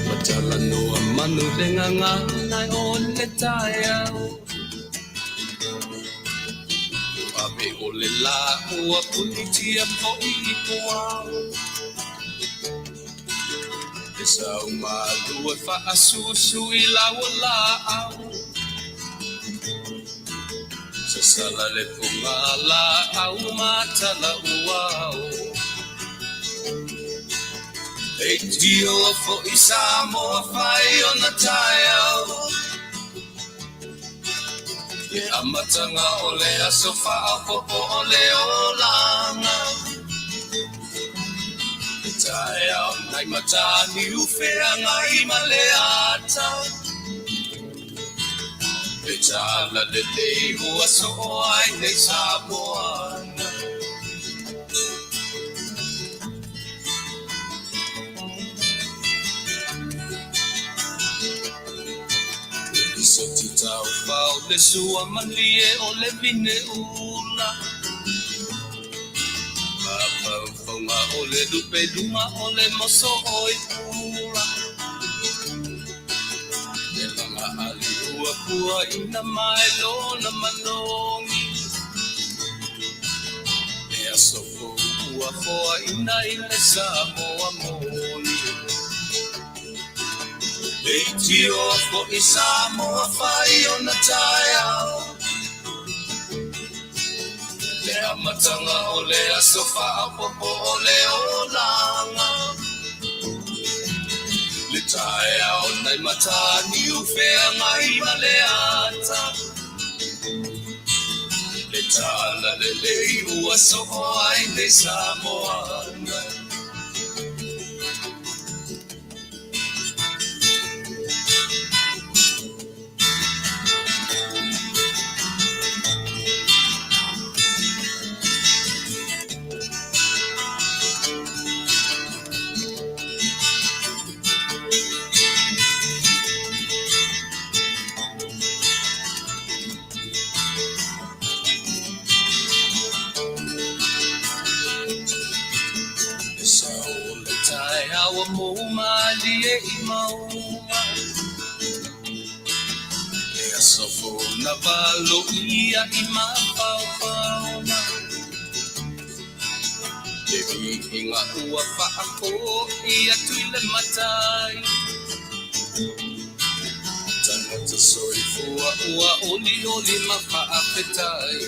Ua talanoa manu le gagana o le taeao. Ua ave o le lā ua punitia foi i puao. E sau malu e faasusu i lau o laau. Sasala le pugalaau ma tala uao. Leitio foi Samoa fai ona taeao. Le amataga o le aso faaopoopo o le olaga. Le taeao nai Mataniu feagai ma le ata. Le tala lelei ua soo ai nei Samoa. Lisoti taufao le sua malie o le vine ula. Mafaufauga o le lupe luma o le moso oi pula. Le laga ali ua puaina mai lona manogi. Le aso fou ua foaina i le Samoa moni. Leitioa foi Samoa fai ona taeao. Le amataga o le aso faaopoopo o le olaga. Le taeao nai Mataniu feagai ma le ata. Le tala lelei ua soo ai nei Samoa. Le sao o le taeao ua mou malie i mauga. Le aso fou na valoia i mafaufauga. Le viiga ua faafoi atu i le Matai. Tagata soifua ua olioli ma faafetai.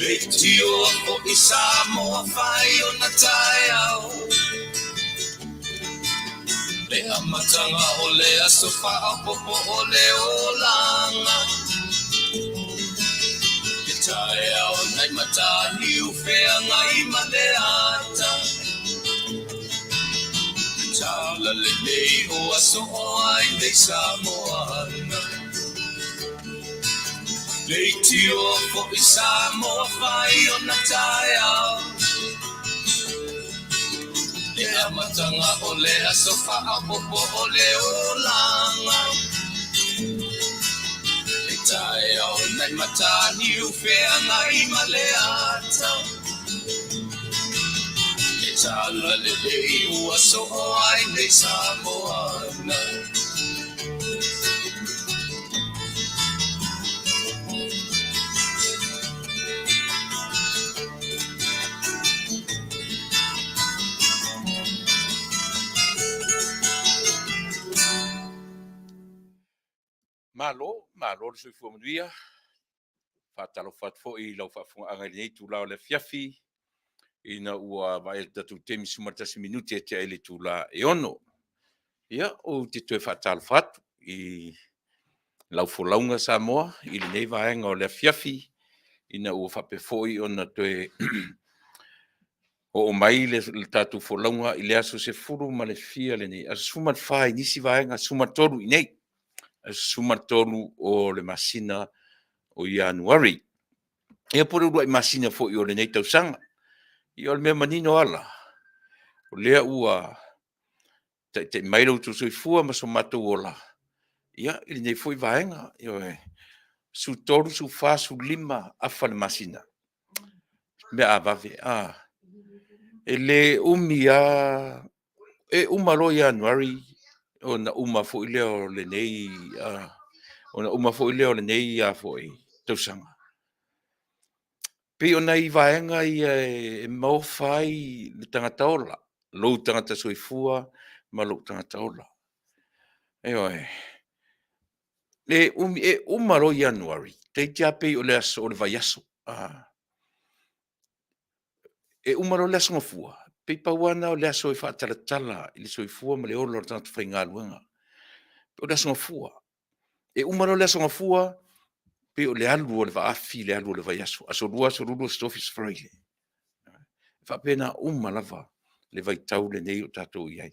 Leitioa foi Samoa fai ona taeao. Le amataga o le aso faaopoopo o le olaga. Le taeao nai Mataniu feagai ma le ata. Le tala lelei ua soo ai nei Samoa. Leitioa foi Samoa fai ona taeao. Le amataga o le aso faaopoopo o le olaga. Le taeao nai Mataniu feagai ma le ata. Le tala lelei ua soo ai nei Samoa. Malo, malo le soifua manuia. Faatalofa atu foi i lau faafofogaaga i lenei itula o le afiafi ina ua vaai atu tatou taimi 11 minute e tea ai le itula e 6. Ia, ou te toe faatalofa atu i lau folauga Samoa i lenei vaega o le afiafi ina ua faapea foi ona toe oo mai le tatou folauga i le aso sefulu ma le fia lenei, aso 14 i nisi vaega, 13 i inei, aso 13 o le masina o Ianuari. Ia po o le uluai masina foi o lenei tausaga. Ia o le mea manino lava la, o lea ua Taitai mai lo outou soifua ma so matou ola, ia, i lenei foi vaega. Ioe. 13, 14, 15 afa le masina. Mea a vave, a. E le umi lava, e uma loa Ianuari ona uma foi lea o lenei, ona uma foi lea o lenei a foi tausaga. Pei o nai vaega ia e maofa ai le tagata ola, lou tagata soifua ma lou tagata ola. Ioe. Le umi, e uma loa Ianuari, toeitiiti lava pei o le aso o le vaiaso. E uma loa le Aso Gafua, pei pau lava lena o le aso e faatalatala i le soifua ma le ola o le tagata faigaluega, o le Aso Gafua. E uma loa le Aso Gafua, pei o le alu o le vaafi le alu o le vaiaso, Aso Lua, Aso Lulu, Aso Tofi, Aso Faraile. E faapena uma lava le vaitau lenei o tatou i ai.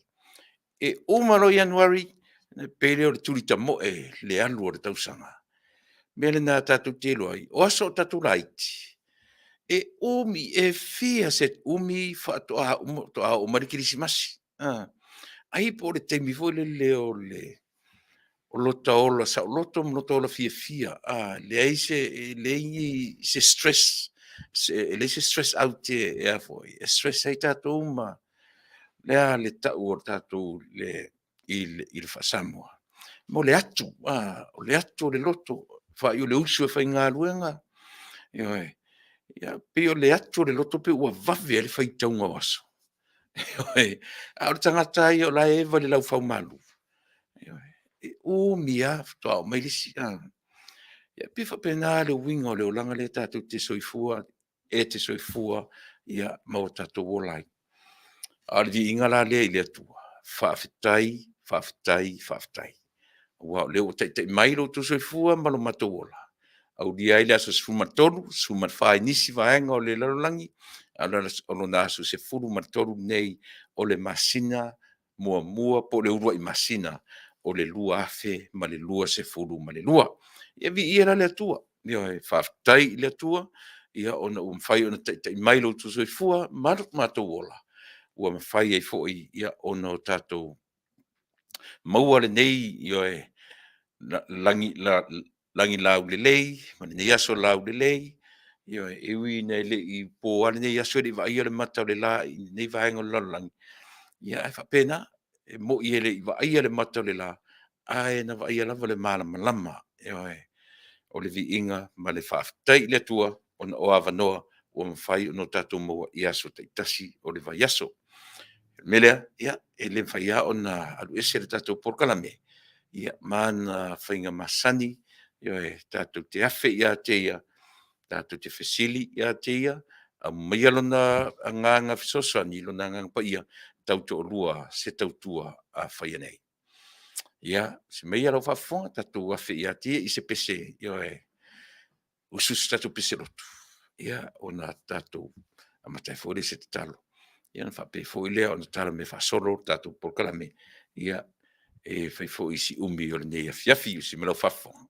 E uma loa Ianuari, ona pei lea o le tuli tamoe le alu o le tausaga. O le mea lena tatou te iloa ai, o aso a o tatou laiti, e umi, e fia se umi faatoa oo mai le Kerisimasi. Ai po o le taimi foi lele o lota ola saoloto ma lota ola fiafia, leai se stress, e leai se stress out e stress ai tatou ma le a le tau o tatou i le faa-Samoa? Mo le atu, o le atu o le loto, faaiu o le uso e faigaluega. Ioe. Ia, pei o le atu o le loto pei ua vave ai le faitauga o aso. Ioe. A o le tagata lava ia o la e eva i le laufaumalu, e umi lava faatoa oo mai le isi. E pei e faapena le uiga o le olaga lea tatou te soifua, e te soifua ma o tatou ola ai. A o le viiga la lea i le Atua, faafetai, faafetai, faafetai, aua o lea ua taitai mai lo outou soifua ma lo matou ola, aulia ai le aso 13, 14 i nisi vaega o le lalolagi, a o lona aso 13 lenei o le masina muamua po o le uluai masina o le 2022. Ia viia la le Atua. Ioe, faafetai i le Atua ona ua mafai ona taitai mai lo outou soifua ma lo matou ola, ua mafai ai foi ona o tatou maua lenei, ioe, lagi laulelei ma lenei aso laulelei. Ioe, e ui ina e le i po lava lenei aso e le i vaaia le mata o le la i lenei vaega o le lalolagi, ae faapena, e moni e le i vaaia le mata o le la, ae na vaaia lava le malamalama. Ioe. O le viiga ma le faafetai i le Atua ona o avanoa ua mafai ona tatou maua i aso taitasi o le vaiaso. O le mea lea, ia, e le mafai lava ona alu ese le tatou polokalame ma ana faiga masani, ioe, tatou te afe ia te Ia, tatou te fesili ia te Ia, aumaia Lona agaga fesoasoani, Lona Agaga Paia, tautoalua se tautua a faia nei. Ia, ausi maia lau faafofoga, tatou afe ia te Ia i se pese, ioe, usu se tatou pese lotu, ia, ona tatou amata ai foi lea i se tatalo, ia ona faapea foi lea ona tala mea faasolo le tatou polokalame, ia, e fai foi si umi o lenei afiafi. Usi mai lau faafofoga.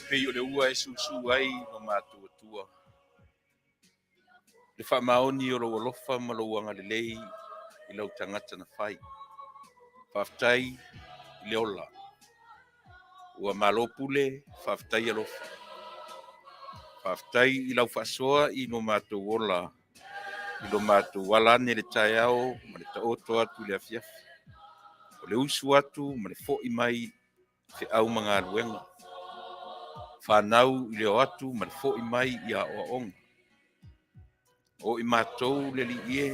Pei o le ua e susu ai lo matou Atua, le faamaoni o lou alofa ma lou agalelei i lau tagata na fai. Faafetai i le ola. Ua malo pule, faafetai alofa. Faafetai i lau faasoa i lo matou ola, i lo matou ala ane i le taeao ma le taoto atu i le afiafi. O le usu atu ma le foi mai feau ma galuega, fanau i le o atu ma le foi mai i aoaoga. O i matou le Alii e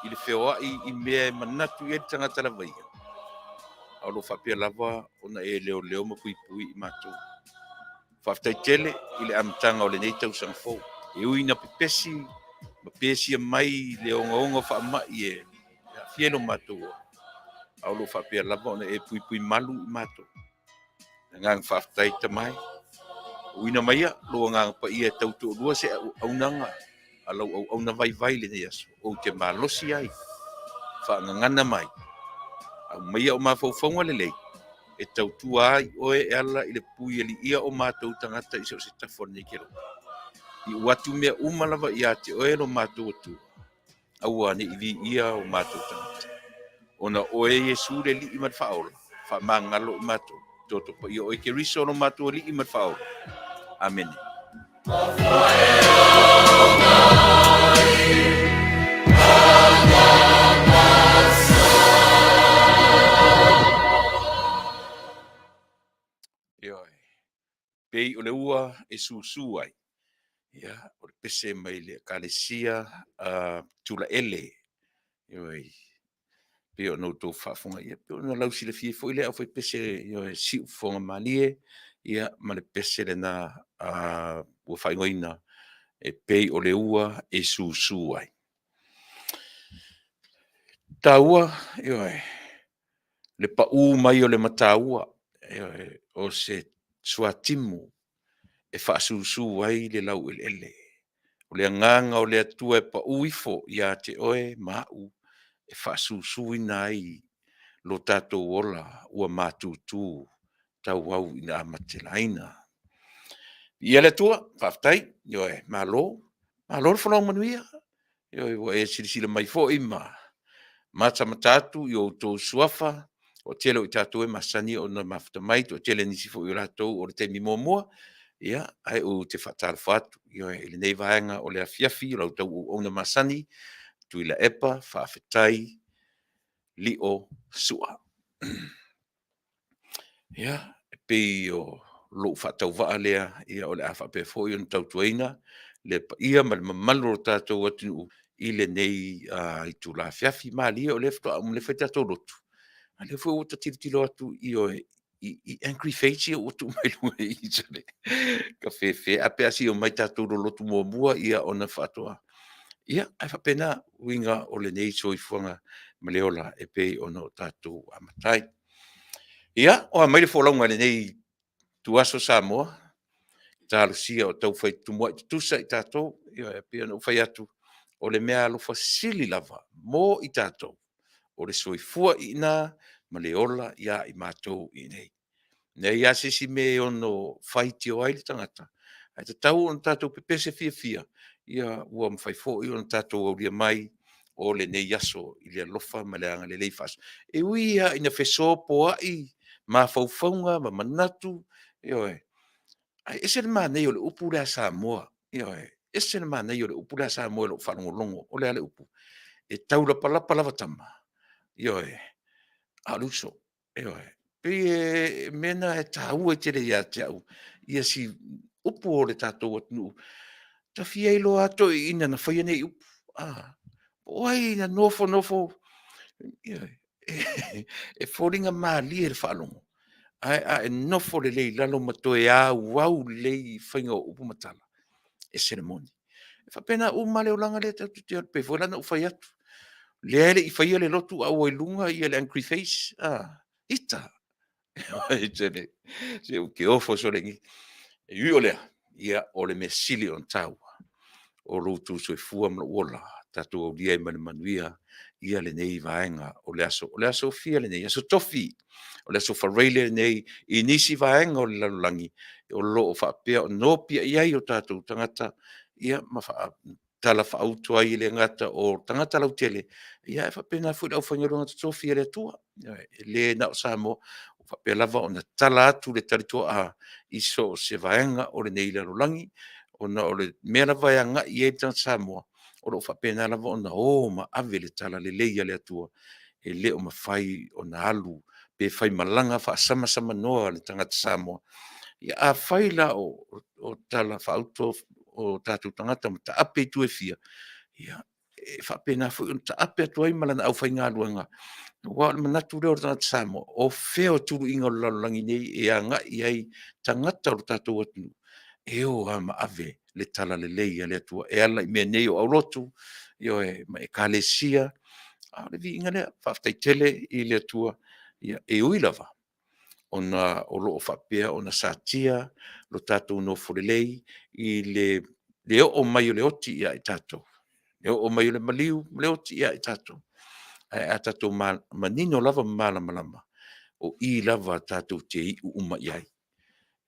i le feoai i mea e manatu i ai le tagata lava ia, a o lo o faapea lava ona e leoleo ma puipui i matou. Faafetai tele i le amataga o lenei tausaga fou. E ui ina pepesi ma pesia mai le ogaoga o faamai e aafia i lo matou ola, a o lo o faapea lava ona e puipui malu i matou. Le agaga faafetai Tama e, auina maia lou Agaga Paia e tautoalua se auaunaga a lau auauna vaivai i lenei aso, ou te malosi ai, faagagana mai, aumaia o mafaufauga lelei e tautua ai oe e ala i le puialiia o matou tagata i so o se tafa o lenei kelope. Iu atu mea uma lava ia te oe lo matou Atua, aua ne i viia o matou tagata. Ona o oe Iesu le Alii ma le Faaola, faamagalo i matou, toto paia oe Keriso lo matou Alii ma le Faaola. Amene. Ioe, pei o le ua e susu ai, ia, o le pese mai le Ekalesia Tulaele, ioe, pei ona outou faafofoga, ia pei ona lausilafia foi le aufaipese, ioe, siufofoga malie, ia, ma le pese lena ua faaigoaina e pei o le ua e susu ai. E taua, ioe, le pau mai o le mataua, ioe, o se suatimu e faasusu ai le laueleele. O le agaga o le Atua e pau ifo ia te oe ma au e faasusuina ai lo tatou ola ua matutu tauau ina amatelaina. Viia le Atua, faafetai, ioe, malo, malo le folau manuia. Ioe, ua e silasila mai foi ma matamata atu i outou suafa, toatele o i tatou e masani ona mafuta mai, toatele nisi foi o latou o le taimi muamua, ia, ae ou te faatalofa atu, ioe, i lenei vaega o le afiafi i la outou auauna masani, Tuilaepa Faafetai Lio Sua. Ia, e pei o lou faatauvaa lea, o le a faapea foi ona tautuaina le paia ma le mamalu o le tatou atunuu i lenei itula afiafi. Malie o lea faatoa uma nei ona fai tatou lotu, a o lea foi ua ta tilotilo atu, ioe, i angry face ia ua tuu mai luga i i, tafefe. Ae pe a se i omai tatou lolotu muamua ona faatoa… Ia, ae faapena uiga o lenei soifuaga ma le ola e pei ona tatou amata ai. Ia, o a mai le folauga i lenei ituaso Samoa? Talosia o taufai tumuai tutusa i tatou. Ioe, e pei ona ou fai atu, o le meaalofa sili lava mo i tatou, o le soifua iina ma le ola ia i matou iinei. E leai lava se isi mea e ono faitio ai le tagata, ae tatau ona tatou pepese fiafia ua mafai foi ona tatou aulia mai o lenei aso i le alofa ma le agalelei. E ui lava ina fesopoai mafaufauga ma manatu, ioe, ae ese le manaia o le upu lea a Samoa, ioe, e ese le manaia o le upu lea a Samoa i lau faalogologo. O le a le upu? E taulapalapa lava tama, ioe, a o le uso. Ioe. E pei o mea na e taua tele ia te au, si upu o le tatou atunuu. Ta fia iloa lava toeaiina na faia nei upu, po o ai na nofonofo, ioe, e foliga malie i le faalogo, ae a e nofo lelei i lalo ma toe auau lelei le faiga o upu ma tala, e ese le moni. E faapena uma lava le olaga lea tatou te ola, e pei foi la ona ou fai atu, o lea e le i faia le lotu ae ua i luga le angry face, a, ita. Se ou te ofo sole. E ui o lea, ia o le mea sili ona taua, o lo outou soifua ma lou ola, tatou aulia ai ma le manuia ia lenei vaega o le aso. O le aso fia lenei? Aso Tofi, o le aso Faraile lenei i nisi vaega o le lalolagi o lo o faapea ona nopiai ai o tatou tagata, ia ma tala faauto ai, e le gata o tagata lautele, ae faapena foi le aufaigaluega totofi a le Atua. E le na o Samoa, ua faapea lava ona tala atu le talitoa i so o se vaega o lenei lalolagi, ona o le mea lava e agai i ai le tagata Samoa, o lo o faapena lava ona o ma ave le talalelei a le Atua. E le o mafai ona alu pe faimalaga faasamasamanoa le tagata Samoa. Ia afai la o tala faauto o tatou tagata ma taape i itu e fia, ia e faapena foi ona taape atu ai ma lana aufaigaluega, aua o le manatu lea o le tagata Samoa, o fea o tuluiga o le lalolagi nei e agai i ai tagata o le tatou atunuu? E o lava ma ave le talalelei a le Atua e ala i mea nei o aulotu, ioe, ma Ekalesia. A o le viiga lea, faafetai tele i le Atua, e ui lava ona o lo o faapea ona satia lo tatou nofo lelei i le oo mai o le oti ia i tatou, le oo mai o le maliu ma le oti ia i tatou, ae a tatou manino lava ma malamalama, o i lava tatou te iu uma i ai.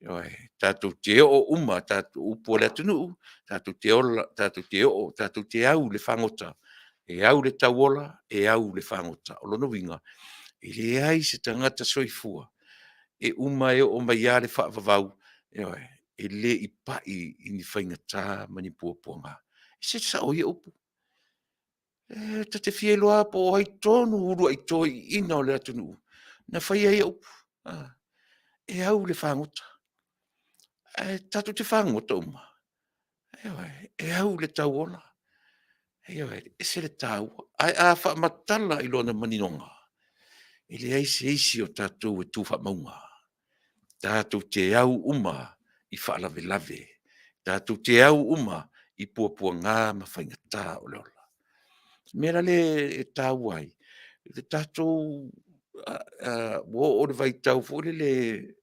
Ioe, tatou te oo uma, o upu a le atunuu, tatou te ola, tatou te oo, tatou te au i le fagota, e au i le tauola, e au i le fagota. O lona uiga, e leai se tagata soifua e uma e oo mai lava le faavavau, ioe, e le i pai i ni faigata ma ni puapuaga. E se sao o ia upu? E ta te fia iloa lava po o ai tonu uluai toeaiina o le atunuu na faia ia upu, e au i le fagota. Ae tatou te fagota uma? Ioe, e au i le tauola, ioe, e ese le taua. Ae a faamatala i lona maninoga, e leai se isi o tatou e tu faamauga, tatou te au uma i faalavelave, tatou te au uma i puapuaga ma faigata o le ola. O le mea la lea e taua ai le tatou ua oo i le vaitau foi lele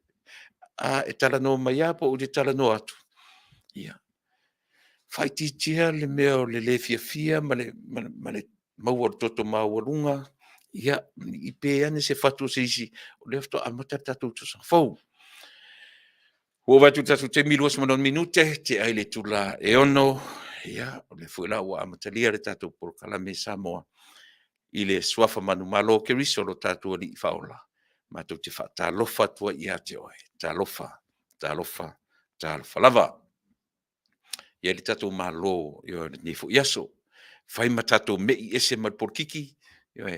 a e talanoa mai lava pe ou te talanoa atu, ia, faaitiitia le mea o le le fiafia ma le maua o le toto maualuga, ia, ne i pe ane se fatu o se isi, o lea faatoa amata le tatou tausaga fou. Ua ou vaai atu i le tatou taimi e 26 minute tea ai le itula e 6:00, ia o lea foi la ua amatalia le tatou Polokalame Samoa i le suafa manumalo o Keriso lo tatou Alii Faaola, matou te faatalofa atu ai ia te oe, talofa, talofa, talofa lava. E i ai le tatou Malo i lenei foi aso, fai ma tatou mei ese mai le polokiki, ioe,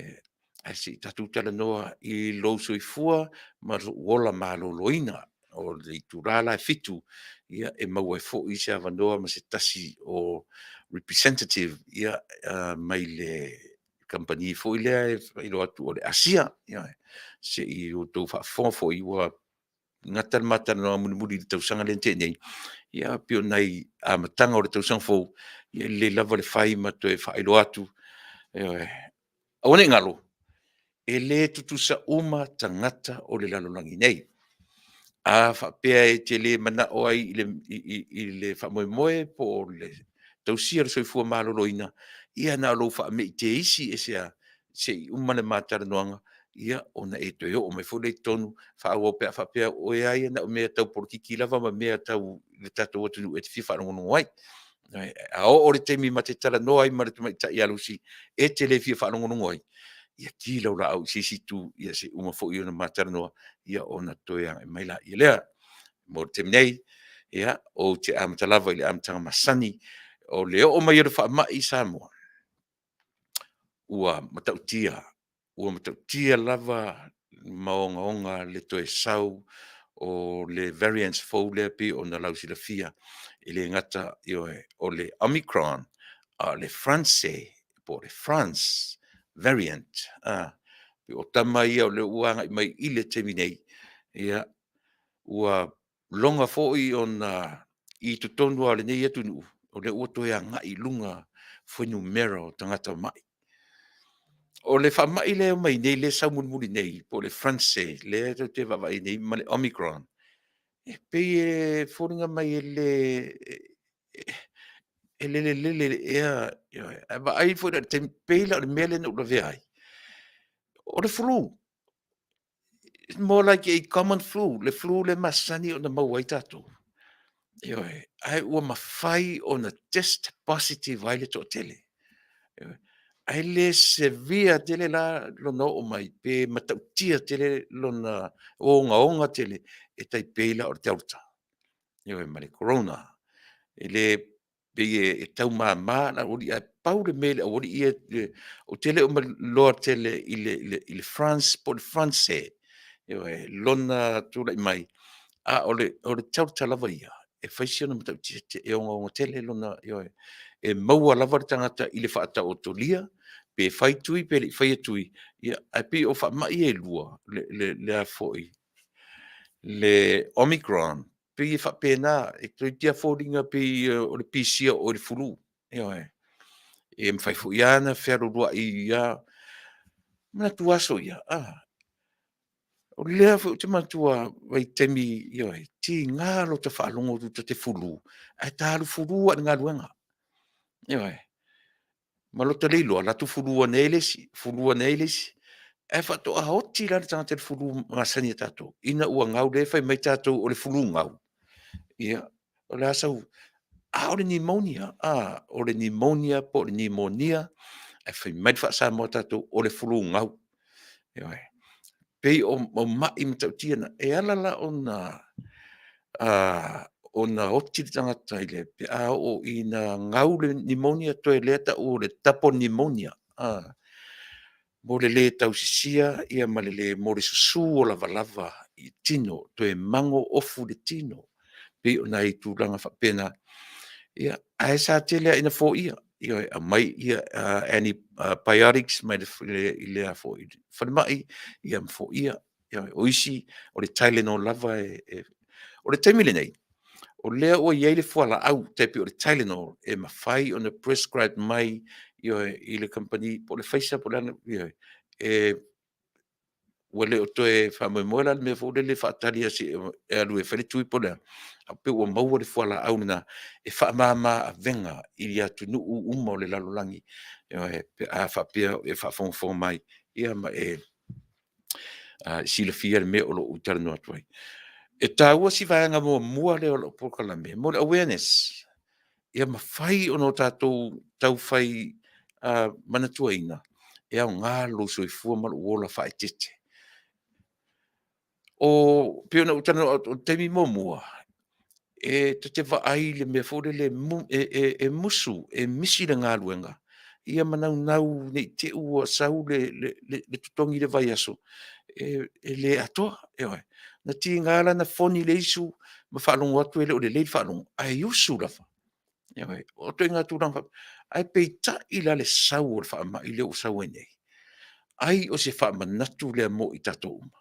ae se i tatou talanoa i lou soifua ma lou ola maloloina. O le itula la e 7:00, e maua ai foi se avanoa ma se tasi o representative mai le kamupani foi lea e faailoa atu o le Asia. Se i outou faafofoga foi, ua gata le ma talanoaga mulimuli i le tausaga lea na tea nei, ia pei o nai amataga o le tausaga fou, ia e lelei lava le fai ma toe faailoa atu. Ioe. Aua ne i galo, e le tutusa uma tagata o le lalolagi nei. A faapea e te le manao ai i le faamoemoe po o le tausia o le soifua maloloina, ia na o lou faamei teisi ese lava se i uma le ma talanoaga, ia ona e toe oo mai foi lea i totonu faaauau pe a faapea o oe lava ia na o mea tau polokiki lava ma mea tau le tatou atunuu e te fia faalogologo ai. A oo i le taimi ma te talanoa ai ma le tamaitai ia Lucy e te le fia faalogologo ai, ia ki lau laau i se isi itu se i uma foi ona ma talanoa, ia ona toe agai mai lea. Mo le taimi nei, ia, ou te amata lava i le amataga masani, o le oo mai o le faamai i Samoa, ua matautia, ua matautia lava ma ogaoga le toe sau o le variant fou lea pei ona lausilafia, e le gata, ioe, o le Omicron, a o le France po o le France variant. O tama ia o lea ua agai mai i le taimi nei, ia, ua loga foi ona i totonu lava o lenei atunuu, o lea ua toe agai i luga fuainumera o tagata mai. O le faamai lea e omai nei lea e sau mulimuli nei po o le France lea tatou te vaavaai nei ma le Omicron, e pei e foliga mai e le… E lelelele i le ea, ioe, ae vaai foi la i le taimi, pei la o le mea lea na ou lavea ai, o le flu. It's more like a common flu, le flu lea e masani ona maua ai tatou. Ioe, ae ua mafai ona test positive ai le toatele. Ioe, ae le severe tele la lona oo mai pe matautia tele lona ogaoga tele e tai pei la o le Delta, ioe, ma le Corona. E le pei e tau mama le aualii, ae pau le mea i le aualii ia, ou te le o iloa tele i le France po o le Franse, ioe, lona tulai mai, a o le Delta lava ia, e fai sina matautia e ogaoga tele lona, ioe. E maua lava le tagata i le faataotolia, pe fai tui pe le i faia tui, ia ae pei o faamai ia e lua, le Omicron, pei e faapena, e toeitiiti lava foliga pei o le pisia o oe i le flu. Ioe. E mafai foi lava ona fealualuai lava. Manatua aso ia, o lea foi ou te manatua vaitaimi, ioe, tiga lota faalogo atu ta te flu, ae ta alu flu lava i le galuega. Ioe. Ma lota le iloa, alu atu flu ane ai le isi, flu ane ai le isi. Ae faatoa oti la le tagata i le flu masani a tatou ina ua gau, lea e fai mai tatou o le flu gau. Ia, o le a sau… A o le pneumonia, o le pneumonia po o le nimonia, ae fai mai le faa-Samoa a tatou, o le flu gau. Ioe. E pei o mai matautia na, e ala la ona oti le tagata pe a oo ina gau le pneumonia, toe lea e tau o le double pneumonia, mo le le tausisia ma le le, mo le susu o lavalava i tino, toe mago ofu i le tino. E pei o nai tulaga faapena, ia, ae sa tele lava ina foia, ioe, aumai antibiotics mai le falemai ma foia. O isi o le Tylenol lava e… O le taimi lenei, o lea ua i ai le fualaau e tai pei o le Tylenol e mafai ona prescribe mai, ioe, i le kamupani po o le Pfizer po o le a, ioe, ua le o toe faamoemoe la i le mea foi lele e faatali lava seia e alu e fai le tui po o le a, ae pei ua maua le fualaau lena e faamama avega i atunuu uma o le lalolagi, ioe, pe a faapea o e faafogafoga mai ma e silafia le mea o lo o ou talanoa atu ai. E taua si vaega muamua lea o lau polokalame mo le awareness, ia mafai ona tatou taufai manatuaina, e aoga lou soifua ma lou ola faaeteete. E pei ona ou talanoa atu o le taimi muamua, e ta te vaai i le mea foi lele e musu, e misi le galuega, ia ma naunau ne i te i ua sau le totogi i le vaiaso, e le atoa. Ioe. Na tiga la ona foni le isu ma faalogo atu e le o lelei le faalogo, ae usu lava. Ioe. O ituaiga tulaga faapena. Ae peitai la le sau o le faamai lea ua sau ai nei, ai o se faamanatu lea mo i tatou uma.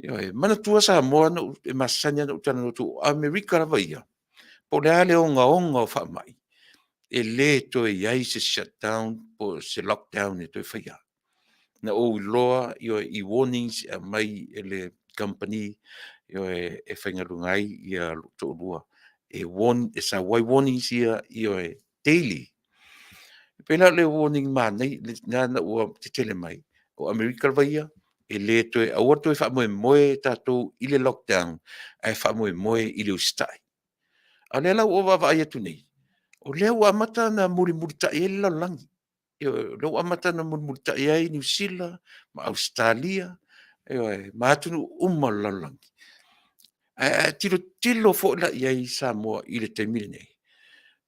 Ioe. Manatua Samoa e masani lava ona ou talanoa atu, o Amerika lava ia, po o le a le ogaoga o faamai, e le toe i ai se shutdown po o se lockdown e toe faia. Na ou iloa i warnings e aumai e le kamupani, ioe, e faigaluega ai lou toalua, e sau ai warnings ia, ioe, daily. E pei la o le warning manaia lena ina ua tetele mai, o Amerika lava ia, e le toe, aua le toe faamoemoe tatou i le lockdown, ae faamoemoe i le usitai. A o lea la ua ou vaavaai atu nei, o lea ua amata ona mulimulitai ai le lalolagi. Ioe, o lea ua amata ona mulimulitai ai Niu Sila ma Ausetalia, ioe, ma atunuu uma o le lalolagi. Ae a tilotilo foi la i ai Samoa i le taimi lenei,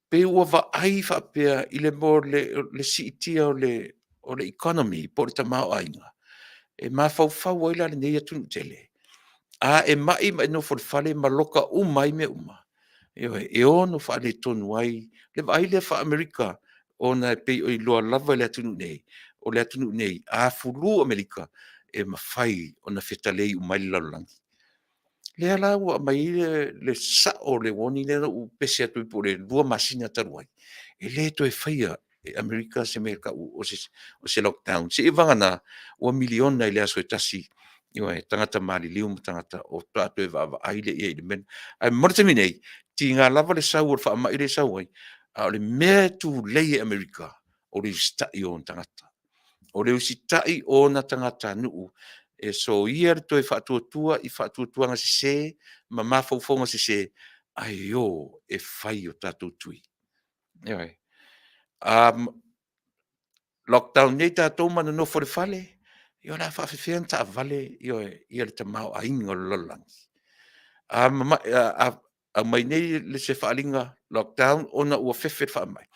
pei ua vaai faapea i le mea o le siitia o le economy po o le tamaoaiga, e mafaufau ai la lenei atunuu tele, a e mai ma e nofo i le fale ma loka uma ai mea uma, ioe, e ono faaletonu ai le vaai lea faa-Amerika, ona e pei e iloa lava e le atunuu nei, o le atunuu nei, a flu Amerika, e mafai ona fetalei uma ai le lalolagi. O lea la ua aumai ai le sao o le warning lea na ou pese atu ai po o le 2 masina talu ai, e le toe faia e Amerika se mea e tau o se lockdown, seiavagana ua miliona i le aso e tasi, ioe, tagata maliliu ma tagata faatoa toe vaavaai lea i ai i le mea lena. Ae mo le taimi nei, tiga lava le sau o le faamai lea e sau ai, A o le mea e tulei e Amerika, o le usitai o ona tagata. O le usitai o ona tagatanuu e soia le toe faatuatua i faatuatuaga sese ma mafaufauga sese, ae o e fai o tatou tui. Ioe. A lockdown nei tatou ma nonofo i le fale, ia o le a faapefea ona taavale, ioe, ia le tamaoaiga o le lalolagi? A aumai nei se faaaliga lockdown ona ua fefe le faamai,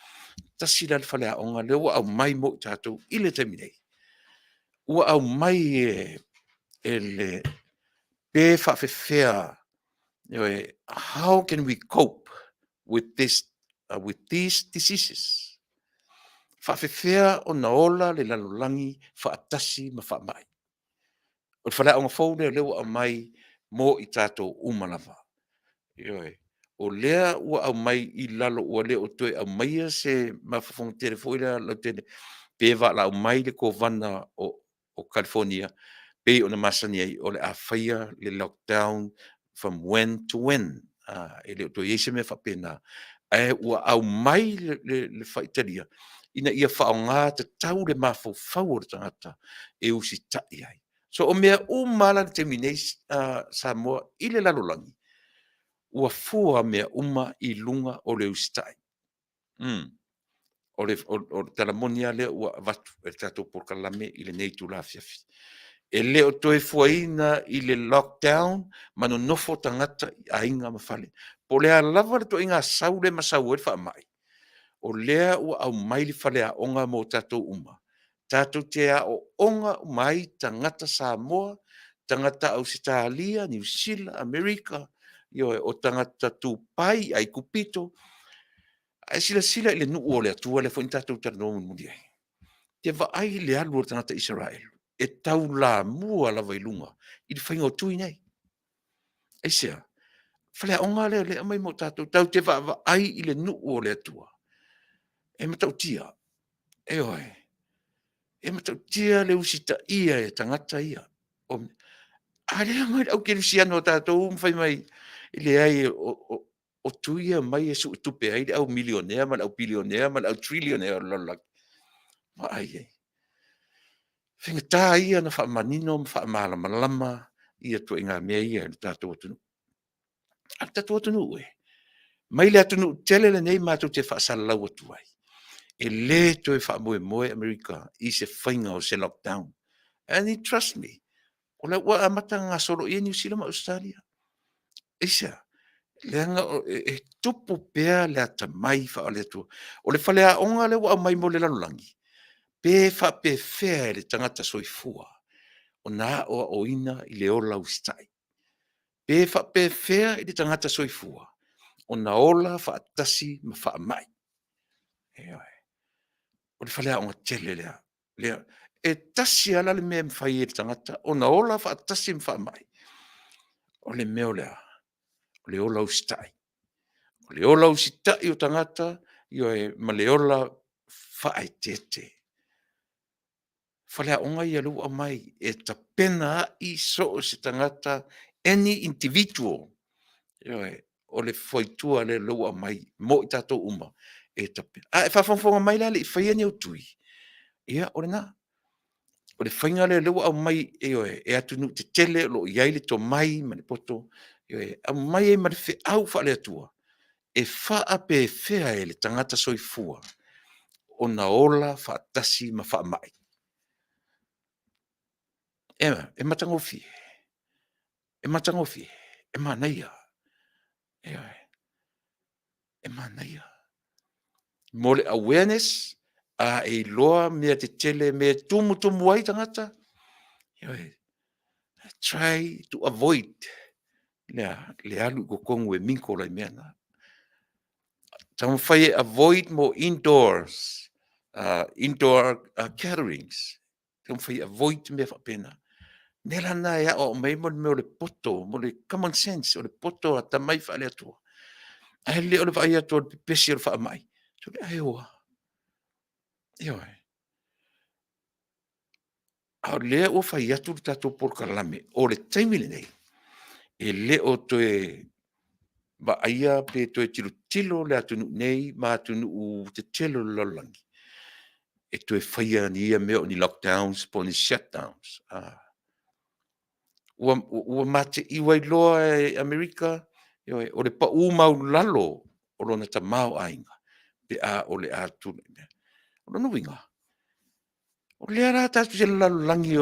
tasi la le faleaoga lea ua aumai mo i tatou i le taimi nei, ua aumai e le pe faapefea, ioe, how can we cope with this with these diseases? E faapefea ona ola le lalolagi faatasi ma faamai? O le faleaoga fou lea o lea ua aumai mo i tatou uma lava. Ioe. O lea ua aumai i lalo ua le o toe aumaia se mafaufauga tele foi lea lautele pe valaau mai le Kovana o Kalifonia pei ona masani ai o le a faia le lockdown from when to when. E le o toe i ai se mea faapena, ae ua aumai le faitalia ina ia faaaoga tatau le mafaufau o le tagata e usitai ai. So o mea uma lava la i le taimi nei Samoa i le lalolagi, ua fua mea uma i luga o le usitai. O le tala moni lava lea ua avatu e le tatou polokalame i lenei itula afiafi. E le o toe fuaina i le lockdown ma nonofo tagata i aiga ma fale. Po o le a lava le ituaiga sau lea ma sau ai le faamai, o lea ua aumai le faleaoga mo tatou uma, tatou te aooga uma ai tagata Samoa, tagata Ausetalia, Niu Sila, Amerika, ioe, o tagata Tupai, Aikupito. A e silasila i le nuu o le Atua lea foi na tatou talanoa mulimuli ai, e te vaai i le alu o le tagata Isaraelu, e taulamua lava i luga i le faiga o tui nei. Aisea? O faleaoga lea o lea e aumai mo tatou, tatou te vaavaai i le nuu o le Atua. E matautia, ioe, e matautia le usitaia e tagata ia. A lea e omai le aukerisiano a tatou ma fai mai, e leai o tui ia e omai e suetupe ai le au milionea ma le au bilionea ma le au trilionea o le lalolagi. Vaai i ai. O le faigata ia ona faamanino ma faamalamalama ituaiga mea ia i le tatou atunuu. A o le tatou atunuu e, mai le atunuu tele lenei matou te faasalalau atu ai, e le toe faamoemoe Amerika i se faiga o se lockdown. And trust me, o la ua amata ona gasolo i ai Niu Sila ma Ausetalia. Aisea? Leaga e tupu pea le atamai faale-Atua. O le faleaoga lea ua aumai mo le lalolagi, pe faapefea e le tagata soifua ona aoaoina i le ola usitai. Pe faapefea i le tagata soifua ona ola faatasi ma faamai. Ioe. O le faleaoga tele lea. Lea. E tasi lava la le mea e mafai e le tagata ona ola faatasi ma faamai, o le mea o le a? O le ola usitai. O le ola usitai o tagata, ioe, ma le ola faaeteete. O faleaoga ia o lea ua aumai e tapena ai so o se tagata, any individual, ioe, o le faitua lea ua aumai mo i tatou uma. A e faafogafoga mai la e le i faia ni au tui, ia o lena. O le faiga lea o lea ua aumai, ioe, e atunuu tetele o lo o i ai le tomai ma le poto, ioe, aumai ai ma le feau faale-Atua, e faapefea e le tagata soifua ona ola faatasi ma faamai. E matagofie, e matagofie, e manaia, ioe, e manaia. Mo le awareness, a e iloa mea tetele, mea e tumutumu ai tagata, ioe, try to avoid le alu i totonu e mingle ai i mea na. Taumafai e avoid mo indoors, indoor gatherings. Taumafai e avoid mea faapena. O mea la na e aoao mai ai le mea o le poto, mo le common sense, o le poto atamai faale-Atua. Ae le o le vaai atu o le pepesi o le faamai, sole ae o lava. Ioe. A o lea ua fai atu le tatou polokalame, o le taimi lenei, e le o toe vaaia pe toe tilotilo le atunuu nei ma atunuu tetele o le lalolagi e toe faia ni ia mea o ni lockdowns po o ni shutdowns. Ua mataiu ai loa e Amerika, ioe, o le pau maualalo o lona tamaoaiga pe a o le a tulai mai. O lona uiga, o lea la tatou te lalolagi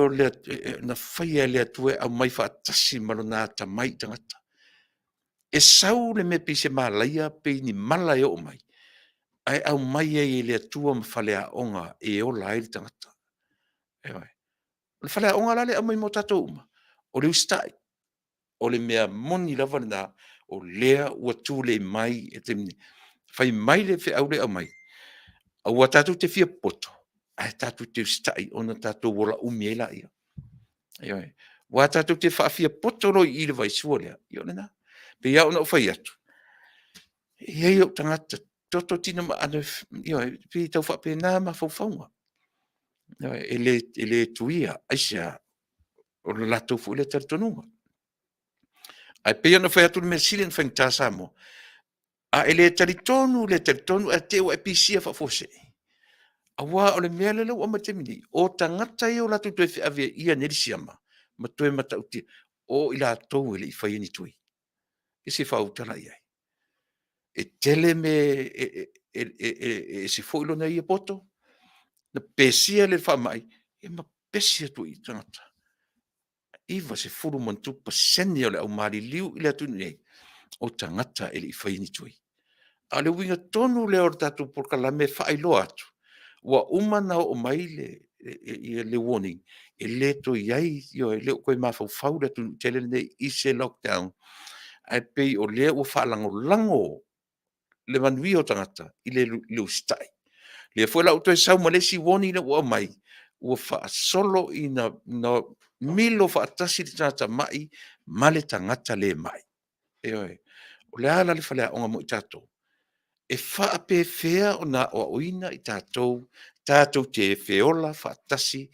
na faia e le Atua e aumai faatasi ma lona atamai i tagata. E sau le mea pei se malaia pei ni mala e oo mai, ae aumai ai e le Atua ma faleaoga e ola ai le tagata. Ioe. O le faleaoga la lea e aumai mo tatou uma, o le usitai. O le mea moni lava lena o lea ua tulei mai i le taimi nei. Fai mai le feau lea e aumai, aua tatou te fia popoto, ae tatou te usitai ona tatou ola umi ai lea. Ioe. Aua tatou te faafiapoto loa i i i le vaisua lea, ia o lena. E pei lava ona ou fai atu, e i ai ou tagata toto, tino ma… ioe, e pei e tau faapena mafaufauga. Ioe, e le tuia. Aisea? O le latou foi lea talitonuga. Ae pei ona ou fai atu o le mea sili ona faigata Samoa, a e le talitonu le talitonu ae te i ua e pisia faafuasei, aua o le mea lea ua aumai i le taimi nei, o tagata ia ua latou toe feaveaia nei le siama ma toe matautia, o i latou e le i faia ni tui. Ia se i faaauau i ai. E tele mea e ese foi lona ia poto, na pesia lea i le faamai, ia ma pepesi atu ai i i tagata. E 90+ pasene o le au maliliu i le atunuu nei, o tagata e le i faia ni tui. A o le uiga tonu lea o le tatou polokalame e faailoa atu, ua uma ona oo mai le warning, e le toe i ai, ioe, e le o toe mafaufau le atunuu tele lenei i se lockdown, ae pei o lea ua faalagolago le manuia o tagata i le usitai. O lea foi la ua toe sau ma le isi warning lea ua aumai, ua faasolo ina milo faatasi le tagata mai ma le tagata le mai. Ioe. O le a la le faleaoga mo i tatou? E faapefea ona aoaoina i tatou tatou te feola faatasi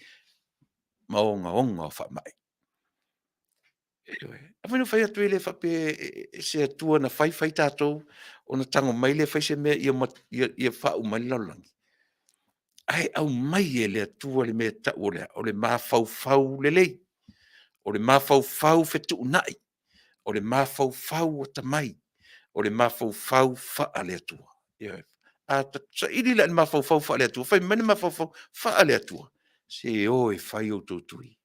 ma ogaoga o faamai? Ioe. Fai na ou fai atu e le faapea e se Atua na fai fai tatou ona tago mai lea fai se mea ia faauma ai le lalolagi, ae aumai e le Atua le mea e tau o le a? O le mafaufau lelei, o le mafaufau fetuunai, o le mafaufau atamai, o le mafaufau faale-Atua. Ioe. A saili la i le mafaufau faale-Atua, fai mai le mafaufau faale-Atua, se o e fai a outou tui,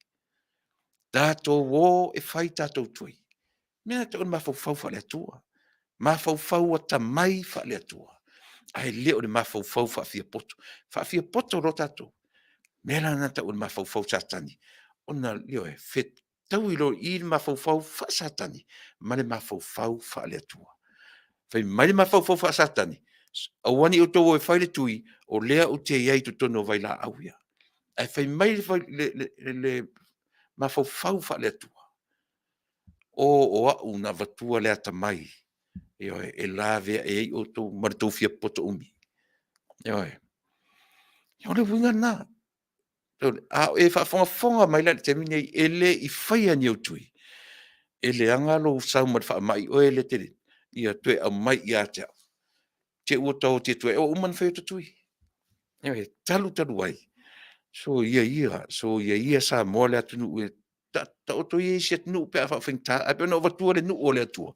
tatou o e fai a tatou tui. O le mea lena e tau o le mafaufau faale-Atua, mafaufau atamai faale-Atua, ae le o le mafaufau faafiapoto. Faafiapoto loa tatou, o le mea la lena e tau o le mafaufau Satani, ona, ioe, fetaui loa i i le mafaufau faa-Satani ma le mafaufau faale-Atua. Fai mai le mafaufau faa-Satani, aua ne i outou o e fai le tui, o lea ou te i ai i totonu o vailaau ia. Ae fai mai le mafaufau faale-Atua, o o au na avatua le atamai, ioe, e laveai ai outou ma le tou fiapoto umi. Ioe. O le uiga lena. A o e faafogafoga mai la i le taimi lenei e le i faia ni ou tui, e leaga lou sau ma le faamai oe lea e te… ia toe aumai ia te au, te i ua ta oti atu ai ua uma ona fai ota tui. Ioe, talu talu ai, soia ia, soia ia Samoa le atunuu e taoto ia isi atunuu pe a faafaigata, ae pei ona ou avatua le nuu o le Atua,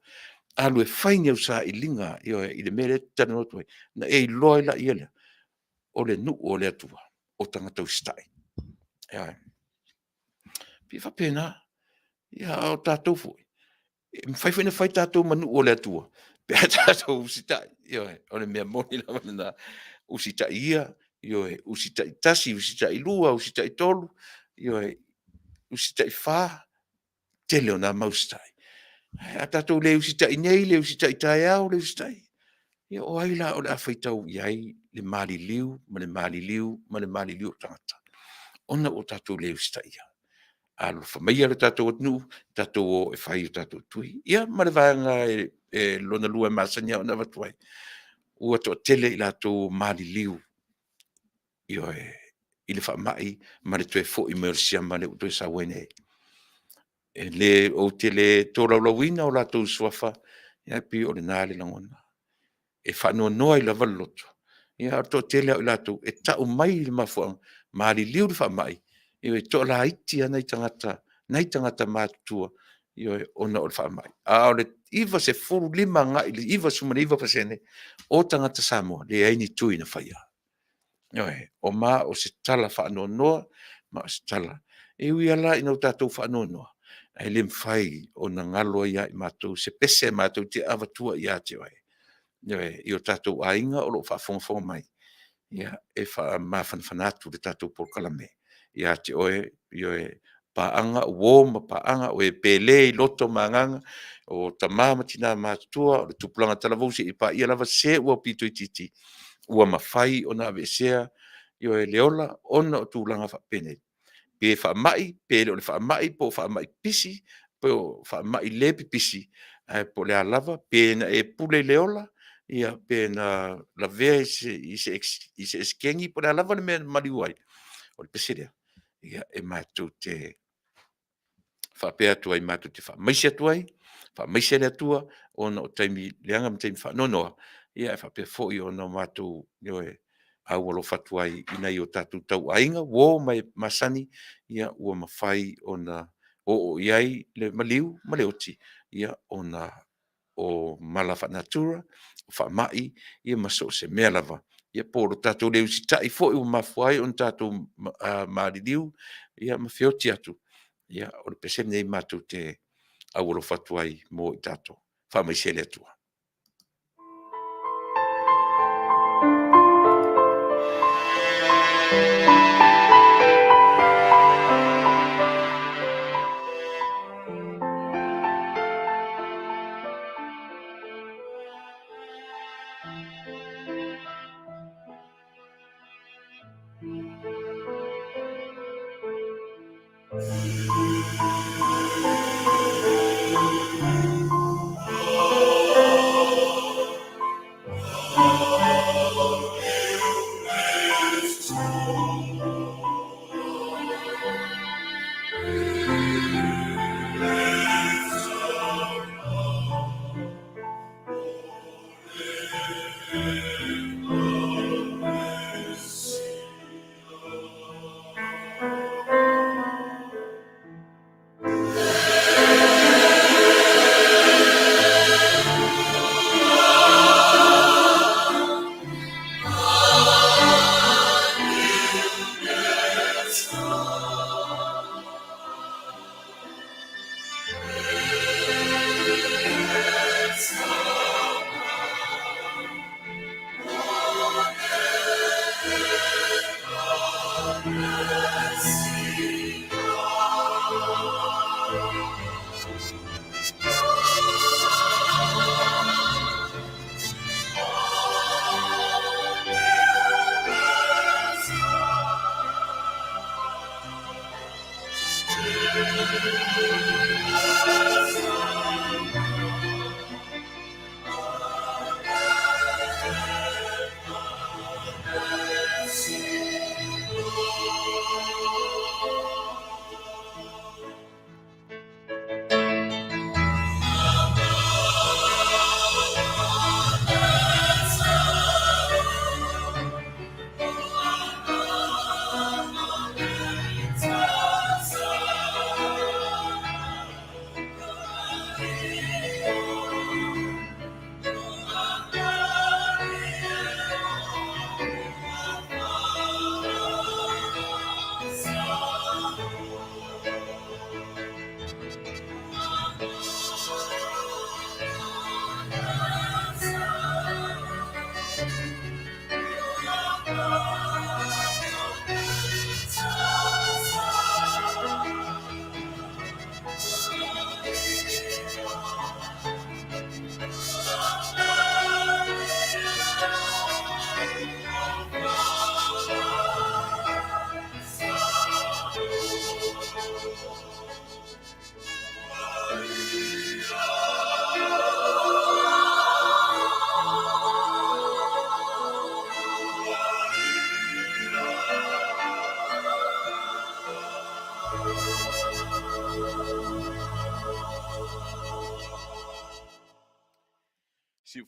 alu e fai ni au sailiga, ioe, i le mea lea e te talanoa atu ai, ona e iloa ai lea, o le nuu o le Atua, o tagata usitai. Ioe. E pei e faapena. Ia a o tatou foi, e mafai foi ona fai tatou ma nuu o le Atua pe a tatou usitai. Ioe, o le mea moni lava lena. Usitai ia, ioe, usitai tasi, usitai lua, usitai tolu, ioe, usitai fa, tele o na mau usitai. Ae a tatou le usitai nei, le usitai taeao, le usitai, ia o ai la o le a faitau i ai le maliliu ma le maliliu ma le maliliu o tagata, ona ua tatou le usitaia. Alolofa maia lo tatou atunuu, tatou o e fai o tatou tui. Ia ma le vaega lona lua e masani lava ona avatu ai, ua toatele i latou ua maliliu, ioe, i le faamai ma le toe foi mai o le siama lea ua toe sau ai nei. Ou te le tolaulauina o latou suafa, Ia e pei o lena le lagona, e faanoanoa ai lava le loto, ia ae o le toatele lava o i latou e tau mai le mafuaaga, maliliu i le faamai, e toalaiti lava nai tagata matutua, ioe, ona o le faamai. A o le 95 agai i le 99% o tagata Samoa, leai ni tui na faia. Ioe, ma o se tala faanoanoa, ma o se tala. E ui lava la ina o tatou faanoanoa, ae le mafai ona galo ai ia i matou se pese matou te avatua ia te oe, ioe, i o tatou aiga o lo o faafogafoga mai, ia e faamafanafana atu le tatou polokalame ia te oe, ioe, paaga, uo ma paaga, o e pele i loto ma agaga, o tama ma tina matutua, o le tupulaga talavou seia paia lava se ua aupito itiiti ua mafai ona aveesea, ioe, le ola ona o tulaga faapenei, pe faamai, pe le o le faamai, po o faamai pipisi, po o faamai le pipisi, ae po o le a lava, pe na e pule i le ola, ia pe na lavea i se eseteni po o le a lava le mea na maliu ai, o le pese lea, ia e matou te faapea atu ai, matou te faamaise atu ai, faamaise le Atua ona o taimi leaga ma taimi faanoanoa, ia ae faapea foi ona matou, ioe, aualofa atu ai i nai o tatou tauaiga, uo ma e masani ua mafai ona oo i ai le maliu ma le oti, ia ona o mala faale-natura, o faamai, ia ma so o se mea lava. Ia po o le tatou le usitai foi ua mafua ai ona tatou maliliu ma feoti atu, ia o le pese lenei matou te aualofa atu ai mo i tatou. Faamaise le Atua.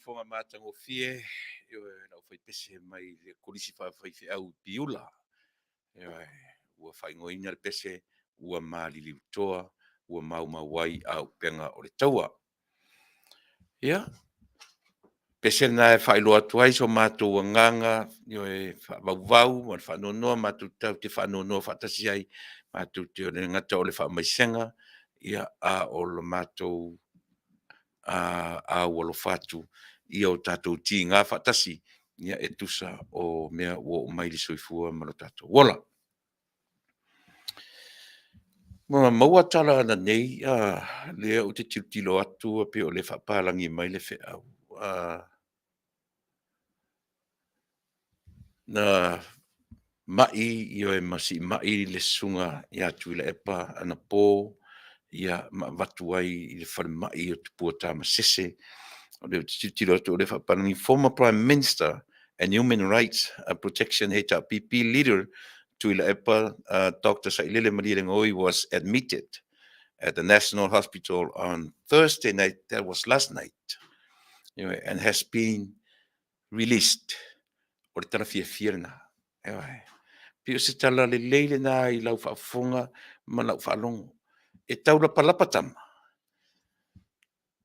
siufofoga matagofie, ioe, le aufaipese mai le Kolisi Faafaifeau i Piula. Ioe, ua faaigoaina le pese ua maliliutoa, ua maumau ai auupega o le taua. Ia, pese lena e faailoa atu ai so matou agaga, ioe, faavauvau ma le faanoanoa, matou tatou te faanoanoa faatasi ai, matou te le gata o le faamaisega, ia, a o le matou aualofa atu ia o tatou tiga faatasi, ia, e tusa o mea ua oo mai i le soifua ma lo tatou ola. Ua maua tala ananei, lea ou te tilotilo atu pei o lea e faapalagi mai le feau, na mai ioe ma siimai le Susuga ia Tuilaepa anapo, ia ma avatu ai i le falemai o Tupua Tamasese. O lea ou te tilotilo atu o lea e faapalagi, former Prime Minister and Human Rights Protection HRPP leader Tuilaepa Dr. Sailele Malielegaoi was admitted at the National Hospital on Thursday night, that was last night, anyway, and has been released. O le tala fiafia lena. Ioe. Pei o se tala lelei lena i lau faafofoga ma lau faalogo. E taulapalapa tama.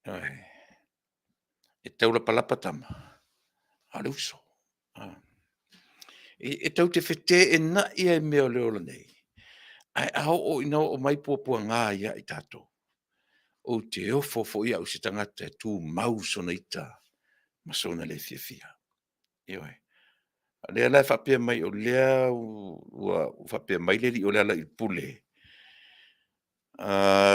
Ioe. E taulapalapa tama, a o le uso. E tatou te feteenai lava i mea o le ola nei, ae a oo ina oo mai puapuaga ia i tatou, ou te ofo foi au i se tagata e tumau sona ita ma sona le fiafia. Ioe. O lea la e faapea mai o lea ua faapea mai le alii o Lealailepule,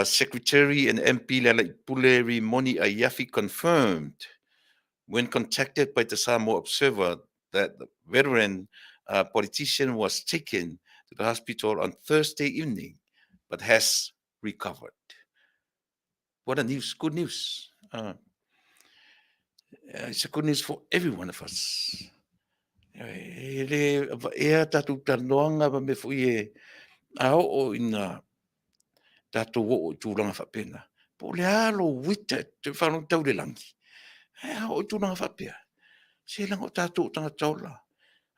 Secretary and MP Lealailepule Rimoni Aiafi confirmed when contacted by the Samoa Observer that the veteran politician was taken to the hospital on Thursday evening but has recovered. What a news, good news. It's a good news for every one of us. E le ea tatou talanoaga ma mea foi e a oo ina tatou oo i tulaga faapena, po o le a lou ita e faalogo tau i le lagi, ae a oo i tulaga faapea, se leaga o tatou o tagata ola.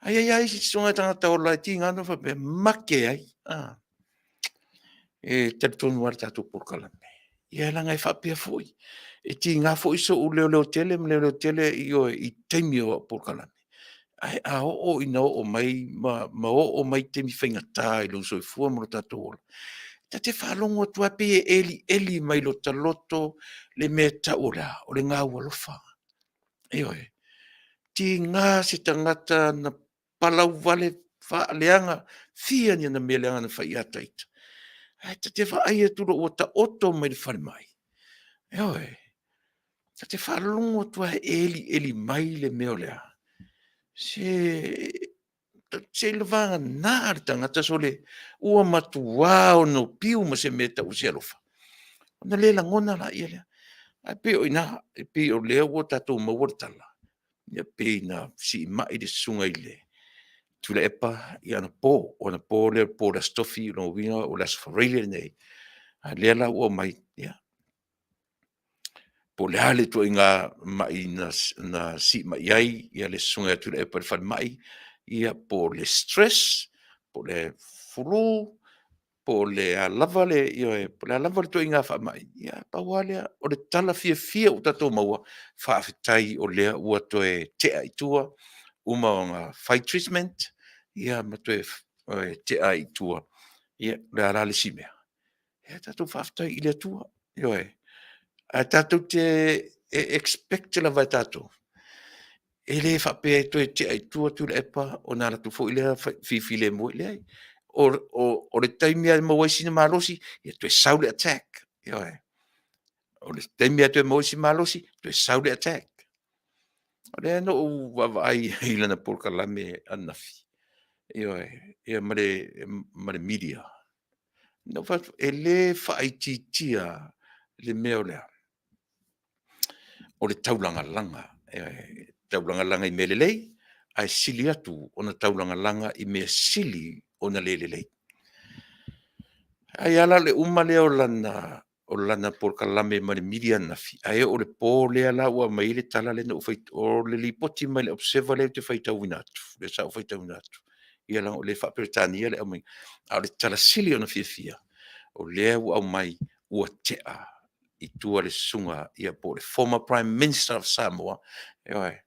Ae i ai lava isi tagata ola e tiga lava ona faapea, make ai. E talitonu lava i le tatou polokalame, ia leaga e faapea foi, e tiga foi sou leoleo tele ma leoleo tele, ioe, i taimi o au polokalame, ae a oo ina oo mai ma oo mai taimi faigata i lou soifua ma lo tatou ola, ta te faalogo atu lava pei e elieli mai lota loto le mea e tau o le a? O le gaualofa. Ioe. Tiga se tagata na palauvale faaleaga, fia ni ana mea leaga na fai ia te ita, ae ta te vaai atu loa ua taoto mai i le falemai, ioe, ta te faalogo atu lava e elieli mai le mea o le a? Se seiavagana le tagata sole, ua matua ono piu ma se mea e tau o se alofa, ona le lagona laia lea. Ae pei o i ina, e pei o lea ua tatou maua le tala, e pei na siimai le Susuga i le Tuilaepa anapo, o anapo lea po o le Aso Tofi, o lona uiga o le Aso Faraile lenei, a o lea la ua aumai, ia, po o le a le ituaiga mai na siimai ai le Susuga ia Tuilaepa i le falemai, ia po o le stress, po o le flu, po o le a lava le, ioe, po o le a lava le ituaiga faamai, ia pau lava lea, o le tala fiafia ua tatou maua, faafetai o lea ua toe tea i tua, uma ona fai treatment, ia ma toe tea ai i tua. Ia, o le a la le isi mea? Ia tatou faafetai i le Atua, ioe. Ae tatou te expect lava e tatou, e le faapea e toe tea i tua Tuilaepa ona alu atu foi lea fifilemu ai. E leai. O le taimi lava e maua ai sina malosi, ia toe sau le attack. Ioe. O le taimi lava e toe maua ai sina malosi, toe sau le attack. O lea na ou vaavaai i lana polokalame ananafi, ioe, ia ma le media. Na ou fai atu, e le faaitiitia le mea o le a? O le taulagalaga, ioe, taulagalaga i mea lelei, ae sili atu ona taulagalaga i mea sili ona le lelei. Ai lava la o le uma lea o lana o lana polokalame ma le media ananafi, ae oo i le po lea la ua aumai ai le tala lea na ou faitau, o le lipoti mai le Observer lea ou te faitauina atu, lea sa ou faitauina atu, ia leaga o lea e faa-Peretania le aumaiga, a o le tala sili ona fiafia, o lea ua aumai ua tea i tua le susuga ia po o le former Prime Minister of Samoa, ioe,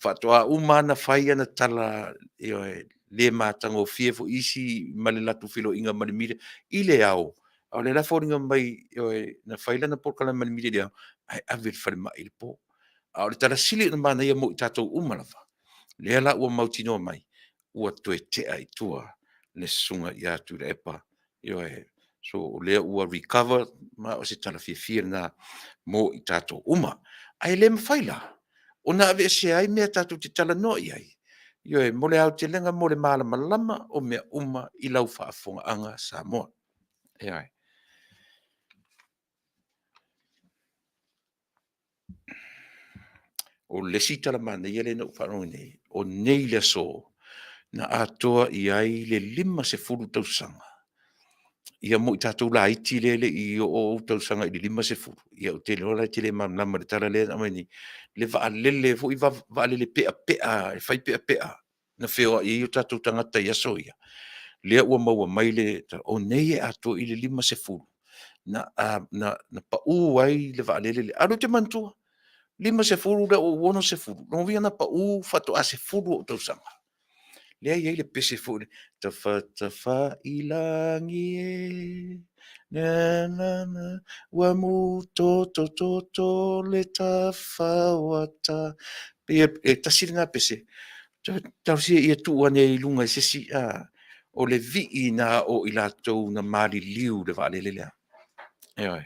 faatoa uma lava ona fai ana tala, ioe, le matagofie foi isi ma le latou feiloaiga ma le media i le ao, a o lea la e foliga mai, ioe, na fai lana polokalame ma le media i le ao, ae ave i le falemai i le po. A o le tala sili ona manaia mo i tatou uma lava, lea la ua mautinoa mai, ua toe tea i tua le Susuga ia Tuilaepa. Ioe. So o lea ua recover, ma o se tala fiafia lena mo i tatou uma. Ae le mafai la ona aveesea ai mea tatou te talanoa i ai, ioe, mo le aotelega mo le malamalama o mea uma i lau faafofogaaga Samoa. Ioe. O le isi tala manaia lea na ou faalogo nei, o nei le aso na atoa i ai le 50 tausaga mo i tatou laiti lea e le i oo ou tausaga i le 50, ia ou te iloa la e te le malamalama i le tala lea na aumai nei, le vaalele foi, vaalele peapea e fai peapea na feoai ai o tatou tagata i aso ia, lea ua maua mai le… o nei e atoa i le 50 na pau ai le vaalele lea. A o lea ou te manatua, 50 lea ua ou 60, lona uiga na pau faatoa 10 ou tausaga. Lea e i ai le pese foi lea, tafatafailagi e, ua mutoto toto le tafaoata. E pei e tasi lena pese, talosia ia tuu ane i luga e se isi, o le vii lena o i latou na maliliu i le vaalele lea. Ioe.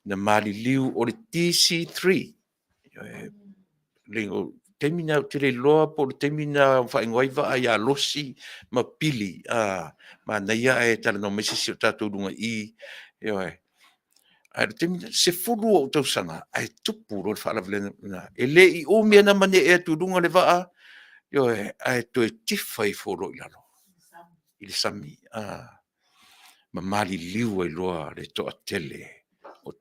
Na maliliu, o le DC3. O le taimi lena ou te le iloa po o le taimi lena na faaigoa ai vaa ia Losi ma Pili. Manaia ae talanoa mai se isi o tatou i luga i i. Ioe. Ae o le taimi lena, 10 ou tausaga ae tupu loa le faalavelave lena. E le i umi lava ona manee atu i luga le vaa, ioe, ae toe tifa ifo loa i lalo i le sami ma maliliu ai loa le toatele.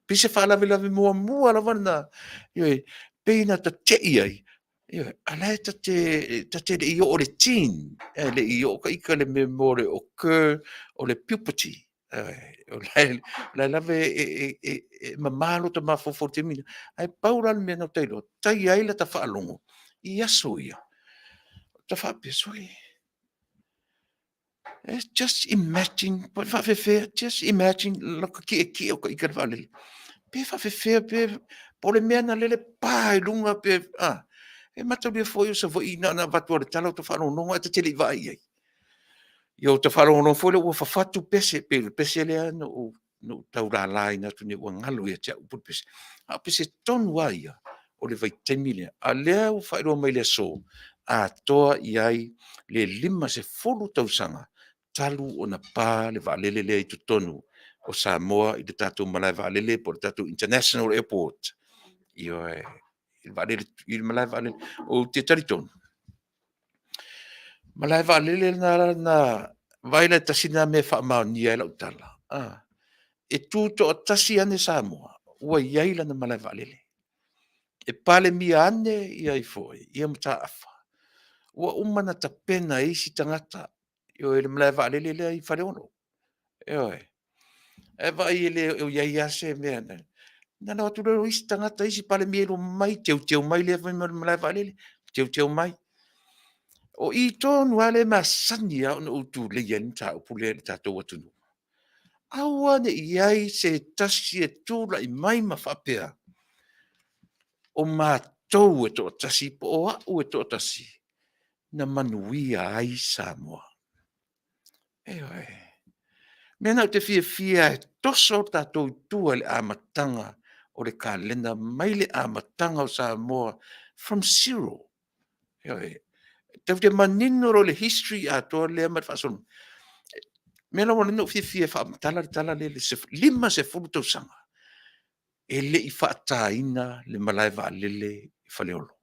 Pei se faalavelave muamua lava lena, ioe, pei na ta te i ai, ioe, a o la e ta te le i oo i le teen, e le i oo ita i le mea o le occur o le puberty. O la e lava e mama lota mafaufau i le taimi lena. Ae pau la le mea na ou iloa, tai ai lata faalogo i aso ia, ta faapea, sole, just imagine pe faapefea, just imagine lota tietie o ita i le vaalele, pe faapefea pe o le mea na lele pa i luga pe a? E mataulia foi o Savaii na ona avatu lava o le tala ota faalogologo ae ta te le i vaai i ai. Ia ota faalogologo foi lea ua fafatu pese, pei o le pese lea na ou tau lalaina atu nei ua galo ia te au upu o le pese, a o pese tonu lava ia o le vaitaimi lea. A o lea ua faailoa mai i le aso, atoa i ai le 50 tausaga talu ona pa le vaalele lea i totonu o Samoa i le tatou malae vaalele po o le tatou International Airport. Ioe, i le malae vaalele. Ou te talitonu, malae vaalele lena na… vaai la e tasi lena mea e faamaonia ai lau tala, e tutoatasi ane Samoa ua i ai lana malae vaalele. E Palemia ane ia Mataafa, ua uma ona tapena e isi tagata, ioe, le malae vaalele lea i Faleolo. Ioe. Ae vaai e le o i ai lava se mea. Ona o atu lea o isi tagata isi Palemia omai teuteu mai lea mea o le malae vaalele, teuteu mai. O i tonu lava lea e masani lava ona ou tuleia ai le mataupu lea i le tatou atunuu, aua ne i i ai se tasi e tulai mai ma faapea, o matou e toatasi po o au e toatasi na manuia ai Samoa. Ioe. O le mea lena ou te fiafia ai e toso tatou i tua i le amataga o le kalena mai le amataga o Samoa from zero. Ioe. Tatou te manino loa i le history atoa lea ma le faasologa. O le mea lea na ou fiafia ai e faamatala le tala lea i le 50 tausaga e le i faataina le malae vaalele i Faleolo.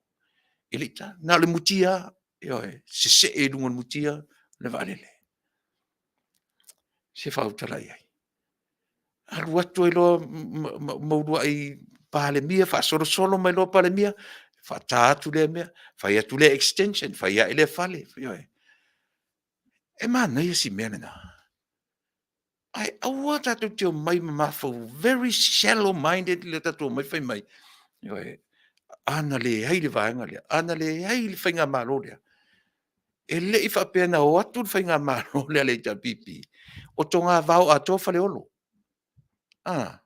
E le i taina, na o le mutia lava, ioe, sesee i luga o le mutia le vaalele. Se faautala i ai? Alu atu ai loa ma uluai Palemia, faasolosolo mai loa Palemia, faata atu lea mea, fai atu lea extension, fai ae lea fale, ioe. E manaia si mea lena. Ae aua tatou te omai ma mafaufau, very shallow minded le tatou omai fai mai, ioe, a na leai le vaega lea, a na leai le faigamalo lea. E le i faapea na o atu le faigamalo lea a le HRPP o togavao atoa Faleolo. A,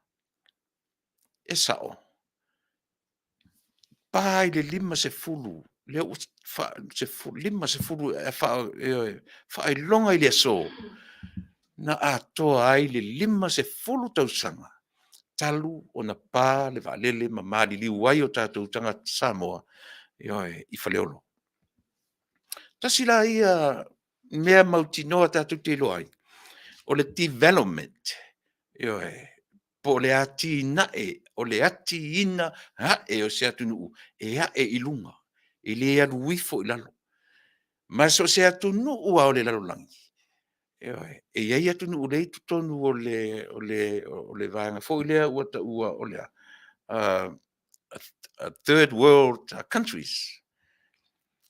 e sao, pa i le 50, lea ua 50, ioe, faailoga i le aso na atoa ai le 50 tausaga talu ona pa le vaalele ma maliliu ai o tatou tagata Samoa, ioe, i Faleolo. Tasi la ia mea mautinoa tatou te iloa ai, o le development, ioe, po o le atinae, o le atiina ae o se atunuu, e ae i luga, e le alu ifo i lalo. Ma so o se atunuu lava o le lalolagi, ioe, e i ai atunuu o lea e i totonu o le vaega foi lea ua taua o le a? Third World Countries.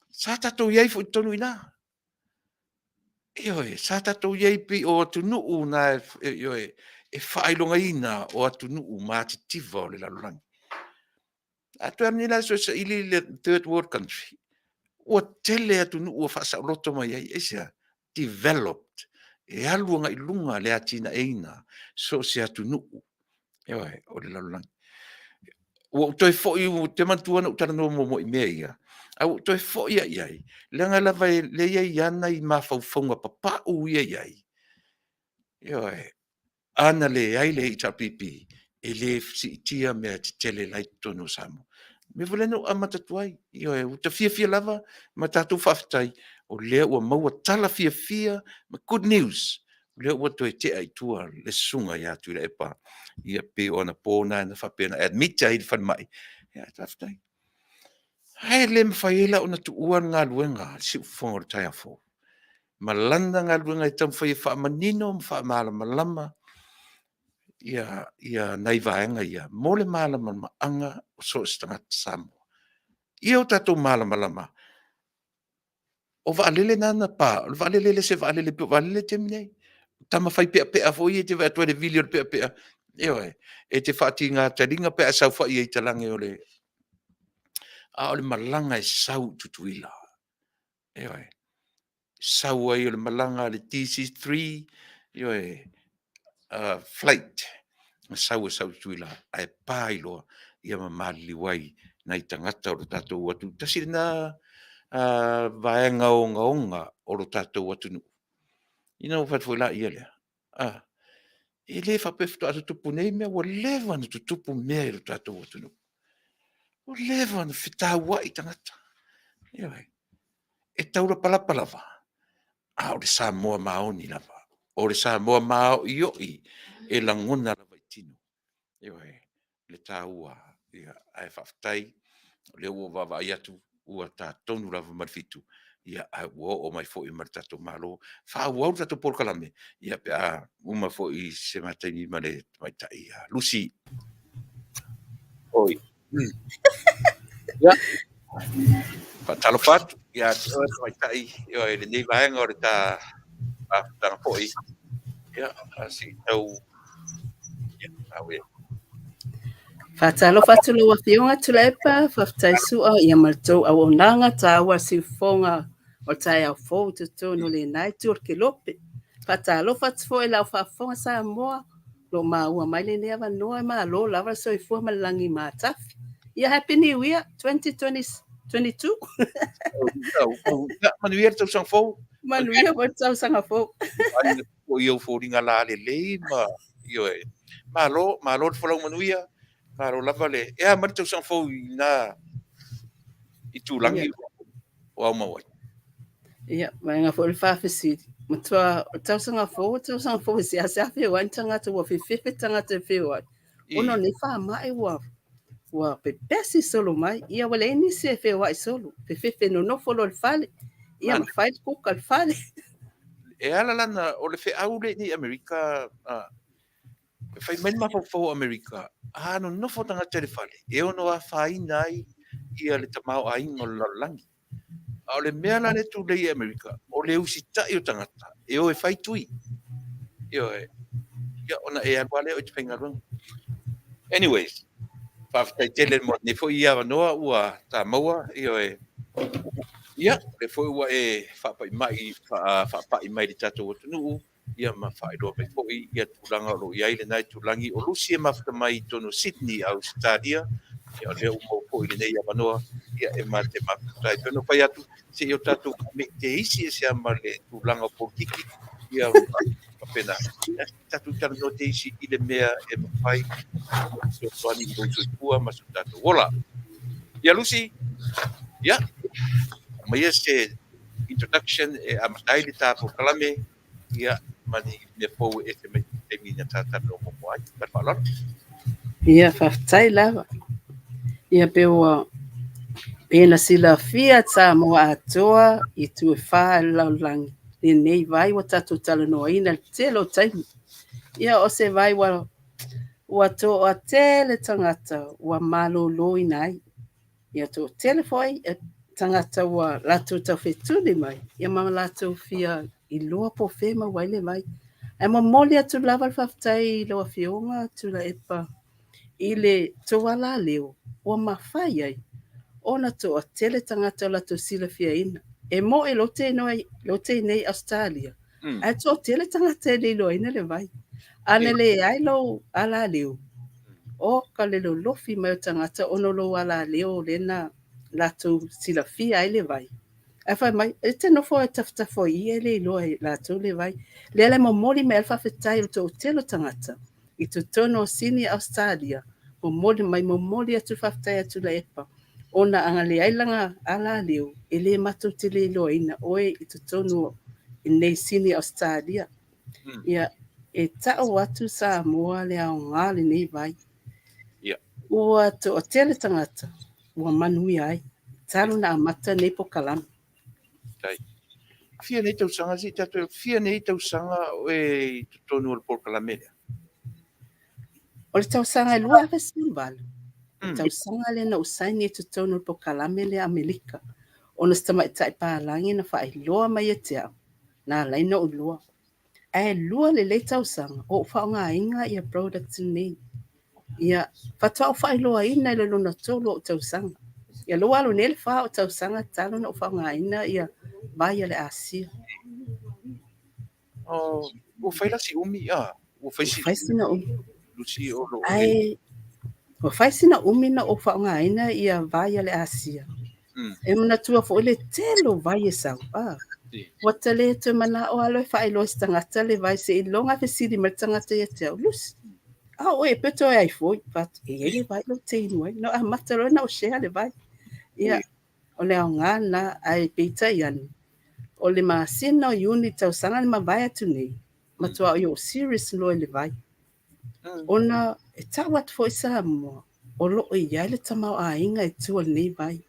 Sa tatou i ai foi i totonu i ina. Ioe, sa tatou i ai pei o atunuu na ioe, e faailogaina o atunuu matitiva o le lalolagi. A toe alu nei la e saili le third world country, ua tele atunuu ua faasaoloto mai ai. Aisea? Developed. E alu agai i luma le atinaeina o so o se atunuu, ioe, o le lalolagi. Ua ou toe foi, ou te manatua na ou talanoa muamua i mea ia, ae ua ou toe foi lava i ai, leaga lava o lea e i ai lava nai mafaufauga papau ia e i ai, ioe, a na leai le HRPP, e le siitia mea tetele la e i totonu o Samoa. O le mea foi lea na ou amata atu ai, ioe, ua ta fiafia lava ma tatou faafetai o lea ua maua tala fiafia ma good news, o lea ua toe tea i tua le susuga ia Tuilaepa, ia pei o anapo na na faapea na admit ai i le falemai, ae faafetai. Ae le mafai ai la ona tuua le galuega a le siufofoga o le taeao fou ma lana galuega e taumafai e faamanino ma faamalamalama nai vaega ia mo le malamalamaaga o so o se tagata Samoa. Ia o tatou malamalama, o vaalele na na pa, o le vaalele e le o se vaalele pei o vaalele i le taimi nei. O tama fai peapea foi ia e te vaai atu i le vili o le peapea, ioe, e te faatiga taliga pe a e saofai ai i talaane o le… A o le malaga e sau i Tutuila, ioe, sau ai o le malaga a le DC3, ioe, flight, na sau ai i Tutuila ae pa ai loa ma maliliu ai nai tagata o le tatou atunuu. Tasi lena vaega ogaoga o le tatou atunuu. Ia ona ou fai atu foi lea, a, e le faapea faatoa tutupu nei mea, ua leva ona tutupu mea i lo tatou atunuu. Ua leva ona fetauai tagata, ioe. E taulapalapa lava, a o le Samoa maoni lava, o le Samoa maoioi e lagona lava i tino, ioe, le taua. Ae faafetai o lea ua ou vaavaai atu ua ta tonu lava ma le 7, ae ua oo mai foi ma le tatou Malo. Faaauau le tatou polokalame pe a uma foi i se ma taimi ma le tamaitai ia Lucy. Oi. Ia. Faatalofa atu ia te oe tamaitai i lenei vaega o le ta mafutaga foi. Ia, se i tau Faatalofa atu lau Afioga Tuilaepa, faafetai Su'a ia ma le tou auaunaga taua siufofoga o le taeao fou i totonu o lena itu o le kelope. Faatalofa atu foi i lau faafofoga Samoa, o lo o maua mai lenei avanoa, e malo lava le soifua ma le lagi matafi. Ia Happy New Year 2022. Manuia le tausaga fou. Manuia foi le tausaga fou. O i ou foliga lalelei ma ioe. Malo, malo le folau manuia. Malo lava le... E a mai le tausaga fou i na itulagi o aumau ai? Ia, vaega foi le faafesili. Matua o tausaga fou, o tausaga fou e seasea feoai ni tagata, ua fefefe tagata e feoai. Ona o nei faamai ua pepesi solo mai. Ia ua leai nisi e feoai solo. Fefefe nonofo loa i le fale. Ia ma fai le kuka i le fale. E ala lana, o le feau lea i Amerika, E fai mai le mafaufau o Amerika, a nonofo tagata i le fale, e ono afaina ai ia le tamaoaiga o le lalolagi. A o le mea la lea e tulei i Amerika, o le usitai o tagata e o e fai tui. Ioe. Ia, ona e alu lava lea o e te faigaluega. Anyways, faafetai tele mo lenei foi avanoa ua ta maua, ioe. Ia, o lea foi ua e faapai mai, faapai mai i le tatou atunuu, ia ma faailoa mai foi ia tulaga o lo o i ai lena itulagi o Lucy e mafuta mai i totonu o Sydney, Ausetalia. Ia, o lea ua maua foi lenei avanoa, ia e ma te mafuta ai. Pei ona fai atu, se i o tatou teisi ese lava ma le tulaga o polokiki, ia faapena. Ia, tatou talanoa teisi i le mea e mafai ona fesoasoani i lou soifua ma so tatou ola. Ia Lucy, ia, aumaia se introduction e amata ai le ta polokalame, ia, ma ni mea fou e ese mai i le taimi na ta talanoa muamua ai. Ma le faaaloalo. Ia, faafetai lava. Ia, pe ua pei ona silafia Samoa atoa i itu e fā o le lalolagi lenei vai ua tatou talanoaina i le tele o taimi. Ia, o se vai ua ua toatele tagata ua maloloina ai. Ia toatele foi tagata ua latou taufetuli mai, ia ma latou fia iloa po o fea e maua ai le vai. Ae momoli atu lava le faafetai i lau Afioga Tuilaepa i le tou alaleo ua mafai ai ona toatele tagata o latou silafiaina. E mo'i lou te i nei i Ausetalia, ae toatele tagata e le iloaina le vai. A na leai lou alaleo, o ka le lolofi mai o tagata ona o lou alaleo lea na latou silafia ai le vai. Ae fai mai, e te nofo e tafatafa o ia e le iloa e latou le vai. Lea la e momoli mai ai le faafetai o le toatele o tagata i totonu o Sini Ausetalia, momoli mai, momoli atu le faafetai a Tuilaepa, ona a na leai lana alaleo, e le matou te le iloaina oe i totonu o nei Sini Ausetalia. Ia, e tau atu Samoa le aoga o lenei vai. Ua toatele tagata ua manuia ai, talu na amata nei polokalame. Fia nei tausaga, se i tatou, fia nei tausaga oe i totonu o le polokalame lea? O le tausaga e 2018, o le tausaga lea na ou saini ai i totonu o le polokalame lea a Amerika, ona o se tamaitai palagi na faailoa mai ia te au, na ala ai ona ou iloa. Ae lua lelei tausaga o ou faaaogaina ia products nei. Ia, faatoa ou faailoaina i le lona tolu o ou tausaga. Ia, lea ua alu nei le fa o tausaga talu ona ou faaaogaina ia vai a le Asia. Oh, ua fai la si umi, ah, ua fai si Ua fai sina umi. Lucy o lo o Ae ua fai sina umi na ou faaaogaina ia vai a le Asia. E manatua foi le tele o vai e sau. Ah. Ua ta le toe manao lava loa e faailoa i se tagata le vai seiloga e fesili mai le tagata ia te au, Lucy, a oe e pe toe ai foi? Fai atu, e i ai le vai lea ou te inu ai. Na amata loa ona ou share le vai. Ia, o le aoga lena, ae peitai ane, o le masina o Iuni tausaga na mavae atu nei, matua ou serious loa i le vai. Ona e tau atu foi Samoa, o lo o i ai le tamaoaiga e tua i lenei vai.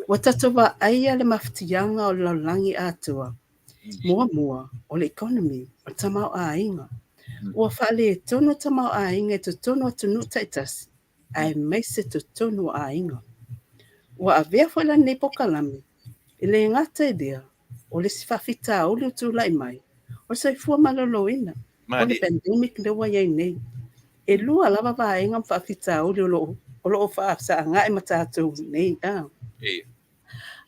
Ua tatou vaaia le mafatiaga o le lalolagi atoa. Muamua, o le economy, o le tamaoaiga. Ua faaletonu le tamaoaiga i totonu o atunuu taitasi, aemaise totonu o aiga. Ua avea foi la lenei polokalame, e le gata i lea, o le isi faafitauli ua tulai mai, o le soifua maloloina, o le pandemic lea ua i ai nei. E lua lava vaega ma faafitauli o lo o faafesagaai ma tatou nei.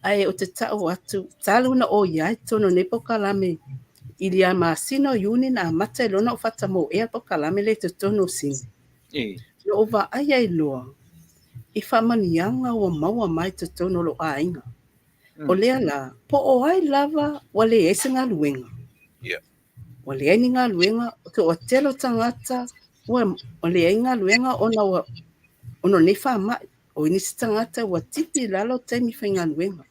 Ae ou te tau atu, talu ona ou i ai i totonu o lenei polokalame, i le masina o Iuni na amata ai loa ona ou fatamoea le polokalame lea i totonu o Sini. Na ou vaai ai loa i faamanuiaga ua maua mai i totonu o lou aiga. O lea la, po o ai lava ua leai se galuega. Ua leai ni galuega, o toatele o tagata ua leai galuega ona o lenei faamai. O nisi tagata ua tipi i lalo taimi faigaluega.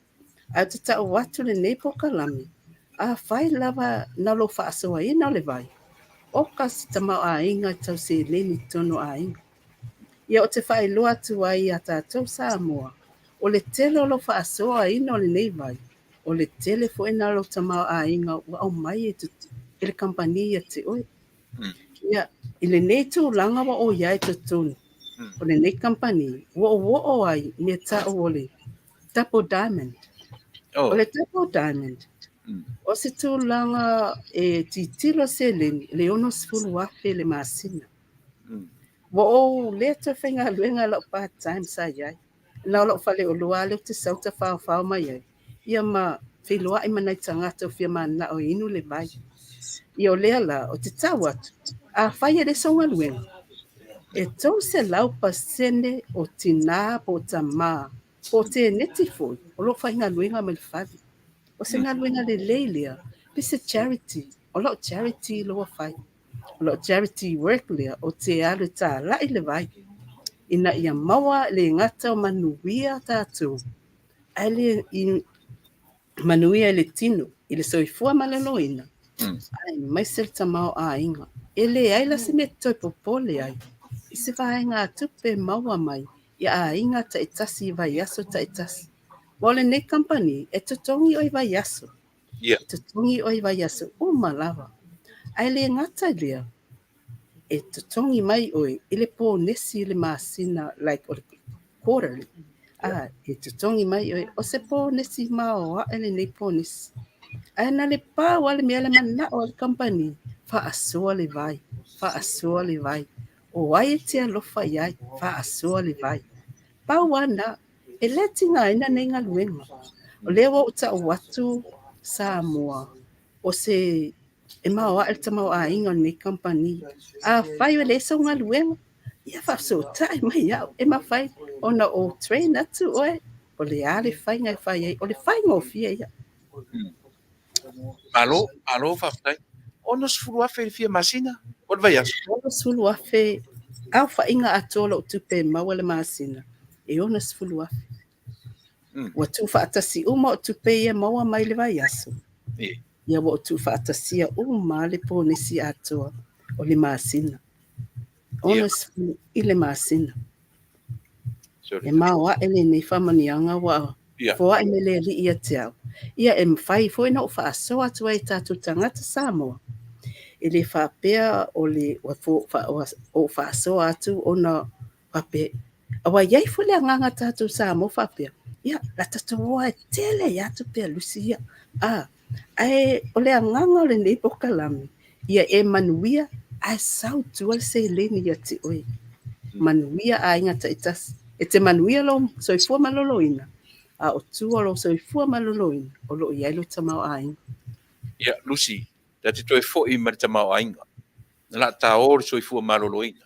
Ae ou te tau atu lenei polokalame, afai lava na o lou faasoaina o le vai, oka se tamaoaiga e tau seleni i totonu o aiga. Ia ou te faailoa atu ai ia tatou Samoa, o le tele o lou faasoaina o lenei vai, o le tele foi na o lou tamaoaiga ua aumai e le kamupani ia te oe. Ia, I lenei tulaga ua ou i ai i totonu o lenei kamupani, ua ou oo ai i mea tau o le double diamond. O le double diamond, o se tulaga e tilotilo seleni i le $60,000 i le masina. Ua ou le toe faigaluega i lau part time sa i ai. Na o lou faleoloa lava lea ou te sau tafaofao mai ai, ia ma feiloai ma nai tagata ua fia mananao e inu le vai. Ia o lea la, ou te tau atu, afai e leai sau galuega, e 300% o tina po o tama po o teneti foi o lo o faigaluega mai le fale. O se galuega lelei lea, pe se charity, o lau charity lea ua fai. O lau charity work lea, ou te alu e talai le vai ina ia maua le gata o manuia tatou, ae le i manuia i le tino, i le soifua maloloina, aemaise le tamaoaiga. E leai la se mea e toe popole ai i se vaegatupe maua mai i aiga taitasi i vaiaso taitasi. Aua o lenei kamupani, e totogi oe i vaiaso. E totogi oe i vaiaso uma lava. Ae le gata i lea, e totogi mai oe i le ponesi i le masina, like o le quarterly. E totogi mai oe, o se ponesi maoae lenei ponesi. Ae na le pau lava le mea le manao a le kamupani, faasoa le vai, faasoa le vai. O ai e te alofa i ai, faasoa le vai. Pau lava lena, e le tigaina nei galuega. O lea ua ou tau atu Samoa, o se e maoae le tamaoaiga o lenei kamupani. Afai e leai sau galuega, ia faafesootai mai au, e mafai ona ou train atu oe, o le a le faiga e fai ai, o le faigofie ia. Malo, malo faafetai. $60,000 i le fia masina, o le vaiaso? $60,000, aofaiga atoa o lou tupe e maua i le masina, e $60,000. Ua tuufaatasi uma o tupe ia e maua mai le vaiaso. Ia ua ou tuufaatasia uma le ponesi atoa o le masina. 60 i le masina. E maoae lenei faamanuiaga ua foai mai le Alii ia te au. Ia e mafai foi ona ou faasoa atu ai i tatou tagata Samoa. E le faapea o le ua ou faasoa atu ona faapea, aua e i ai foi le agaga tatou Samoa faapea, ia la tatou o lava e tele ai tupe a Lucy ia. Ae o le agaga o lenei polokalame, ia e manuia ae sau i tua le seleni ia te oe. Manuia aiga taitasi. E te manuia lou soifua maloloina, a o tua o lou soifua maloloina, o lo o i ai lou tamaoaiga. Ia, Lucy, ta te toe foi ma le tamaoaiga. Na la ta o le soifua maloloina.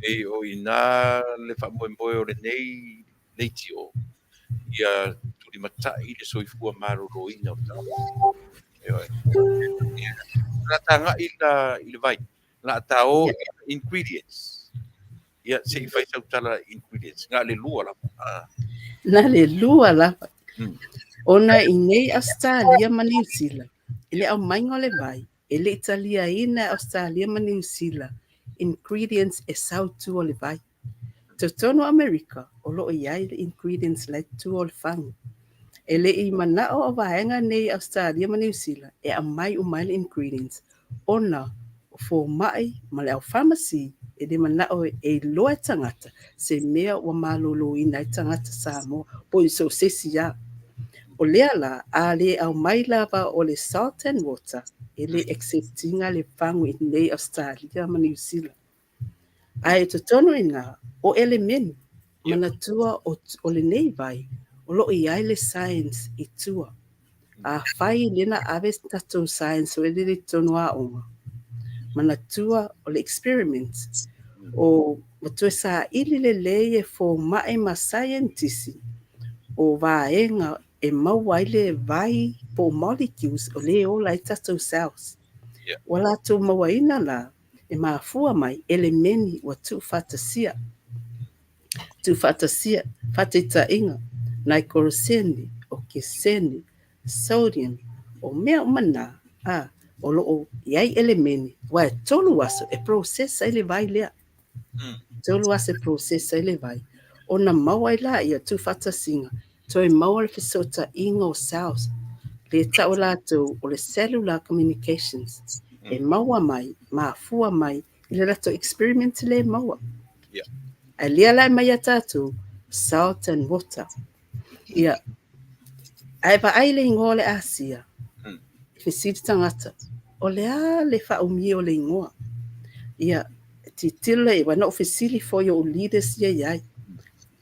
E o ina le faamoemoe o lenei leitio, ia tulimatai le soifua maloloina o le tagata. Ioe. La tagai la i le vai, la ta o ingredients. Ia, se i fai sau tala ingredients. Na le lua lava. Na le lua lava. Ona i nei Australia ma Niu Sila, i le aumaiga o le vai, e le i taliaina e Australia ma Niu Sila ingredients e sau i tua o le vai. Totonu o Amerika, o lo o i ai le ingredients la e i tua o le fagu. E le i manao o vaega nei Australia ma Niu Sila e aumai uma ai le ingredients ona o fomai ma le au pharmacy e le manao e iloa e tagata se mea ua maloloina ai tagata Samoa po o so o se isi lava. O lea la, a le aumai lava o le salt and water, e le accept ina le fagu i nei Australia ma Niu Sila. Ae totonu i ina, o elemeni, manatua o lenei vai, o lo o i ai le science i tua. Afai lea na ave tatou science o le i totonu o aoga, manatua o le experiment, o ua toe saili lelei e fomai ma scientist o vaega e maua ai le vai po o molecules o lea e ola ai tatou cells. Ua latou mauaina la, e mafua mai elemeni ua tuufaatasia. Tuufaatasia, faataitaiga, nitrosene, okesene, sodium, o mea uma na, o lo o i ai elemeni, aua e 3 aso e process ai le vai lea. 3 aso e process ai le vai. Ona maua ai laia tuufaatasiga, toe maua le fesootaiga o cells. Le tau latou o le cellular communications. E maua mai, mafua mai i le latou experiment lea e maua. Ae lea la e aumai ia tatou, salt and water. Ia, ae vaai le igoa o le Asia, e fesili tagata, o le a le faaumia o le igoa? Ia, tilotilo lea i ai, aua na ou fesili foi i ou leaders ia e i ai,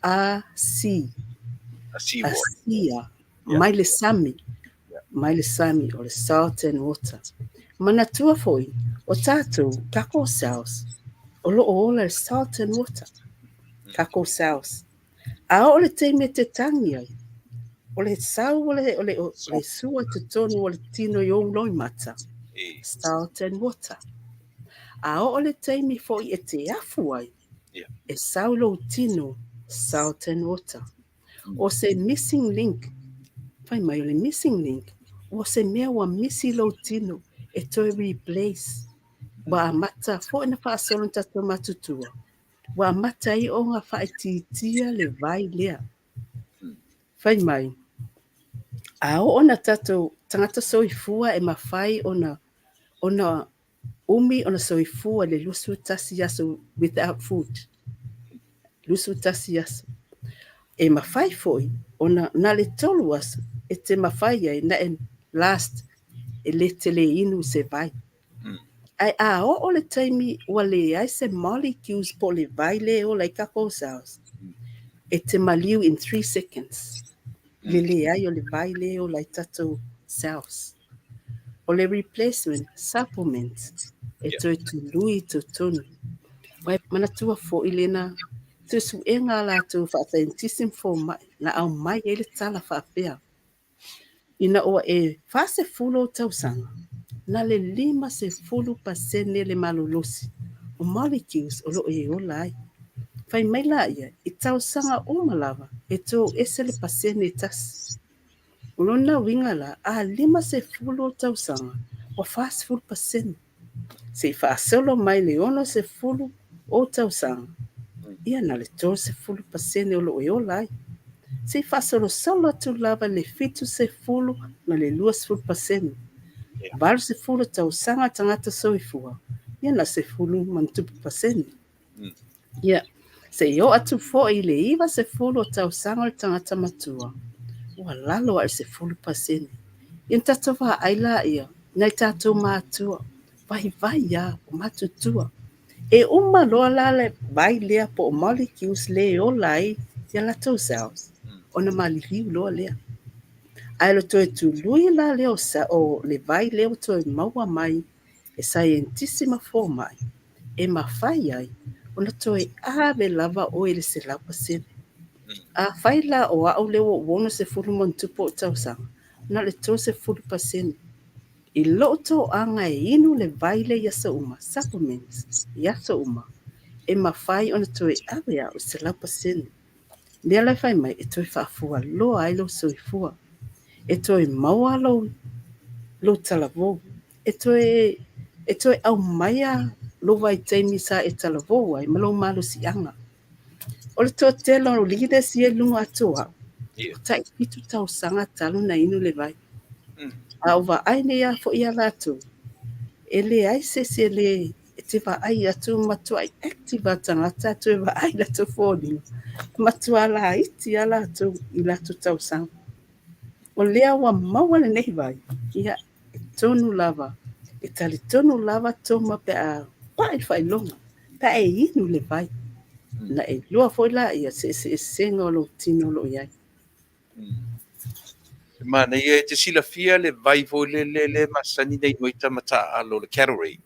A C, Asia, mai le sami, mai le sami o le salt and water. Manatua foi, o tatou, takou cells, o lo o ola i le salt and water, takou cells. A oo le taimi e te tagi ai, o le sau o le, o le, o le sua i totonu o le tino i ou loimata, salt and water. A oo le taimi foi e te afu ai, e sau lou tino, salt and water. O se missing link, fai mai o le missing link, ua se mea ua misi lou tino e toe replace. Ua amata foi na faasolo na tatou matutua, ua amata ai ona faaitiitia le vai lea. Fai mai, a oo na tatou tagata soifua e mafai ona ona umi ona soifua le 21 aso without food. 21 aso. E mafai foi ona na le 3 aso e te mafai ai na e last e le te le inu se vai. Ae a oo le taimi ua leai se molecules po o le vai lea e ola ai takou cells, e te maliu in 3 seconds. Le leai o le vai lea e ola ai tatou cells. O le replacement supplement e toe tului i totonu. Ua manatua foi lena suesuega a latou faasaienitisi ma fomai na aumai ai le tala faapea, ina ua e 40 ou tausaga, na le 50% le malolosi o molecules o lo o e ola ai. Fai mai laia, i tausaga uma lava e tou ese le pasene e tasi. O lona uiga la, a 50 ou tausaga, ua 40%. Se i faasolo mai le 60 ou tausaga, ia na le 30% o lo o e ola ai. Se i faasolosolo atu lava le 70 na le 20%. 80 tausaga tagata soifua, ia na 10 ma ona tupu pasene. Ia, se i oo atu foi i le 90 o tausaga o le tagata matua, ua lalo ae i le 10%. Ia na tatou vaai laia, nai tatou matua, vaivai lava, o matutua. E uma loa la le vai lea po o molecules lea e ola ai ia latou cells, ona maliliu loa lea. Ae o le toe tului la lea o le vai lea ua toe maua mai e saienitisi ma fomai, e mafai ai ona toe ave lava oe i le 100%. Afai la o au lea ua ou 60 ma ona tupu ou tausaga, na o le 30%. I lou toaga e inu le vai lea i aso uma, supplements i aso uma, e mafai ona toe ave au i 100%. Lea la e fai mai, e toe faafualoa ai lou soifua, e toe maua lou, lou talavou, e toe, e toe aumaia lou vaitaimi sa e talavou ai ma lou malosiaga. O le toatele o leaders ia i luga atu o au, ua tai 7 tausaga talu ona inu le vai. A o vaai nei lava foi ia latou, e leai se isi e le e te vaai atu matuai active lava tagata toe vaai i latou foliga, matua laiti lava latou i latou tausaga. O lea ua maua lenei vai, ia, e tonu lava, e talitonu lava Toma pe a pai le faailoga, pe a e inu le vai. Na e iloa foi laia se eseesega o lou tino o lo o i ai. E manaia e te silafia le vai foi lele le masani na inu ai tama taaalo le Gatorade,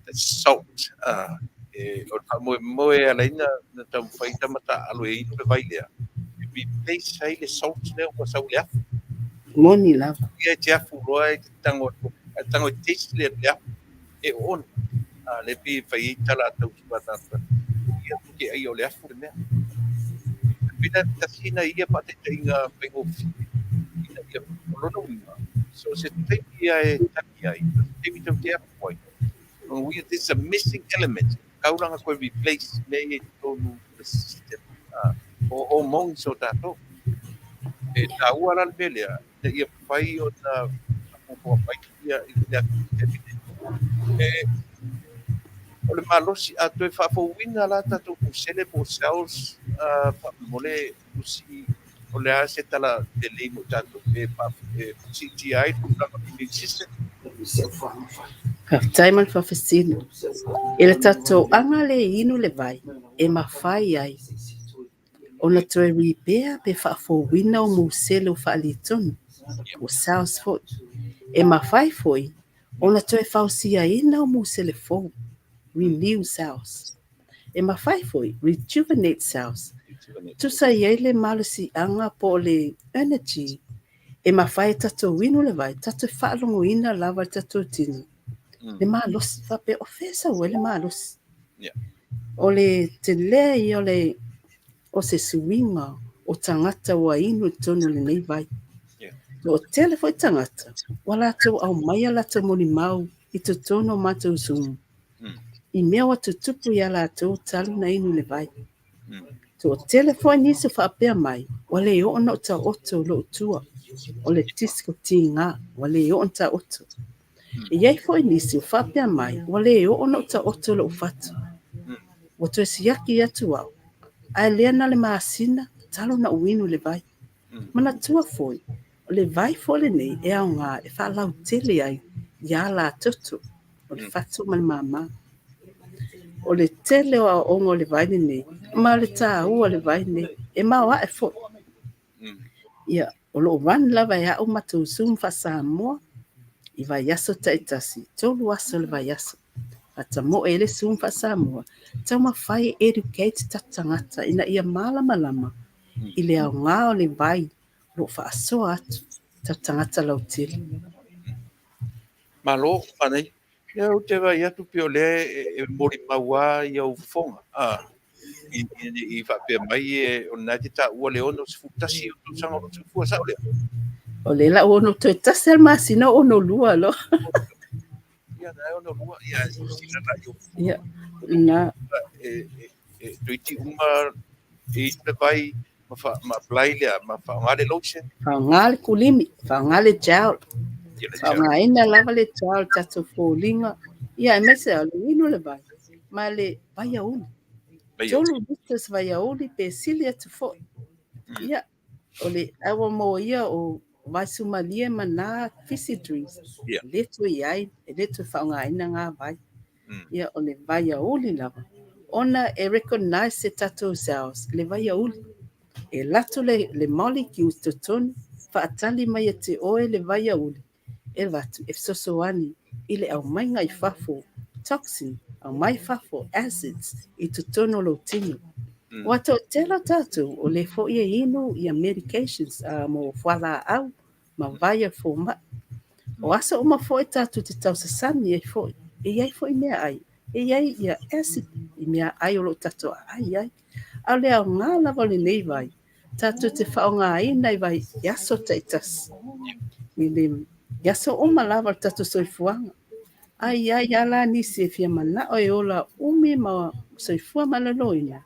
the salt. E, o le faamoemoe e ala ai na taumafai tama taaalo e inu le vai lea, e replace ai le salt lea ua sau i le afu. Moni lava. Ia e te afu loa e te tago atu, a tago e taste le afu, e oona. A lea pei e fai ai tala a tautua tagata, ia tou te aia o le afu le mea. E pei la tasi na ia faataitaiga faigofie ina ia, o lona uiga, so o se taimi ia e tagi ai, o se taimi tou te afu ai, o lona uiga there's a missing element, tatau la ona toe replace mea ia i totonu o le system, o hormones o tatou. E taua la le mea lea, ina ia mafai ona faafogafoga mai ia i le atu i le taimi lenei. E, o le malosi, a toe faafouina la tatou musele po o cells, faamolemole Lusi, o le a se tala lelei mo tatou e, e siitia ai le tulaga o le immune system? Faafetai ma le faafesili. I le tatou aga le inu le vai, e mafai ai ona toe repair pe faafouina o musele o faaletonu, po o cells foi. E mafai foi ona toe fausiaina o musele fou, renew cells. E mafai foi, rejuvenate cells. Tusa i ai le malosiaga po o le energy e mafai e tatou inu le vai, tatou faalogoina lava le tatou tino, le malosi, faapea o fea e sau ai le malosi. O le telē ia o le o se suiga o tagata ua inu i totonu o lenei vai. Toatele foi tagata ua latou aumaia latou molimau i totonu o matou Zoom i mea ua tutupu ia latou talu na inu le vai. Toatele foi nisi o faapea mai, ua le oo ona ou taoto lou tua, o le disc o tiga, ua le oo ona taoto. E i ai foi nisi o faapea mai, ua le oo ona ou taoto lou fatu. Ua toe siaki atu au, ae lea na o le masina talu na ou inu le vai. Manatua foi, o le vai foi lenei e aoga e faalautele ai ia latoto, o le fatu ma le māmā. O le tele o aoaoga o le vai lenei, ma le taua o le vai lenei, e maoae foi. Ia, o loo run lava e au matou Zoom faa-Samoa i vaiaso taitasi, 3 aso o le vaiaso. Faatamoo le Zoom faa-Samoa, taumafai e educate tatou tagata ina ia malamalama i le aoga o le vai o loo faasoa atu tatou tagata lautele. Malo, manaia. Ia ou te vaai atu pei o lea e molimau lava ia ou fofoga. I faapea mai e o lena e te taua le 61 o tausaga o lou soifua, sao lea? O le lau 61 le masina o 62 lo. Ia, na e 62, ia, silasila la i ou fofoga. Ia, na. E toeitiiti uma e inu le vai ma, ma apply lea, ma faaaoga le lotion. Faaaoga le kulimi, faaaoga le gel. Ia, le gel. Faaaogaina lava le gel tatou foliga. Ia, aemaise o le inu le vai, ma le vaiauli. Vai 3 liters vaiauli pe sili atu foi. Ia, o le aua mo ia o vaisumalie ma nā fizzy drinks. Le toe i ai, e le toe faaaogaina ngā vai. Ia, o le vaiauli lava. Ona e recognize e tatou cells le vaiauli. E lato le molecules totonu, faatali mai e te oe le vaiauli, e vatu e fesoasoani i le aumaiga i fafo toxin, aumai fafo acids i totonu o lou tino. Ua toatele o tatou o le foi e inu ia medications mo fualaau ma vai a fomai. O aso uma foi tatou te tausasami ai foi, e i ai foi mea ai, e i ai ia acid i mea ai o loo tatou aai ai. A o le aoga lava o lenei vai, tatou te faaaogaina i vai i aso taitasi. I le i aso uma lava o le tatou soifuaga. Ai ai ala nisi e fia manao e ola umi ma soifua maloloina,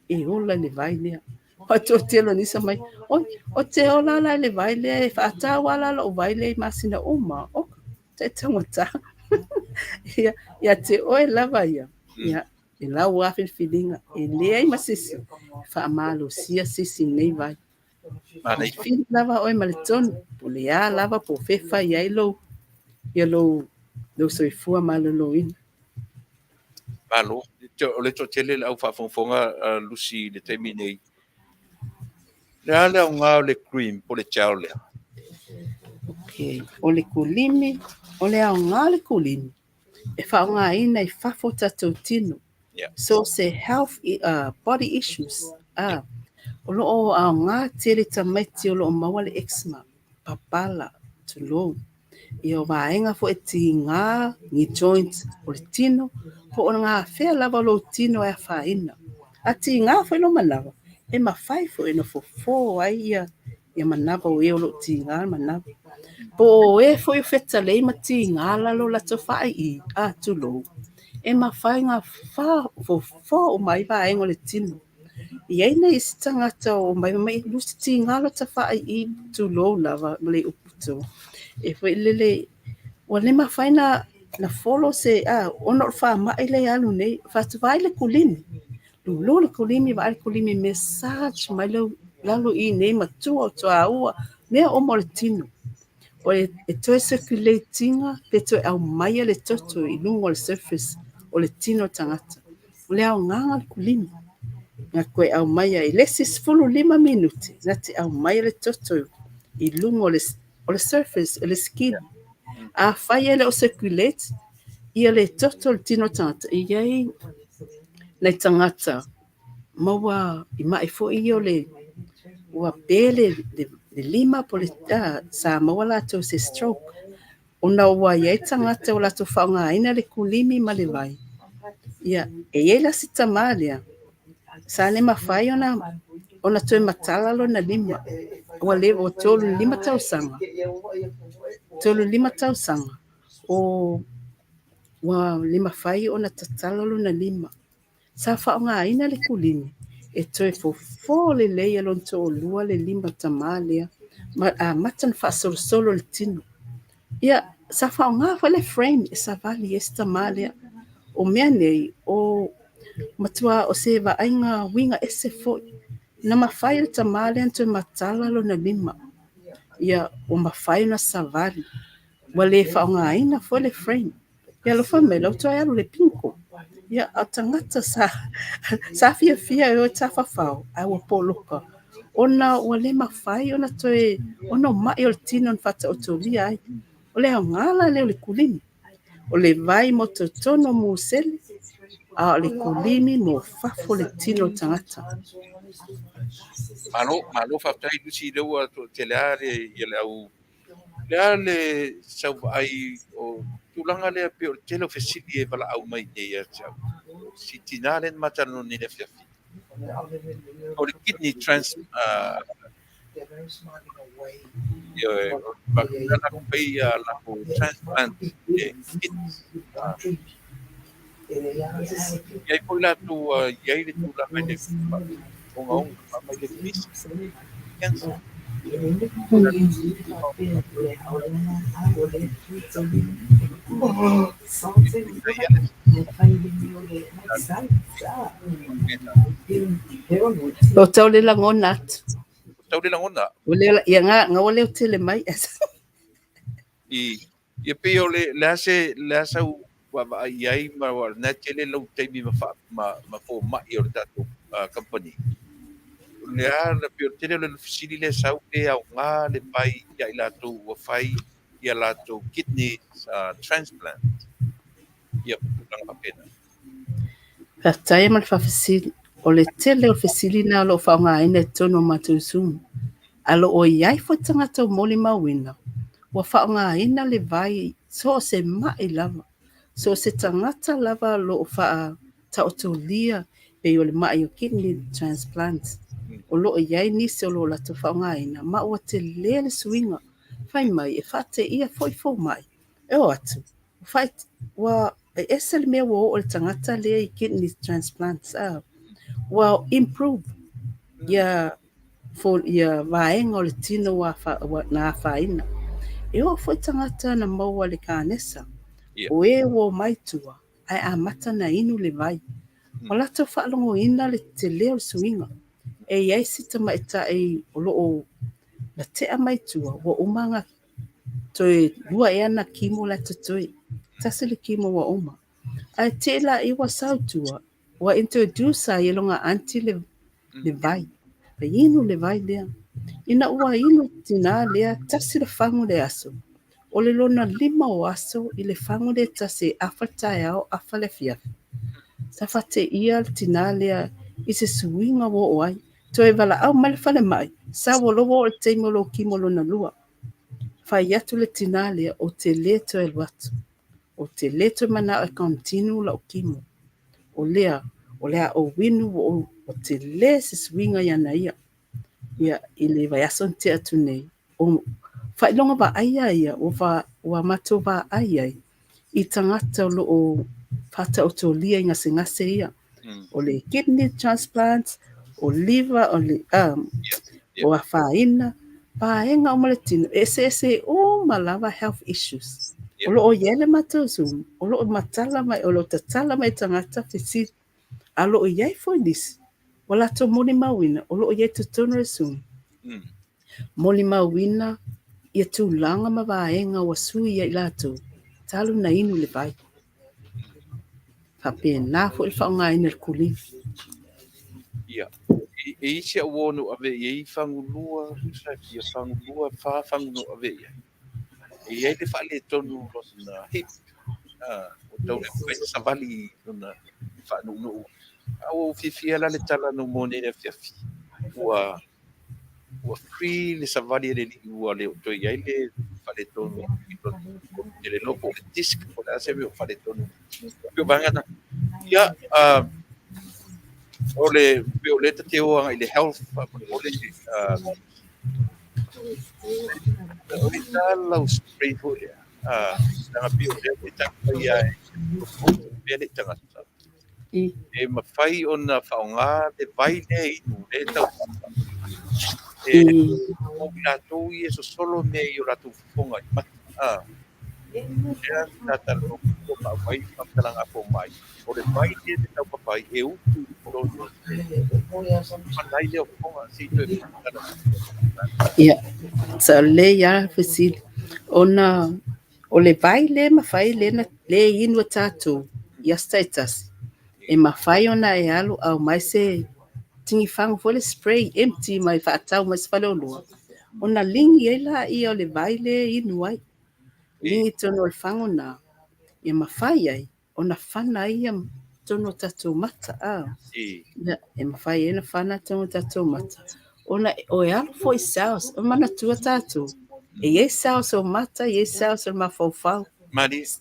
e ola i le vai lea. O toatele o nisi mai, oi, o te ola la i le vai lea e faatau ala lou vai lea i masina uma. O, te taugata. Ia, ia te oe lava ia. Ia, e lau a filifiliga, e leai ma se isi, faamalosia se isi nei vai. Manaia. Fili lava oe ma le tonu, po le a lava po o fea fai ai lou, ia lou, lou soifua maloloina. Malo. O le toatele le au faafogafoga Lusi i le taimi nei. Le a le aoga o le cream po le gel lea? Okay. O le kulimi, o le aoga o le kulimi, e faaaogaina i fafo o tatou tino. So se health body issues. O loo aoga tele tamaiti o loo maua le eczema, papala, tulou. Ia o vaega foi e tiga, ni joints o le tino, po o ngā fea lava o lou tino e afaina. A tiga foi lo manawa, e mafai foi ona fofo ai ia ia manava o e o loo tiga le manava. Po o e foi o fetalei ma tiga lalo latou faai'i, a tulou. E mafai ngā fa fofo o mai vaega o le tino. I ai na isi tagata o mai mai lusi tiga lo ta faai'i tulou lava ma le upu to. E foi lele, ua le mafai na Na follow se a ona o le faamai lea e alu nei, faatuvai le kulimi. Lulu le kulimi, vaai le kulimi massage mai le lalo i nei ma tua o tuaua, mea uma o le tino. O e, e toe circulate ina pe toe aumaia le toto i luga o le surface o le tino o le tagata. O le aogaga o le kulimi. Na toe aumaia i le isi 15 minute, na te aumaia le toto i luga o le, o le surface, o le skin. Afai e le o circulate ia le toto o le tino o le tagata, e i ai nai tagata maua i mai foi ia o le ua pe le, le, le lima po le sa maua latou se stroke ona ua i ai tagata ua latou faaaogaina le kulimi ma le vai. Ia, e i ai la si tamā lea, sa le mafai ona ona toe matala lona lima. Ua le ua 35 tausaga. 35 tausaga o ua le mafai ona tatala lona lima. Sa faaaogaina le kulimi e toe fofo lelei e lona toalua le lima tamā lea ma amata ona faasolosolo le tino. Ia, sa faaaoga foi le frame e savali ai si tamā lea. O mea nei, o matua o se vaaiga uiga ese foi. Na mafai e le tamā lea ona toe matala lona lima. Ia, ua mafai ona savali. Ua le faaaogaina foi le frame. Ia alofa mai, lau toe alu le pinko. Ia, a o tagata sa, sa fiafia e o e tafafao, ae ua poloka. Ona ua le mafai ona toe, ona o mai o le tino na faataotolia ai. O le aoga la lea o le kulimi. O le vai mo totonu o musele, a o le kulimi mo fafo o le tino o le tagata. Malo, malo faafetai Lucy, lea ua toatele lava le, ia le au le a le sau vaai o tulaga lea pei o le tele o fesili e valaau mai nei ia te au. Si tinā lea na ma talanoa nei i le afiafi. O le kidney trans ioe, faapena la fai a latou transplant e kidney. I ai foi latou ua i ai le tulaga i le ogaoga mai le pisi cancer. O tau le lagona atu. Tau le lagona. O le ia nga nga o leo tele mai. I ia pei o le le a se le a sau vaavaai i ai ma ua na tele lau taimi ma fa ma ma fomai o le tatou company. Le a na pei o le tele o le fesili le sau pe aoga le vai ia i latou ua fai ia latou kidney transplant. Ia tulaga faapena. Faafetai ma le faafesili. O le tele o fesili na o lo o faaaogaina i totonu o matou Zoom. A lo o i ai foi tagata o molimauina, ua faaaogaina le vai so o se mai lava. So o se tagata lava o lo o faataotolia pei o le mai o kidney transplant. O lo o i ai nisi o lo o latou faaaogaina, ma ua tele le suiga. Fai mai e faateia foi fomai. E o atu, ua e ese le mea ua oo le tagata lea i kidney transplants. Ua improve ia for ia vaega o le tino ua, ua na afaina. E oo foi tagata na maua le kanesa. O e ua omai tua, ae amata na inu le vai. O latou faalogoina le tele o le suiga. E i ai si tamaitai o lo o na tea mai tua, ua uma na toe lua ea na chemo la totoe. Tasi le chemo ua uma. Ae te la i ua sau tua, ua introduce ai e longa aunty le, le vai. Fa inu le vai lea. Ina ua inu tina lea, tasi le fagu le aso. O le lona 5 o aso i le fagu le tasi e afa le taeao, afa le afiafi. Sa faateia le tina lea i se suiga ua oo ai. Toe valaau mai le falemai, sa ua loa oo le taimi o lou chemo lona lua. Fai atu le tina lea, o te le toe alu atu. O te le toe manao e continue lau chemo. O lea, o le a ou inu o, o te le se suiga ia na ia. Ia, i le vaiaso na tea atu nei. O faailoga vaaia ia, ua, va, ua matou vaai ai i tagata o lo o faataotolia i gasegase ia. O le kidney transplant, o liver, o le o afaina, vaega uma le tino, e eseese uma lava health issues. O lo o i ai le matou Zoom, o lo o matala mai, o lo o tatala mai tagata fesili. A o lo o i ai foi nisi ua latou molimauina o lo o i ai i totonu o le Zoom. Molimauina ia tulaga ma vaega ua sui ai i latou talu ona inu le vai. Faapena foi le faaaogaina o le kulimi. Ia, e i ai si au uo na ou ave i ai fagulua, tusa e fia fagulua, fa fagu na ou ave i ai. E i ai le faaletonu o lona hip, ua tau le mafai ona savali i lona faanounou. A ua ou fiafia la i le tala na ou maua nei i le afiafi, ua ua free le savali a le alii ua le o toe i ai le faaletonu i lona ou te le iloa po o le disc po o le a se mea o faaletonu. E pei o vaega na. Ia, o le pei o lea ta te o agai i le health faamolemole, o le ta lau spray foi lea, leaga pei o lea foi taumafai lava e promote pea le tagata e mafai ona faaaoga le vai lea e inu lea e taumafa e mo i latou ia e sosolo mea i o latou fofoga i mata. Lea sa talanoa ma aumai faamatalaga a fomai, o le vai lea e taumafa ai e utu i totonu fana ai lea o fofoga. Se i toe faamatala mai. Ia, sa lelei lava le fesili, ona o le vai lea e mafai lea e inu e tatou i aso taitasi, e mafai ona e alu aumai se tigifagu foi le spray empty mai faatau mai se faleoloa, ona ligi ai laia o le vai lea e inu ai. Ligi i totonu o le fagu lena, ia mafai ai ona fana ai ia totonu o tatou mata. Ia, e mafai ai ona fana totonu o tatou mata. Ona o e alu foi cells, o manatua tatou, e i ai cells o mata, e i ai cells o le mafaufau.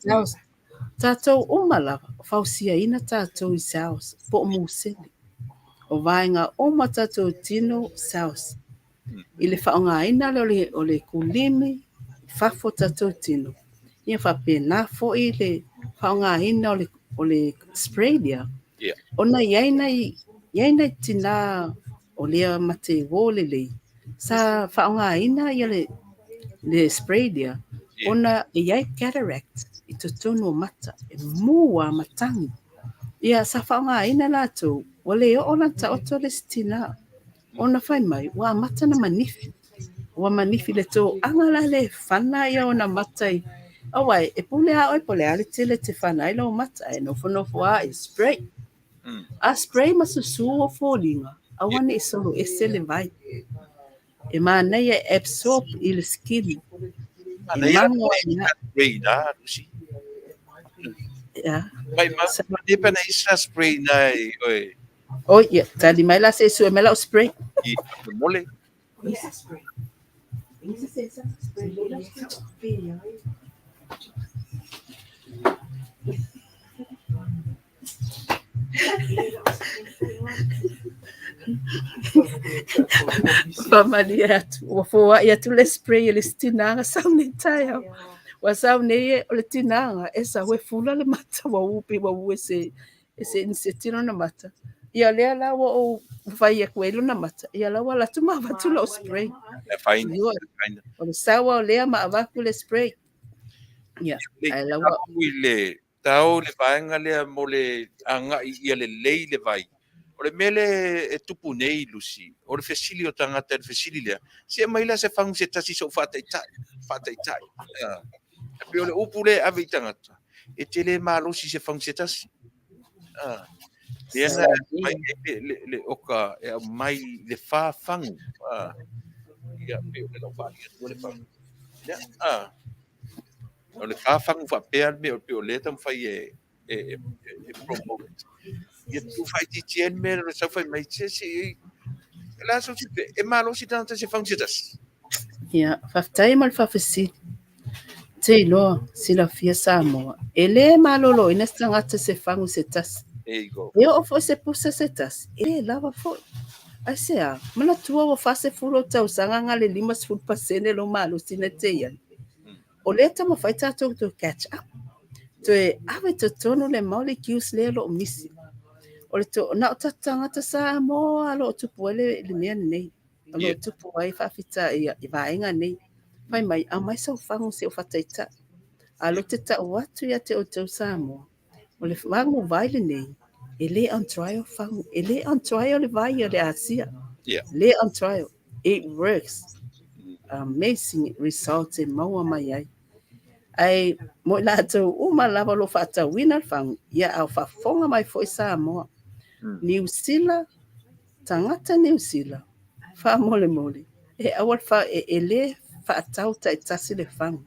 Cells. Tatou uma lava, fausiaina tatou i cells, po o musele. O vaega uma tatou tino, cells. I le faaaogaina lea o le kulimi i fafo o tatou tino, ia faapena foi le faaaogaina o le spray lea, ona e i ai nai tina o lea mate uo lelei, sa faaaogaina le spray lea, ona e i ai cataract i totonu o mata, e mu lava matagi. Ia sa faaaogaina latou, ua le oo la ona taoto le isi tina. Ona fai mai, ua amata ona manifi. Ua manifi i le toaga la lea e fana ia ona mata i. Aua e pule lava oe po o le a le tele e te fana ai lou mata, ae nofonofo lava e spray. A spray ma susu ou foliga, aua ne i solo ese le vai. E manaia e absorb i le skin. E mago ai i ina. Spray na, Lucy. Ia. Mai ma, pe na isa spray na e oe. Oi, ia, tali mai la se i sue mai lau spray. I mole. Faamalie atu, ua foai atu le spray e le isi tina na sau nei taeao. Ua sau nei o le tina na e sau e fula le mata ua u pei ua u e se e se iniseti lona mata. Ia lea la ua ou fai atu ai lona mata, ia la ua alu atu ma avatu lau spray. E faina. Ioe, o le saua o lea ma avatu le spray. Ia, ae la ua I le tao le vaega lea mo le agai ia lelei le vai. O le mea lea e tupu nei, Lucy, o le fesili o tagata i le fesili lea, se aumai la se fagu se tasi se i ou faataitai, faataitai. E pei o le upu lea e ave i tagata, e te le malosi se fagu se tasi. Lea na aumai ai le oka e aumai le fa fagu. Ia, pei o le lau faaalia atu le fagu. Ia, o le fa fagu faapea le mea pei o lea e taumafai e promote. Ia tuufaitiitia ai le mea lea o le sau fai mai, se se, o le a sau se, e malosi tagata se fagu se tasi. Ia, faafetai mo le faafesili. Te iloa, silafia Samoa, e le maloloina se tagata se fagu se tasi. There you go. E oo foi se pusa se tasi, e le lava foi. Aisea, manatua ua 40 ou tausaga na o le 50% lou malosi na te i ai. O lea e taumafai tatou toe catch up. Toe ave i totonu le molecules lea o lo o misi. O le to, na o tatou tagata Samoa o lo o tupu ai le mea lenei. O lo o tupu ai faafita i vaega nei. Fai mai, aumai sau fagu se i ou faataitai. A o lea ou te tau atu ia te outou Samoa, o le fagu vai lenei, e le on trial fagu, e le on trial le vai a le Asia. Le on trial. It works. Amazing results e maua mai ai. Ae mo i latou uma lava o lo o faatauina le fagu, ia a o faafofoga mai foi Samoa. Niu Sila, tagata Niu Sila, faamolemole, e aua e le faatau taitasi le fagu.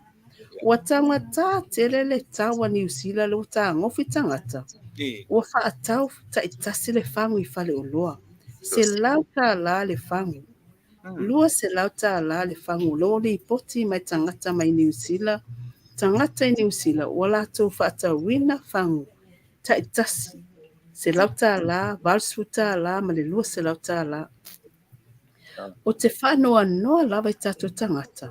Ua taugata tele le tau a Niu Sila lea ua tagofi tagata. Ua faatau taitasi le fagu i faleoloa. $100 le fagu. $200 le fagu. O lo o lipoti mai tagata mai Niu Sila. Tagata i Niu Sila ua latou faatauina fagu taitasi. $100, $80 ma le $200. Ou te faanoanoa lava i tatou tagata,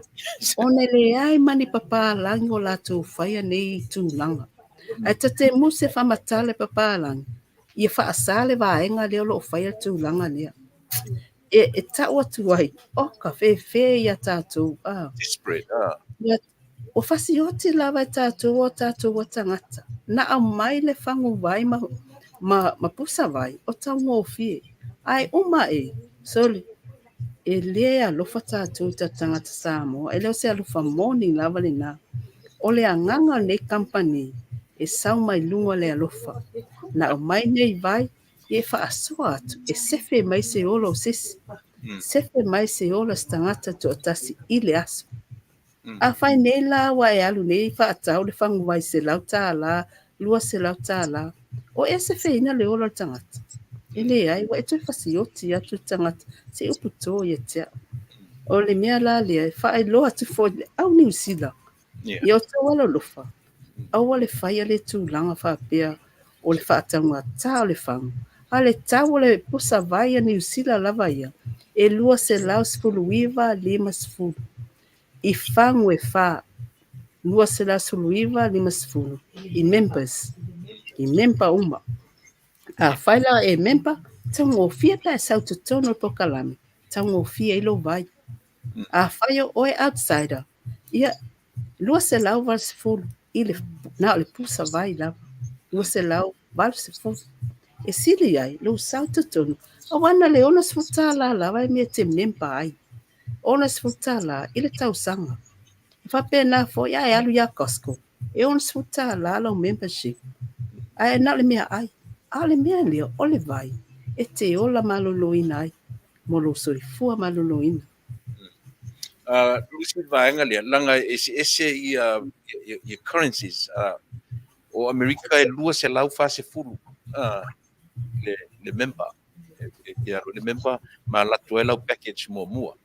ona e leai ma ni papalagi o latou faia nei tulaga. Ae ta te muse faamatala i papalagi, ia faasa le vaega lea o lo o faia le tulaga lea. E tau atu ai, oka, fefe ia tatou. Desperate. Ia, ua fasioti lava e tatou o tatou tagata. Na aumai le fagu vai ma pusa vai o taugofie. Ae uma e, sole, e le alofa tatou i tatou tagata Samoa. E le o se alofa moni lava lena. O le agaga o lenei kamupani, e sau mai luga le alofa. Na aumai nei vai, e faasoa atu, e sefe mai se ola o sesi. Sefe mai se ola se tagata toatasi i le aso. Afai nei la ua e alu nei faatau le fagu vai $100, $200, o e sefeina le ola o le tagata. E leai, ua e toe fasioti atu le tagata, se upu to ia te au. O le mea la lea, e faailoa atu foi le au Niu Sila. Ia outou alolofa, aua le faia le tulaga faapea o le faataugata o le fagu. A le tau o le pusa vai a Niu Sila lava ia, e 219.50. I fagu e fa, 219.50 i members, i member uma. Afai la e member, taugofie pe a e sau i totonu o le polokalame, taugofie ai lou vai. Afai o oe outsider, ia 280 i le, na o le pusa vai lava, 280. E sili ai lou sau i totonu, aua na le $60 lava e mea e te member ai. $60 i le tausaga. E faapena foi a e alu ia Costco, e $60 lau membership. Ae na o le mea ai. A o le mea lea, o le vai, e te ola maloloina ai, mo lou soifua maloloina. Lusi le vaega lea, leaga e eseese ia currencies. O Amerika e 240 le member. E alu le member ma alu atu ai lau package muamua.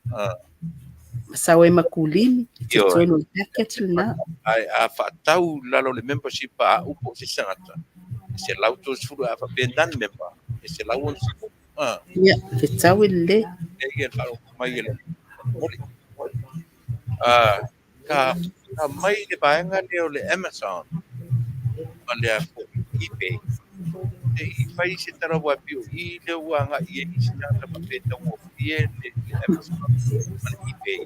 Ma sau ai ma kulimi, i totonu o le package lena. Ae a faatau lalo le membership a au po o se tagata, e 130, a faapea non member, e 160. Ia, fetau e lelei. E ia faalogo mai e le moli. Ka mai le vaega lea o le Amazon ma le eBay. I fai se tala ua pio i le ua agai i ai se tagata faapea e taugofie le Amazon ma le eBay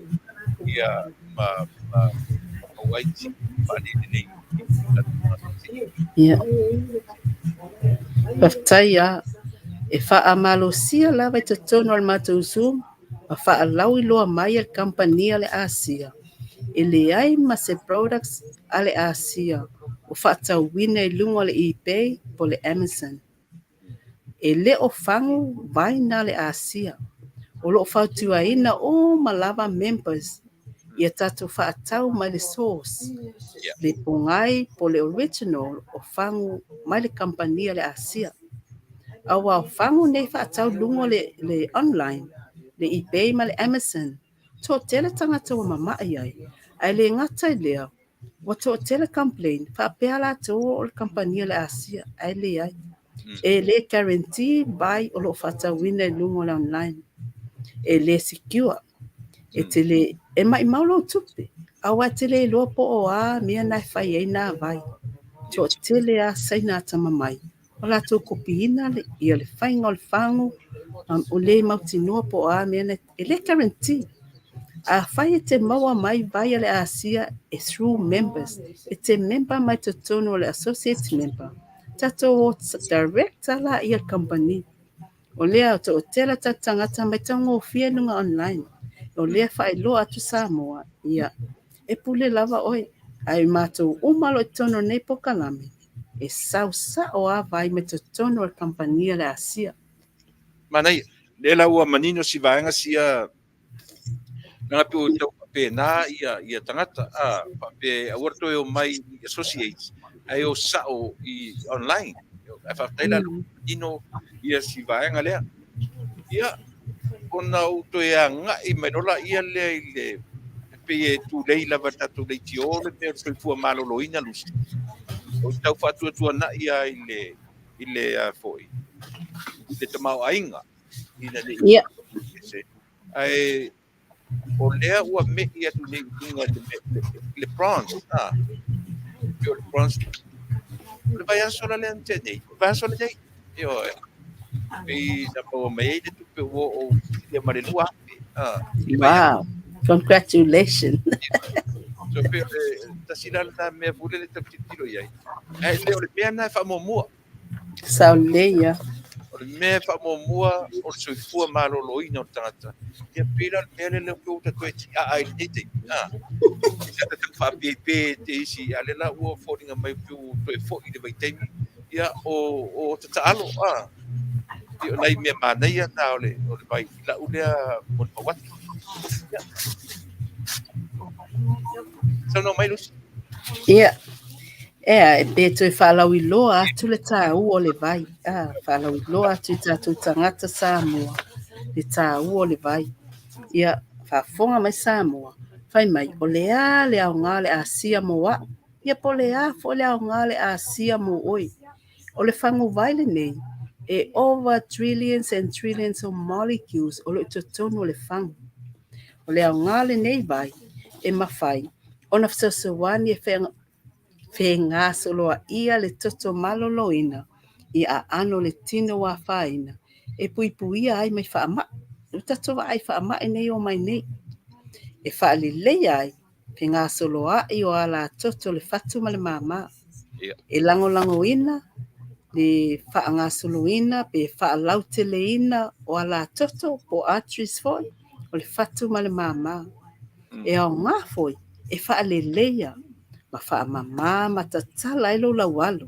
ia ma maua ai si faalelelei. Ia. Faafetai lava. E faamalosia lava i totonu o le matou Zoom ma faalauiloa mai e le kamupani a le Asia. E leai ma se products a le Asia o faatauina i luga o le eBay po o le Amazon. E le o fagu vai na le Asia. O lo o fautuaina uma lava members ia tatou faatau mai le source. Le pogai po le original o fagu mai le kamupani a le Asia. Aua o fagu nei faatau luga o le online, le eBay ma le Amazon, toatele tagata ua mamai ai. Ae le gata i lea, ua toatele complain, faapea latou o le kamupani a le Asia, ae leai. E le guarantee vai o lo o faatauina i luga o le online. E le secure. E te le, e maumau lou tupe. Aua e te le iloa po o a mea na e fai ai nā vai. Toatele a Saina atamamai. O latou kopiina ia le faiga o le fagu, o le mautinoa po o a mea na, e le guarantee. Afai e te maua mai vai a le Asia e through members, e te member mai totonu o le associate member, tatou o direct lā ia le kamupani. O lea o toatele tatou tagata mai taugofie i luga online. O lea faailoa atu Samoa, ia, e pule lava oe, ae matou uma o lo o i totonu o lenei polokalame, e sau sao lava vai mai totonu o le kamupani a le Asia. Manaia, lea la ua manino si vaega sia leaga pei ua tau faapena ia tagata, a faapea aua le toe omai i associates ae o sao i online. Ae faafetai la ua manino ia si vaega lea. Ia, ona ou toe agai mai loa laia lea i le pei e tulei lava i le tatou leitio le mea o le soifua maloloina Lucy. O le tau faatuatuanai lava i le a foi i le tamaoaiga ina ne i ese. Ae o lea ua me'i atu nei i luga i le bronze, a pei o le bronze o le vaiaso la lea na tea nei, o le vaiaso lenei, ioe, pei na maua mai ai le tupe ua oo i ma le 2,000, a. Wow, congratulations. So pei o le tasi la lena mea foi lele tau tilotilo i ai. Ae le o le mea lena e faamuamua. Sao lelei ia. O le mea e faamuamua o le soifua maloloina o le tagata. Ia pei la o le mea lea lea ua toe tiaa i lenei taimi. A, sa tatou faapepe te isi, a o lea la ua foliga mai pei ua toe foi i le vaitaimi, ia o tatalo. A, pei o nai mea manaia na o le vai i lau lea molimau atu. Ia. Saunoa mai Lucy. Ia, ea, e pe toe faalauiloa atu le taua o le vai. A, faalauiloa atu i tatou tagata Samoa le taua o le vai. Ia, faafofoga mai Samoa, fai mai, o le a le aoga o le Asia mo au? Ia po o le a foi le aoga o le Asia mo oe? O le faguvai lenei, e over trillions and trillions of molecules o lo o i totonu o le fagu. O le aoga lenei vai, e mafai ona fesoasoani e fegasoloaia le toto maloloina i aano o le tino ua afaina e puipuia ai mai faamai. O tatou vaai faamai nei o mai nei. E faaleleia ai fegasoloai o alatoto o le fatu ma le māmā. E lagolagoina le faagasoloina pe faalauteleina o alatoto po o arteries foi o le fatu ma le māmā. E aoga foi e faaleleia ma faamamā ma tatala ai lou laualo.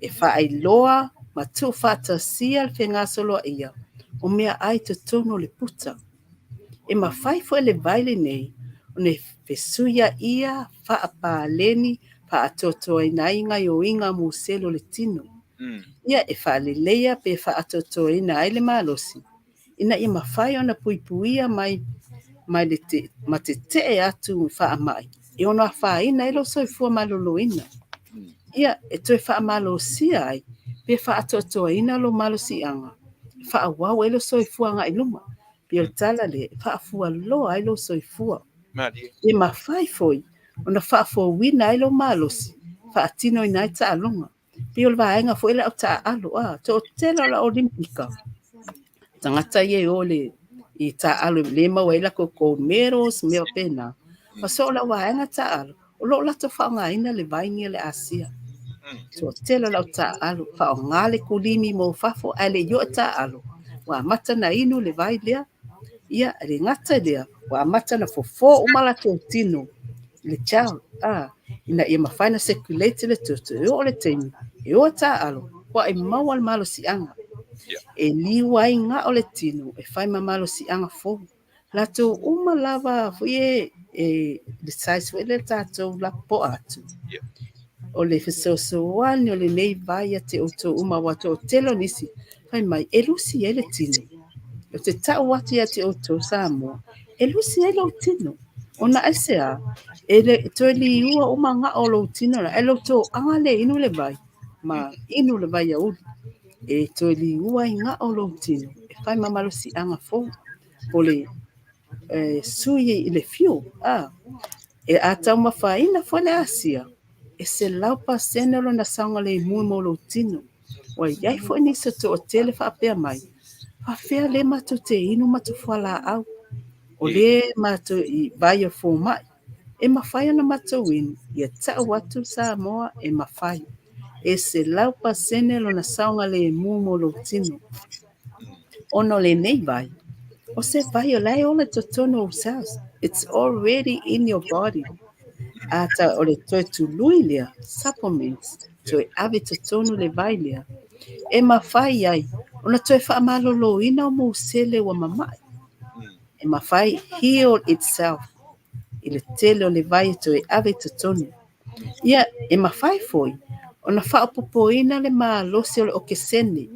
E faailoa ma tuufaatasia le fegasoloaia o meaai totonu o le puta. E mafai foi le vai lenei ona fesuiaia faapaleni faatoatoaina ai gaoioiga musele o le tino. Ia e faaleleia pe faatoatoaina ai le malosi ina ia mafai ona puipuia mai mai le te, ma tetee atu faamai e ono afaina ai lou soifua maloloina. Ia e toe faamalosia ai pe faatoatoaina lou malosiaga e faaauau ai lou soifua agai i luma. Pei o le tala lea e faafualoa ai lou soifua. E mafai foi ona faafouina ai lou malosi faatinoina ai taaloga. Pei o le vaega foi le au taaalo, a toatele o le Olimpika. Tagata ia e o le i taaalo le maua ai latou gold medals, mea faapena. Ma so o le vaega taaalo, o lo o latou faaaogaina le vai ia le Asia. Toatele o le au taaalo, faaaoga le kulimi mo fafo ae le i oo e taaalo. Ua amata na inu le vai lea. Ia, le gata lea, ua amata na fofo uma latou tino i le gel, a, ina ia mafai na circulate le toto. E oo le taimi, e o taaalo, ua e maua le malosiaga. E liu ai gao le tino e fai ma malosiaga fou. Latou uma lava foi e le size foi le tatou lapopoa atu. O le fesoasoani o lenei vai ia te outou uma ua toatele o nisi, fai mai, e lusi ai le tino. O te tau atu ia te outou Samoa, e lusi ai lou tino. Ona aisea, e le toe liua uma gao o lou tino la, e lou toaga le inu le vai, ma inu le vai auli. E toe liua ai gao o lou tino, e fai ma malosiaga fou. O le sui i le fuel, a, e a taumafaina foi le Asia, e 100% lona saogalemu mo lou tino. Ua iai foi nisi o toatele faapea mai, faafefea le matou te inu matou fualaau. O lea matou i vai o fomai, e mafai ona matou inu, ia tau atu Samoa e mafai. E 100% lona saogalemu mo lou tino. Ona o lenei vai, o se vai o la e ola i totonu o ou cells. It's already in your body. A ta o le toe tului lea, supplements, toe ave i totonu le vai lea, e mafai ai ona toe faamaloloina o mou sele ua mama'i. E mafai heal itself i le tele o le vai e toe ave i totonu. Ia, e mafai foi ona faaopoopoina le malosi o le okesene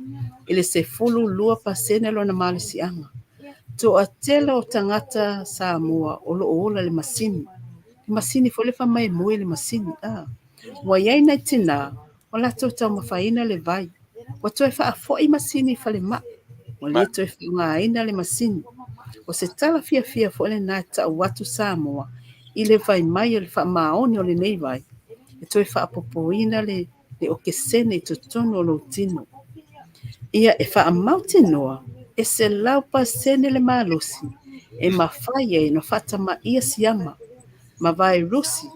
i le 12% lona malosiaga. Toatele o tagata Samoa o lo o ola i le masini. Le masini foi lea fai mai e moe i le masini. A. Ua i ai nai tinā ua latou taumafaina le vai. Ua toe faafoi masini i falemai. Ua le toe faaaogaina le masini. O se tala fiafia foi lena e tau atu Samoa i le vai mai o le faamaoni o lenei vai e toe faaopoopoina le le okesene i totonu o lou tino. Ia e faamautinoa e 100% le malosi e mafai ai ona faatamaia siama ma vairusi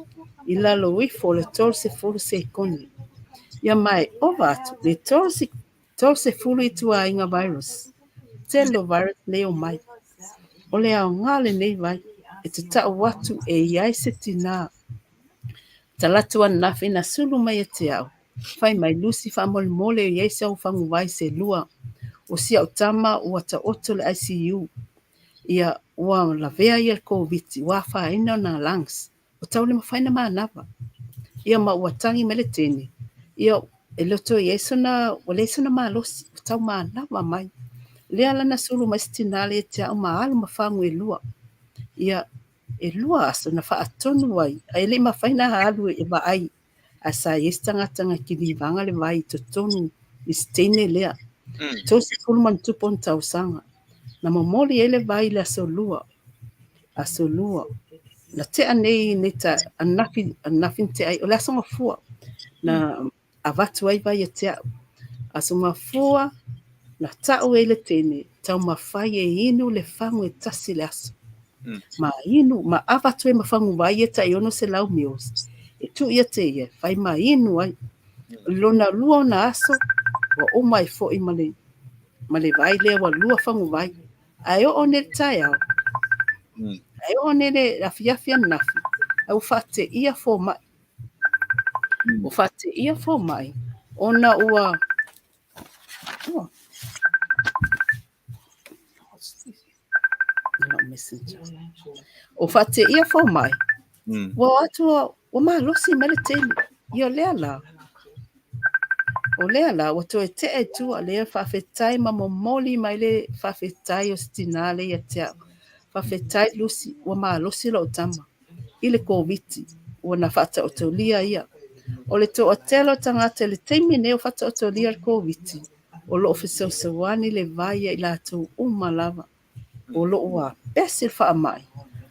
i lalo ifo o le 30 sekone. Ia ma e ova atu le 30 ituaiga virus. Tele o virus nei e omai. O le aoga o lenei vai e te tau atu e i ai se tinā Talaatu ananafi na sulu mai ia te au, fai mai Lucy faamolemole o i ai se au faguvai se lua o si au tama ua taoto i le ICU. Ia ua lavea ia i le Koviti ua afaina ona lungs ua tau le mafai ona manava. Ia ma ua tagi mai le teine, ia e le o toe i ai sona, ua leai sona malosi, ua tau manava mai. Lea la na sulu mai si tina lea ia te au ma alu ma fagu e lua. Ia E lua aso na faatonu ai, ae le i mafai ona alu e vaai, ae sa i ai se tagata na kilivaga le vai i totonu i se teine lea. 30 ma ona tupu ona tausaga. Na momoli ai le vai i le aso lua. Aso lua. Na tea nei nei ta ananafi, ananafi na tea ai, o le aso gafua. Na avatu ai vai ia te au. Aso gafua, na tau ai le teine, taumafai e inu le fagu e tasi i le aso. Ma inu, ma avatu ai ma fagu vai ia tai 600 mils. E tuu ia te ia, fai ma inu ai. Lona lua ona aso, ua uma ai foi ma le, ma le vai lea, ua lua fagu vai. Ae oo nei le taeao, ae oo nei le afiafi ananafi, ae ua faateia fomai. Ua faateia fomai ona ua ua Ua faateia fomai, ua o atu ua malosi mai le teine. Ia o lea la, o lea la ua toe tea i tua lea faafetai ma momoli mai le faafetai o si tinā lea ia te au. Faafetai Lucy, ua malosi lou tama i le Koviti ua na faataotolia ia. O le toatele o tagata i le taimi nei o faataotolia le Koviti, o lo o fesoasoani le vai ia i latou uma lava. O lo o apesi le faamai,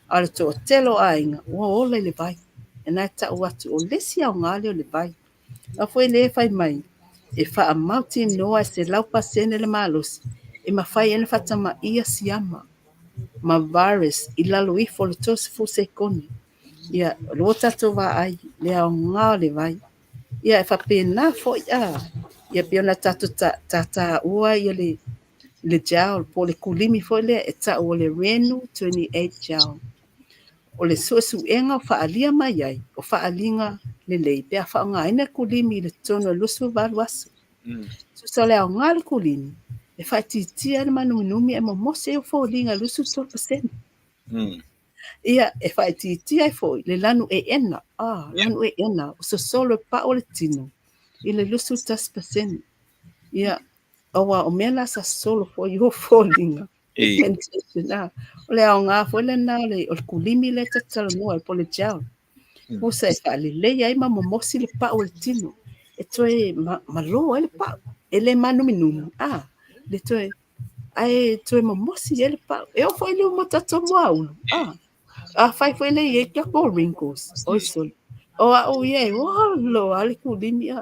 a o le toatele o aiga ua ola i le vai. E na e tau atu o le isi aoga lea o le vai. A foi lea e fai mai, e faamautinoa e 100% le malosi e mafai ai ona faatamaia siama ma virus i lalo ifo o le 30 sekone. Ia, o lo tatou vaai le aoga o le vai. Ia, e faapena foi a, ia pei ona tatou tataua ia le gel po o le kulimi foi lea e tau o le Renu 28 gel. O le suesuega o faaalia mai ai, o faaaliga lelei pe a faaaogaina le kulimi i le totonu o le 28 aso. Tusa o le aoga o le kulimi, e faaitiitia ai le mānuminumi ae momosi ai ou foliga i le 23%. Ia, e faaitiitia ai foi le lanu eena, lanu eena, o sosolo e pau o le tino i le 21%. Ia, aua o mea na sa sosolo foi i ou foliga. Pigmentation, O le aoga foi lena o le kulimi lea ta te talanoa ai po o le gel. Musa e faalelei ai ma momosi le pau o le tino e toe malo ai le pau. E le mānuminumi, le toe, ae toe momosi ai le pau. E oo foi i luma o tatou moaulu, afai foi le i ai tatou wrinkles, oi sole. O au ia e olo lava le kulimi,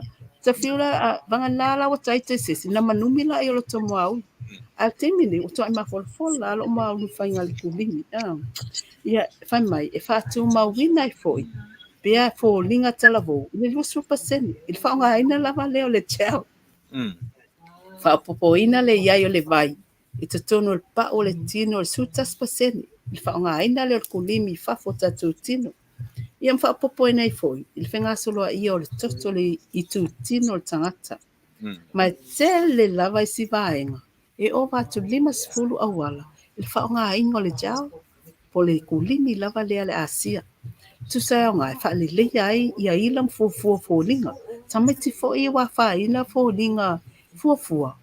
ta fiu la, vagana la ua taita i se isi, na manumi lea o lo tatou moaulu. A o le taimi lenei ua tuai mafolafola lava lou maunu faiga le kulimi. Ia, fai mai, e faatumauina ai foi pea foliga talavou i le 20% i le faaaogaina lava lea o le gel. Faaopoopoina le i ai o le vai i totonu o le pau o le tino i le 11% i le faaaogaina lea o le kulimi i fafo o tatou tino. Ia ma faaopoopoina ai foi i le fegasoloaia o le toto i le itutino o le tagata. Ma e tele lava isi vaega e ova atu i le 50 auala i le faaaogaina o le gel po o le kulimi lava lea a le Asia. Tusa e aoga e faaleleia ai ia ila ma fuafua foliga. Tamaiti foi ua afaina foliga fuafua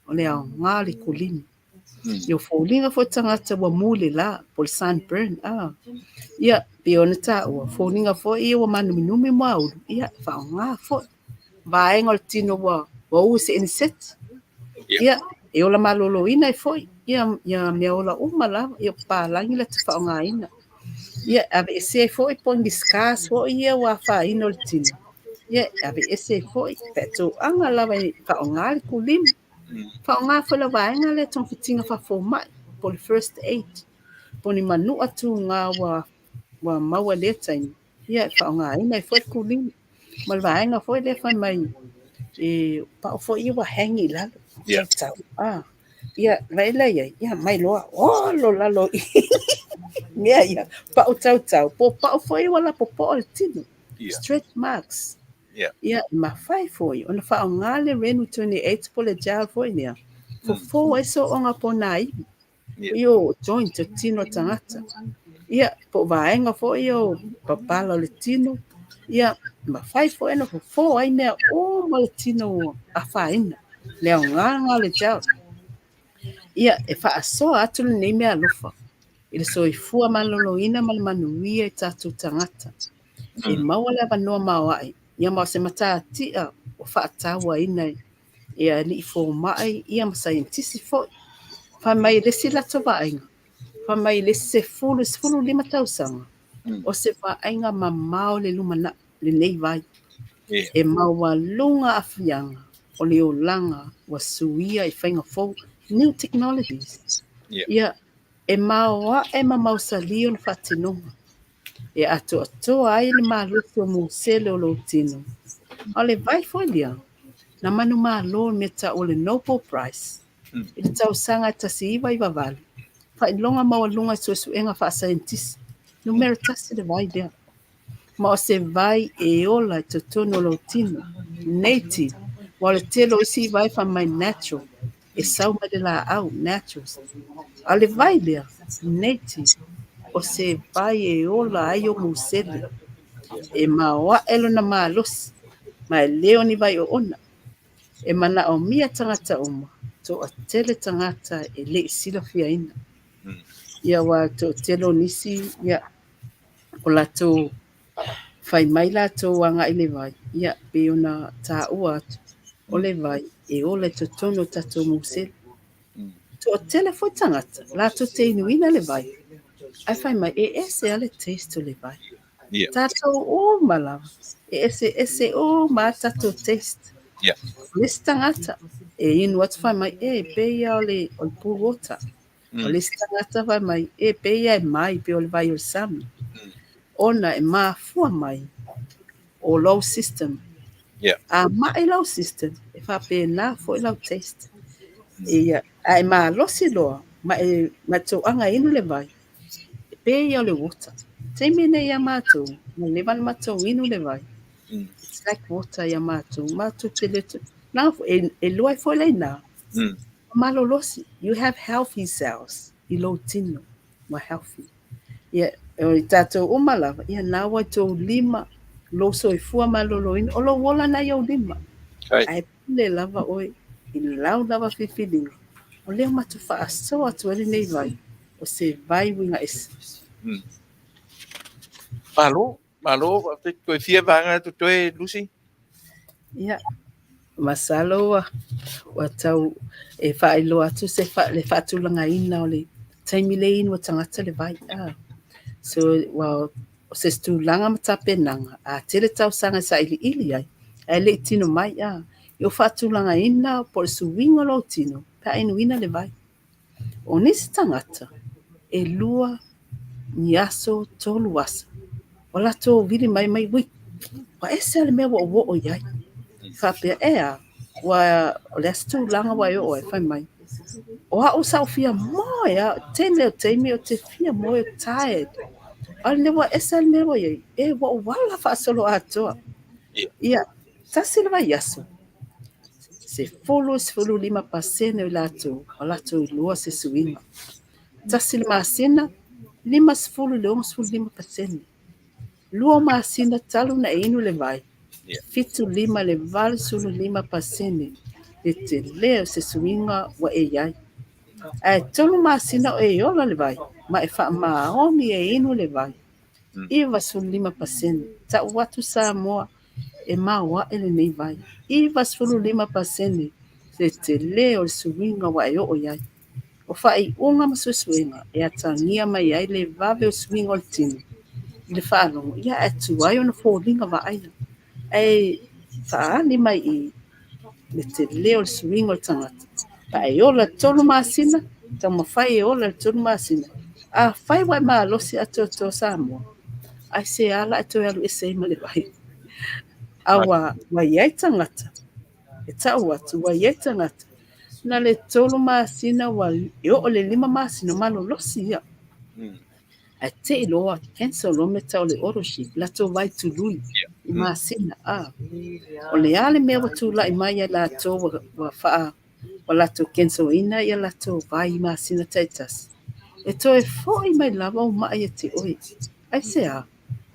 o le aoga o le kulimi. Ia o foliga foi tagata ua mu i le la po o le sunburn. Ia, pei ona taua, foliga foi ia ua mānuminumi muaulu, ia, e faaaoga foi. Vaega o le tino ua u i se iniseti, ia, e ola maloloina ai foi ia mea ola uma lava, ia o papalagi latou faaaogaina. Ia, e aveese ai foi po o ni scars foi ia ua afaina o le tino, ia, e aveese ai foi faatoaga lava e faaaoga le kulimi. Faaaoga foi le vaega lea togafitiga faafomai po o le first aid, po o ni manua tuga ua maua i lea taimi, ia e faaaogaina ai foi le kulimi. Ma le vaega foi lea fai mai e pau foi ia ua hang i lalo. Tau. Ia, vaai la i ai, ia mai loa, olo lalo i mea ia, pau tautau, po o pau foi ua lapopoa le tino. Stretch marks. Ia, e mafai foi ona faaaoga le Renu 28 po o le gel foi lea, fofo ai sooga po o nā ivi. I o joint o tino o tagata. Ia, po o vaega foi ia o papala o le tino. Ia, mafai foi ona fofo ai mea uma o le tino ua afaina. Le aoga lena o le gel. Ia, e faasoa atu lenei meaalofa i le soifua maloloina ma le manuia i tatou tagata. E maua le avanoa maoae, ia ma o se matatia ua faatauaina e alii fomai ia ma saienitisi foi. Fai mai le isi latou vaaiga, fai mai le isi 10 15 tausaga, o se vaaiga mamao le lumanai lenei vai. E maualuga aafiaga o le olaga ua suia i faiga fou, new technologies. Ia, e maoae ma mausali ona faatinoga. E atoatoa ai le malosi o musele o lou tino. A o le vai foi lea, na manumalo i le mea tau o le Nobel Prize i le tausaga e 1998, faailoga maualuga i suesuega faasaienitisi, numera tasi le vai lea. Ma o se vai e ola i totonu o lou tino, native, aua o le tele o isi vai fai mai natural, e sau mai le laau, naturals. A o le vai lea, native, o se vai e ola ai ou musele, e maoae lona malosi, ma e le o ni vai oona. E manaomia tagata uma, toatele tagata e le i silafiaina. Ia aua toatele o nisi, ia, o latou fai mai latou agai i le vai, ia, pei ona taua atu, o le vai e ola i totonu o tatou musele. Toatele foi tagata, latou te inuina le vai, ae fai mai, e ese lava le taste o le vai. Tatou uma lava, e eseese uma a tatou taste. O le isi tagata, e inu atu fai mai, e pei lava o le pool water. O le isi tagata fai mai, e pei lava e mai, pei o le vai o le sami. Ona e mafua mai o lou system. A mai lau system, e faapena foi lau taste. Ia, ae malosi loa, ma e toaga e inu le vai, e pei lava o le water. Taimi nei ia matou, ua leva ona matou inu le vai. It's like water ia matou. Matou te le... E lua ai foi le ina, malolosi. You have healthy cells i lou tino, ua healthy. Ia, o i tatou uma lava, ia na ua i tou lima, lou soifua maloloina, o lou ola na i ou lima. Ae pule lava oe i lau lava filifiliga. O lea ua matou faasoa atu ai lenei vai, o se vai uiga ese. Malo, malo, faafetai. Toe fia vaega atu toe, Lucy? Ia, masalo ua tau e faailoa atu se le faatulagaina o le taimi le inu o tagata le vai. So, ua o se tulaga ma tapenaga, a tele tausaga e sailiili ai, ae le i tino mai. I o faatulagaina po o le suiga o lou tino pe a inuina le vai. O nisi tagata, e lua ni aso, tolu aso, ua latou vili mai mai, ui, ua ese lava le mea ua ou oo i ai. Faapea, e a, ua, o le a se tulaga ua e oo ai? Fai mai, o au sa ou fia moe lava, o le tele o taimi ou te fia moe, tired. A o lenei ua ese lava le mea ua i ai, e ua ou ala faasoloatoa. Ia, tasi le vaiaso, 10, 15% o i latou ua latou iloa se suiga. Tasi le masina, 50 i le 65%. Lua masina talu ona e inu le vai, 75 i le 85% le tele o se suiga ua e i ai. Ae tolu masina o e ola le vai, ma e faamaoni e inu le vai, 95%. Tau atu Samoa e maoae lenei vai. 95% le tele o le suiga ua e oo i ai. O faaiuga ma suesuega e atagia mai ai le vave o suiga o le tino i le faalogo, ia ae tuai ona foliga vaaia. Ae faaali mai i le tele o le suiga o le tagata. Pe a e ola i le tolu masina, taumafai e ola i le tolu masina. Afai ua e malosi atoatoa Samoa, aisea la e toe alu ese ai ma le vai? A ua ua i ai tagata, e tau atu ua i ai tagata, na le tolu masina ua e oo i le lima masina malolosi ia. Ae te i loa cancel loa mea tau o le auto ship, latou vai tului i masina. O le a le mea ua tulai mai ai latou ua ua faa ua latou cancel ina ia latou vai i masina taitasi, e toe foi mai lava o mai ia te oe. Aisea?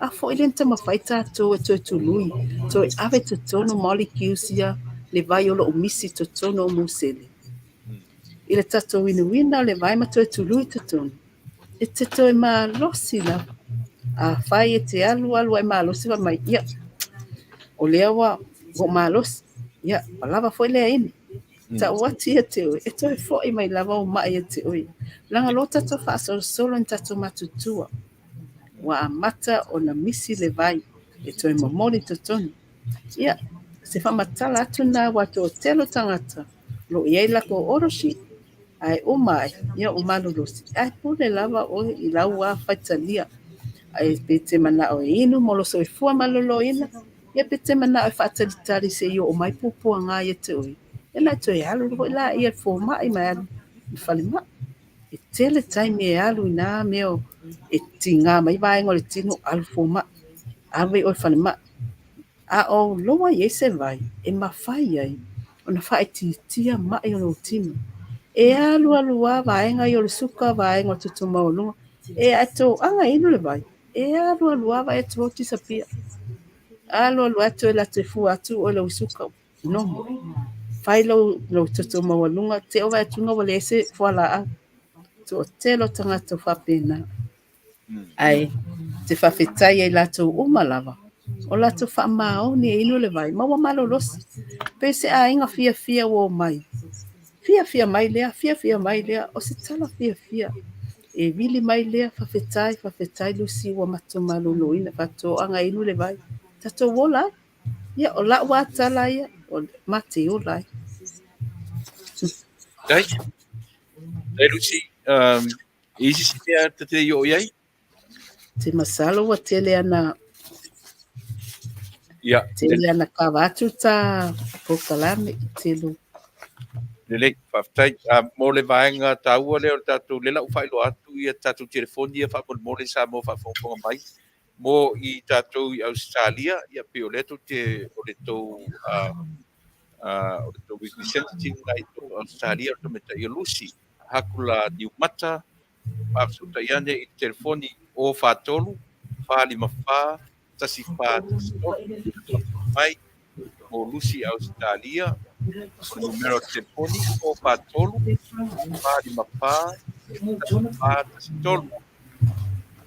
A foi lea na taumafai tatou e toe tului, toe ave i totonu molecules ia le vai o lo o misi i totonu o musele. I le tatou inuina o le vai ma toe tului i totonu, e te toe malosi lava. Afai e te alu alu ai malosi fai mai, ia, o lea ua ou malosi, ia, ua lava foi lea inu. Tau atu ia te oe, e toe foi mai lava ou mai ia te oe. Leaga loa tatou faasolosolo ni tatou matutua, ua amata ona misi le vai e toe momoli i totonu. Ia, se faamatala atu lena ua toatele o tagata o lo o i ai latou ownership, ae uma ae, ia ua malolosi. Ae pule lava oe i lau lava faitalia. Ae pe te manao e inu mo lou soifua maloloina, ia pe te manao e faatalitali se i oo mai puapuaga ia te oe, ia ona e toe alu foi laia i le fomai ma e alu i le falemai. E tele taimi e alu i na mea e tiga mai vaega o le tino, alu fomai, ave oe i le falemai. A o loa i ai se vai e mafai ai ona faaitiitia mai o lou tino. E alu alu lava vaega ia o le suka, vaega o le toto maualuga, e ae toaga e inu le vai, e alu alu lava vaai atu ua disappear. Alu alu lava toe alu atu e fua atu oe lau suka, normal. Fai lou toto maualuga, te i vaai atu ua leai se fualaau. Toatele o tagata o faapena. Ae te faafetai ai latou uma lava o latou faamaoni e inu le vai ma ua malolosi. Pe se aiga fiafia ua omai, fiafia mai lea, fiafia mai lea, o se tala fiafia. E vili mai lea, faafetai, faafetai Lucy ua matou maloloina, faatoaga e inu le vai. Tatou ola ai. Ia, o lau lava tala ia, o ma te ola ai. Faafetai. Faafetai Lucy. E i ai se isi mea ta te le i oo i ai? Te masalo ua tele ana Ia, tele ana kava atu ta polokalame i tele. Lelei, faafetai. Mo le vaega taua lea o le tatou, lea la ua faailoa atu ia tatou telefoni ia faamolemole Samoa faafogafoga mai mo i tatou i Ausetalia, ia pei o lea tou te, o le tou o le tou representative lena i Ausetalia, o le tamaitai o Lucy Hakula Niumata, faafesootai ane i le telefoni 043 454 1413 mai mo Lucy Ausetalia, o le numera o le telefoni 043 454 1413.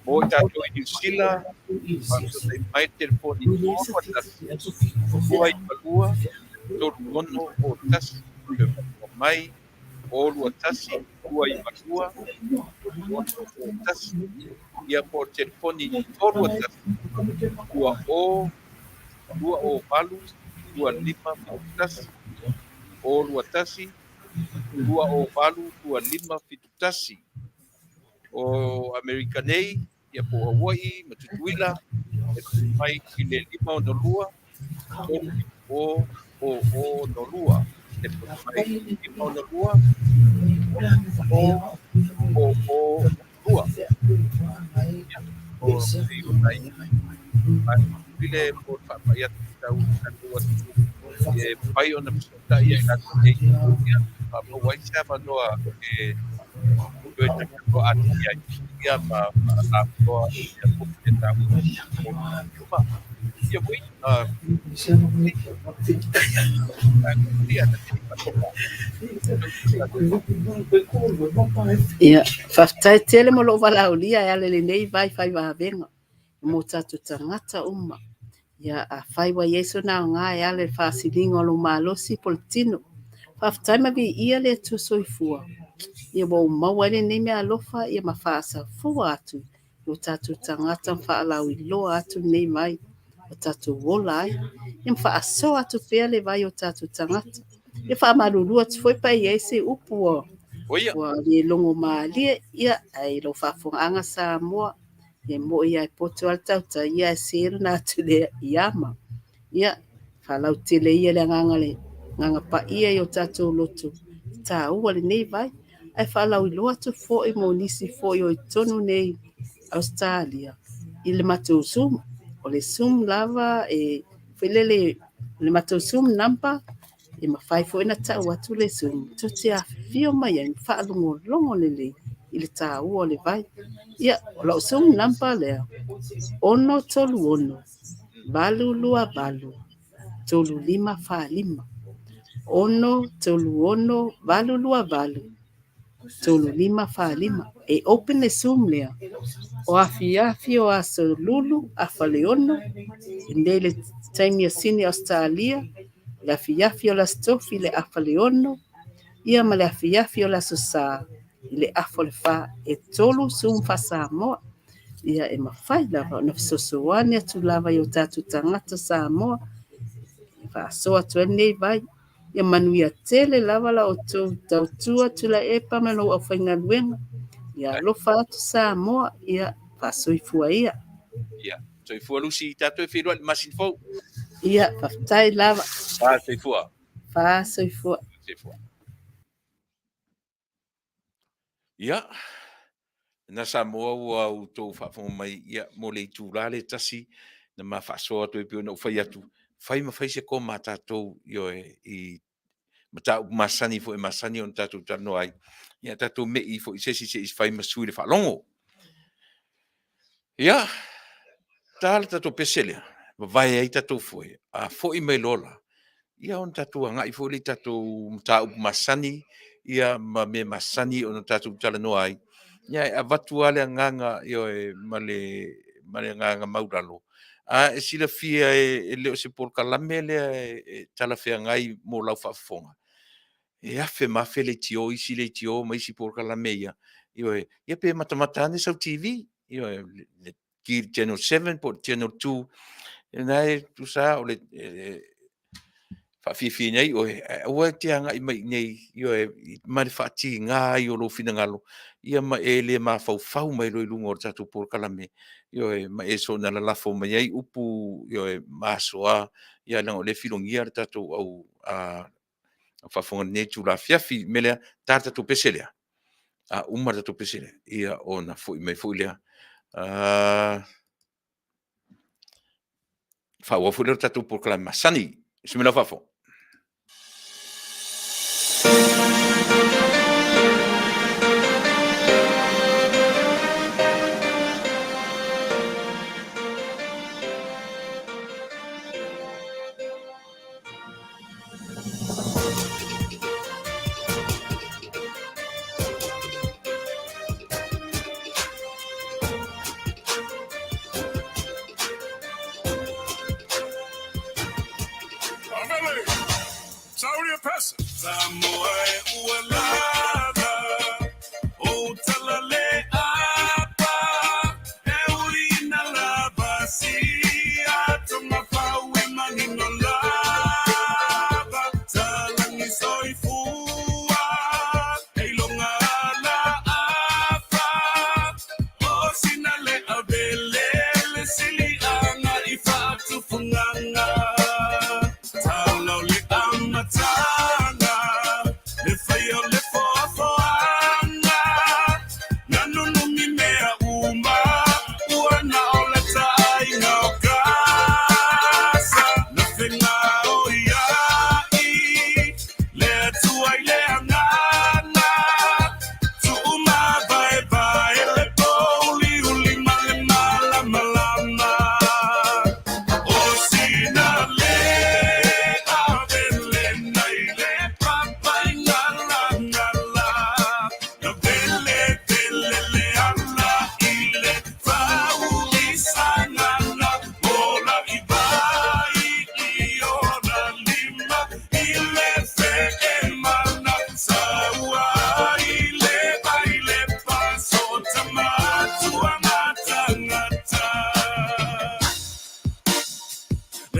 Mo i tatou i Niu Sila, faafesootai mai le telefoni 0 1 2 2 3 6 0 1 toe faafofoga mai 0 2 1 2 9 2 3 6 0 1, ia po o le telefoni 3 1 2 0 2 0 8 2 5 7 1, 0 2 1, 2 0 8 2 5 7 1. O Amerika nei, ia po o Hawaii ma Tutuila, e tuuina mai i le 562 3 0 0 0 2. E poto mai i le 562 3 0 0 0 2. Ia, o nei o nai i le mo le faapai atu i tau tatou atunuu e mafai ona fesootai ia i latou nei, ia, faamaua ai se avanoa e toe talanoa atili ai, ia, ma faalauiloa ia foi le taua o ia foi Ia, faafetai tele mo lou valaaulia e ala i lenei vai fai vavega mo tatou tagata uma. Ia, afai ua i ai sona aoga e ala i le faasiliga o lou malosi po o le tino, faafetai ma viia le Atua Soifua. Ia ua ou maua ai lenei meaalofa ia ma faasafua atu i o tatou tagata ma faalauiloa atu lenei vai ua tatou ola ai. Ia ma faasoa atu pea le vai o tatou tagata. Ia faamalulu atu foi pe i ai se upu ua ua le logo malie, ia, ae i lau faafofogaaga Samoa, e moi lava e poto lava le tautai, ia ae se lona atu lea i ama. Ia, faalautele ia le agaga le agaga paia i o tatou loto, e taua lenei vai, ae faalauiloa atu foi mo nisi foi o i totonu nei Ausetalia i le matou Zoom. O le Zoom lava e foi lele, o le matou Zoom number, e mafai foi ona tau atu le Zoom tou te afifio mai ai ma faalogologo lelei i le taua o le vai. Ia, o lau Zoom number lea, 636 828 3545. 636 828 3545. E open le Zoom lea o afiafi o aso Lulu afa le 6, e nei le taimi o Sini Ausetalia, le afiafi o le Aso Tofi i le afa le 6, ia ma le afiafi o le Aso Sa i le afa o le 4. E tolu Zoom faa-Samoa. Ia e mafai lava ona fesoasoani atu lava i o tatou tagata Samoa e faasoa atu ai lenei vai. Ia manuia tele lava la outou tautua Tuilaepa ma lou aufaigaluega. Ia alofa atu Samoa, ia faasoifua ia. Ia, soifua Lucy, tatou e feiloai i le masina fou. Ia, faafetai lava. Faasoifua. Faasoifua. Soifua. Ia, na Samoa ua outou faafofoga mai, ia, mo le itula le tasi na ma faasoa atu ai pei ona ou fai atu, fai ma fai se koma a tatou, ioe, i mataupu masani foi e masani ona tatou talanoa ai, ia tatou me'i foi i se isi se i fai ma sui le faalogo. Ia, ta le tatou pese lea, vavae ai tatou foe, a foi mai loa la, ia ona tatou agai foi lea i tatou mataupu masani, ia ma mea masani ona tatou talanoa ai. Ia, e avatu lava le agaga, ioe, ma le ma le agaga maulalo. A e silafia e le o se polokalame lea e talafeagai mo lau faafofoga, e afe ma afe leitio, isi leitio ma isi polokalame ia, ioe, ia pe matamata ane sau TV, ioe, le ki le Channel 7 po o le Channel 2, lena e tusa o le faafiafia ai oe, ae aua e te agai mai i inei, ioe, ma le faatiga ai o lou finagalo, ia ma e le mafaufau mai loa i luga o le tatou polokalame, ioe, ma e soona lalafo mai ai upu, ioe, masoa, ia leaga o lea e filogia le tatou au faafofoga i lenei itula afiafi. O le mea lea, ta le tatou pese lea, a uma le tatou pese lea, ia ona foi mai foi lea. Faaauau foi lea o le tatou polokalame masani. Se mea faafofoga.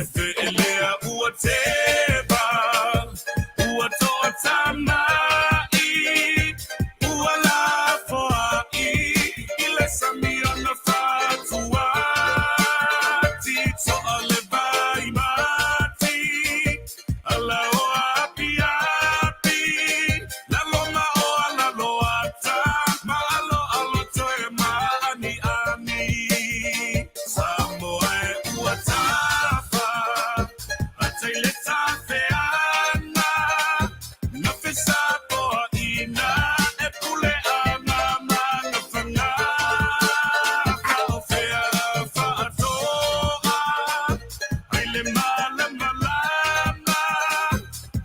Le feelea ua teva, ua toatamai, ua lafoai i le sami ona fatuati. Toa le vai mati, ala o api api, lalo ma o ala loata, ma alo alo toe ma ani ani. Samoa e ua tafa, atai le tafeana, na fesapoaina e pule ana ma na faga. Faaofea faatoa, ai le malamalama,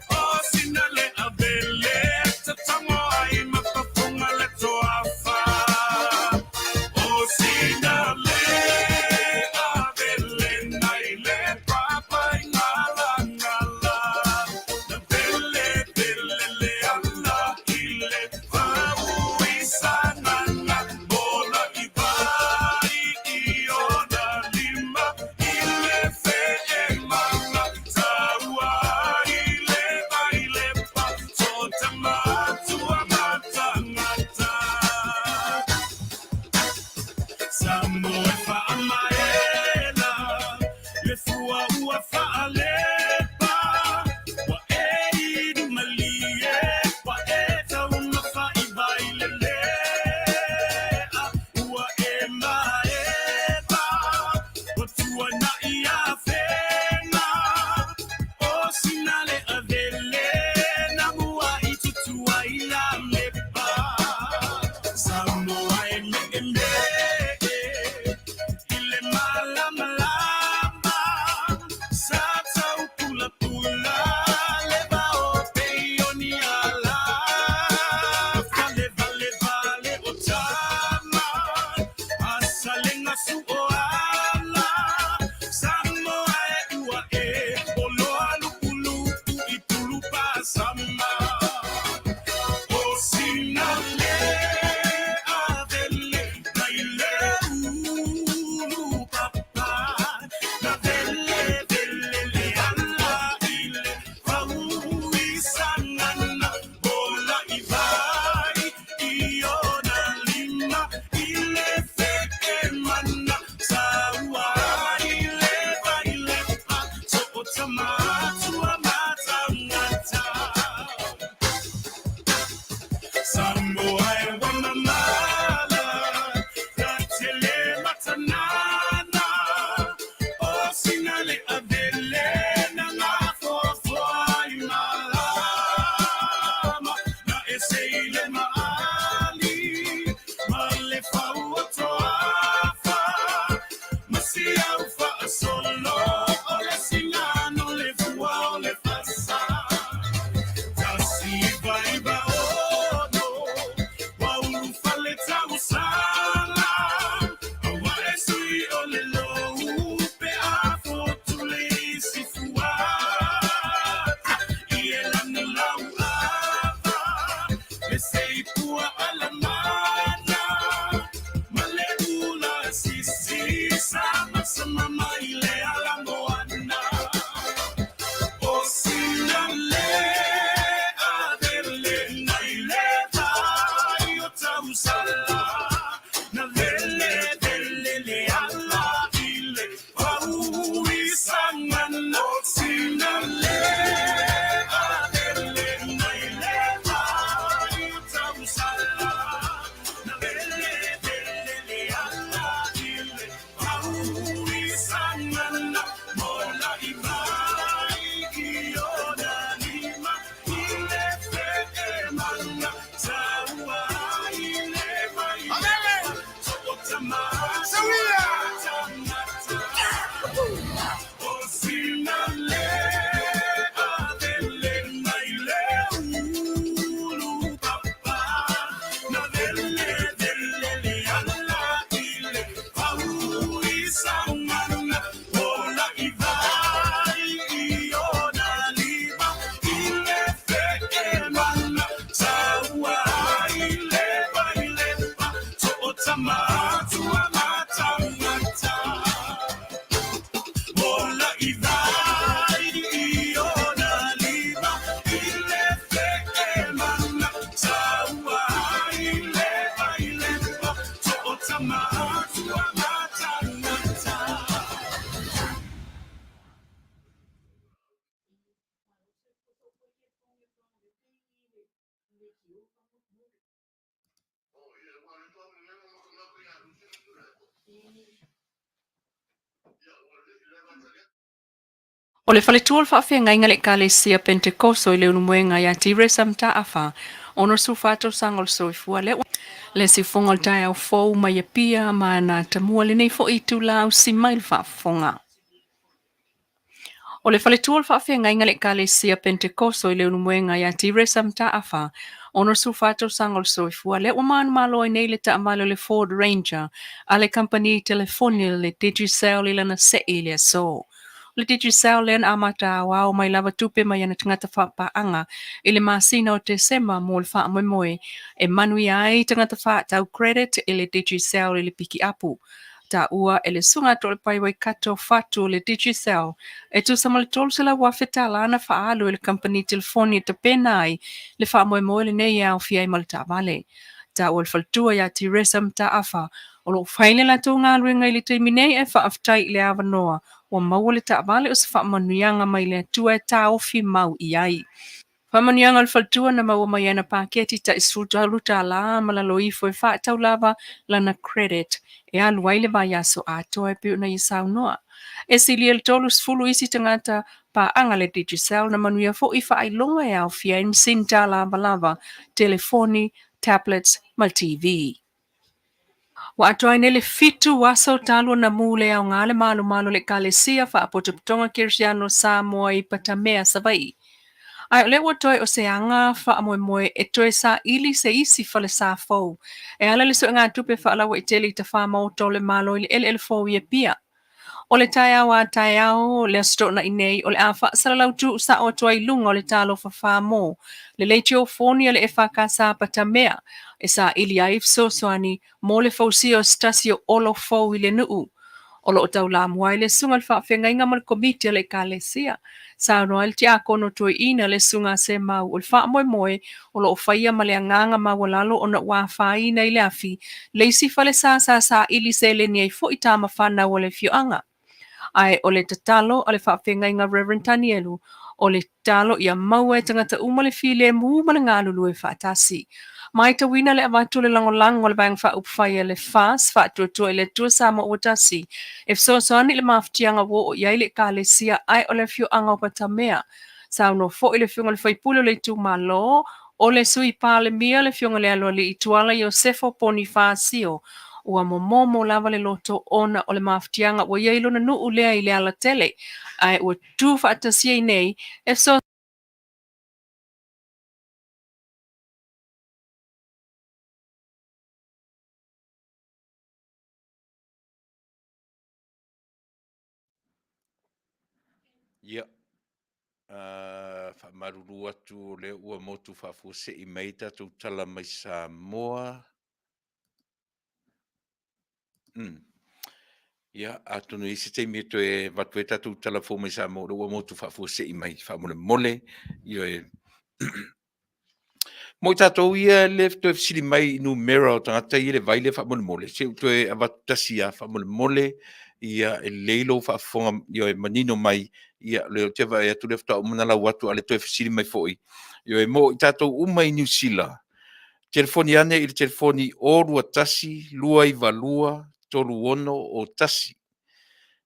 o sina le avele, tatango ai mapafunga le toafa. O sina le avele nai le papai ngala ngala, na pele pele le ala i le vau i sanana, mola i vai i ona lima, i le feemala, taua i le vai le pa, tota matua matangata. Samoa e faamaela, le fua ua faalepa, ua e inu malie, ua e taumafai vai le lea, ua e maeva, ua tuanai afega, o sina le avele, na mua i tutua i la lepa. Samoa e meemee, i le malamalama, sa tau O le faletua o le faafeagaiga a le Ekalesia Pentekoso i Leulumoega ia Tiresa Mataafa, 64 tausaga o le soifua. Lea ua le siufofoga o le taeao fou mai Apia ma ana tamua lenei foi itula ausi mai le faafofoga. O le faletua o le faafeagaiga a le Ekalesia Pentekoso i Leulumoega ia Tiresa Mataafa, 64 tausaga o le soifua, lea ua manumalo ai nei le taavale o le Ford Ranger a le kamupani telefoni le Digicel i lana sei i le aso. O le Digicel lea na amata aoao mai lava tupe mai ana tagata faapaaga i le masina o Tesema mo le faamoemoe e manuia ai tagata faatau credit i le Digicel i le pikiapu. Taua e le Susuga Toalepai Waikato Fatu o le Digicel e tusa ma le $300,000 na faaalu e le kamupani telefoni e tapena ai le faamoemoe lenei e aofia ai ma le taavale. Taua e le faletua ia Tiresa Mataafa o lo o fai le latou galuega i le taimi nei ae faafetai i le avanoa ua maua le taavale o se faamanuiaga mai le Atua e taofi mau i ai. Faamanuiaga o le faletua na maua mai ana paketi tai $13 ma lalo ifo e faatatau lava lana credit e alu ai le vaiaso atoa e pei ona ia saunoa. E silia i le 30 isi tagata paaga le Digicel na manuia foi faailoga e aofia ai masini tālavalava, telefoni, tablets ma le TV. Ua atoa ai nei le 7 aso talu ona mū le aoga le malomalo o le Ekalesia Faapotopotoga Kerisiano Samoa i Patamea, Savaii. Ae o lea ua toe o se aga faamoemoe e toe saili se isi falesa fou e ala i le suegatupe faalauaitele i tafamaota o le Malo i le eleele fou i Apia. O le taeao a taeao le Aso Toonai nei, o le a faasalalau tuusao atu ai i luga o le Talofa Fā-Mō, le leitio foni a le EFKS Patamea, e saili ai fesoasoani mo le fausia o se tasi o olo fou i le nuu. O lo o taulamua ai le Susuga i le Faafeagaiga ma le Komiti a le Ekalesia. Saunoa ai le Tiakono Toeaina le Susuga a Semau o le faamoemoe o lo o faia ma le agaga maualalo ona ua afaina i le afi le isi falesa sa saili seleni ai foi tama fanau a le afioaga. Ae o le tatalo a le faafeagaiga Rev. Tanielu, o le tatalo ia maua e tagata uma le filemu ma le galulue faatasi. Maitauina le avatu o le lagolago a le Vaega Faaupufai a le FAS, Faatuatua i le Atua Samoa ua Tasi, e fesoasoani i le mafatiaga ua oo i ai le Ekalesia ae o le afioaga o Patamea. Saunoa foi le Afioga i le Faipule o le itumalo, o le Sui Palemia, le Afioga i le Aloalii Tuala Iosefo Ponifasio, ua momomo lava le loto ona o le mafatiaga ua i ai lona nuu lea i le alatele, ae ua tu faatasi ai nei e fesoasoani. Ia, faamalulu atu o lea ua motu faafuasei mai tatou tala mai Samoa. Ia, atonu e i ai se taimi e toe avatu ai tatou tala fou mai Samoa, o lea ua motu faafuasei mai faamolemole. Ioe. Mo i tatou ia e le toe fesili mai i numera o tagata ia i le vai lea faamolemole, se i ou toe avatu tasi lava faamolemole, ia e lelei lou faafofoga ioe manino mai, ia o lea ou te vaai atu o lea faatoa uma ona lau atu a o le toe fesili mai foi. Ioe, mo i tatou uma i Niu Sila, telefoni ane i le telefoni 021 292 3601.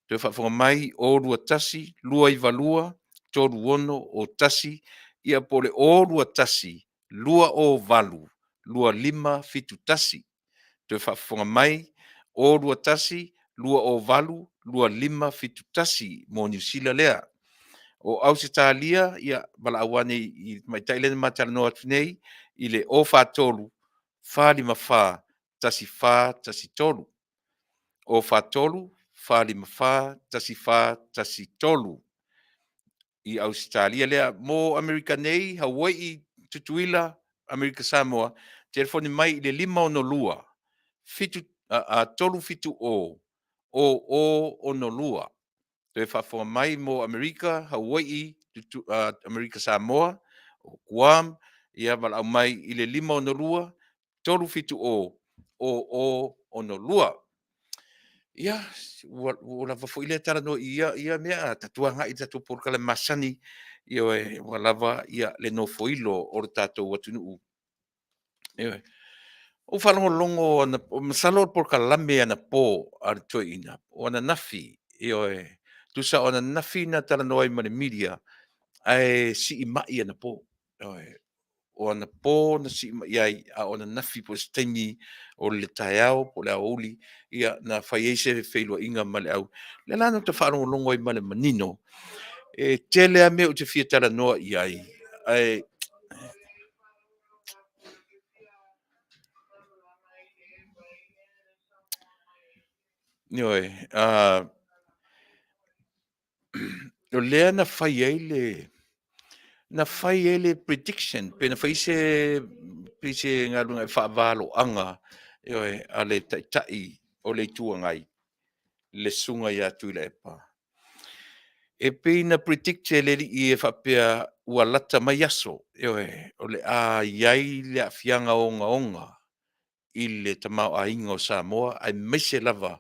Toe faafofoga mai, 021 292 3601, ia po o le 021 208 2571. Toe faafofoga mai, 021 208 2571 mo Niu Sila lea. O Ausetalia, ia, valaau ane i le tamaitai lea na ma talanoa atu nei, i le 043 454 1413. 043 454 1413 i Ausetalia lea. Mo Amerika nei, Hawaii, Tutuila, Amerika Samoa, telefoni mai i le 562 7 370 0062. Toe faafofoga mai mo Amerika, Hawaii, Tutu, Amerika Samoa, o Guam, ia valaau mai i le 562 370 0062. Ia, ua, ua lava foi lea talanoa i ia, ia mea, tatou agai i le tatou polokalame masani, ioe, ua lava ia, le nofoilo o le tatou atunuu. Ioe. Ou faalogologo ana, masalo o le polokalame anapo a le toeaina, o ananafi, ioe, tusa o ananafi na talanoa ai ma le media, ae sii mai anapo. Ioe. O anapo na sii mai ai, a o ananafi po o se taimi o le taeao po o le aoauli, ia na fai ai se feiloaiga ma le au. O lea la na ota faalogologo ai ma le manino, e tele lava mea ou te fia talanoa i ai, ae Ioe, o lea na fai ai le na fai ai le prediction pe na fai se pei se galuega faavaloaga, ioe, a le Taitai o le Itu Agai, le Susuga ia Tuilaepa. E pei na predict e le alii e faapea ua lata mai aso, ioe, o le a i ai le aafiaga ogaoga i le tamaoaiga o Samoa aemaise lava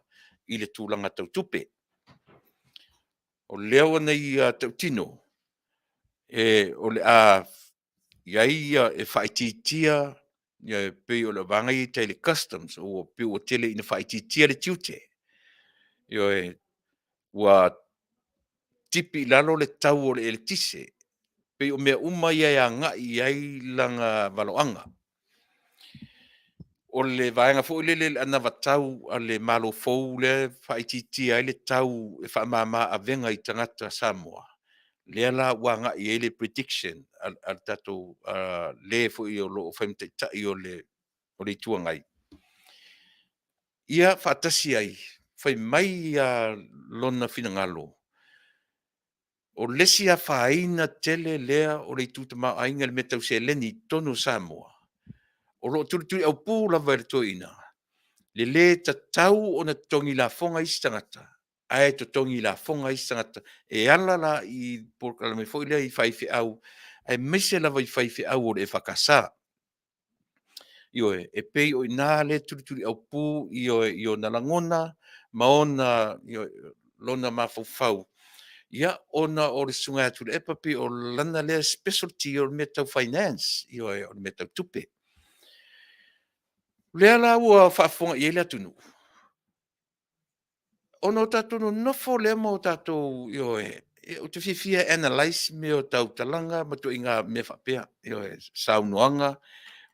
i le tulaga tau tupe. O lea ua na ia tautino, e, o le a i ai ia, e faaitiitia e pei o le vaega ia i tai i le Customs ua pei ua tele ina faaitiitia le tiute. Ioe, ua tipi i lalo le tau o le eletise. Pei o mea uma ia e agai i ai lana valoaga. O le vaega foi lele i le anavatau a le Malo fou lea e faaitiitia ai le tau e faamama avega i tagata Samoa, lea la ua agai i ai le prediction a le tatou le foi o lo o fai ma Taitai o le Itu Agai, ia faatasi ai, fai mai lona finagalo, o le isi afaina tele lea o le itu tamaoaiga i le mea tau seleni i totonu o Samoa, o lo o tulituliaupu lava e le toeaina, le le tatau ona totogi lafoga isi tagata, ae totogi lafoga isi tagata, e ala la i polokalame foi lea i faifeau, aemaise lava i faifeau o le EFKS. Ioe, e pei o i ina lea e tulituliaupu, ioe, i ona lagona ma ona, ioe, lona mafaufau, ia, ona o le Susuga ia Tuilaepa pei o lana lea specialty o mea tau finance, ioe, o mea tau tupe. O lea la ua faafofoga i ai le atunuu, ona o tatou nonofo lea ma o tatou, ioe, ou te fiafia e analyse mea o tautalaga ma ituaiga mea faapea, ioe, saunoaga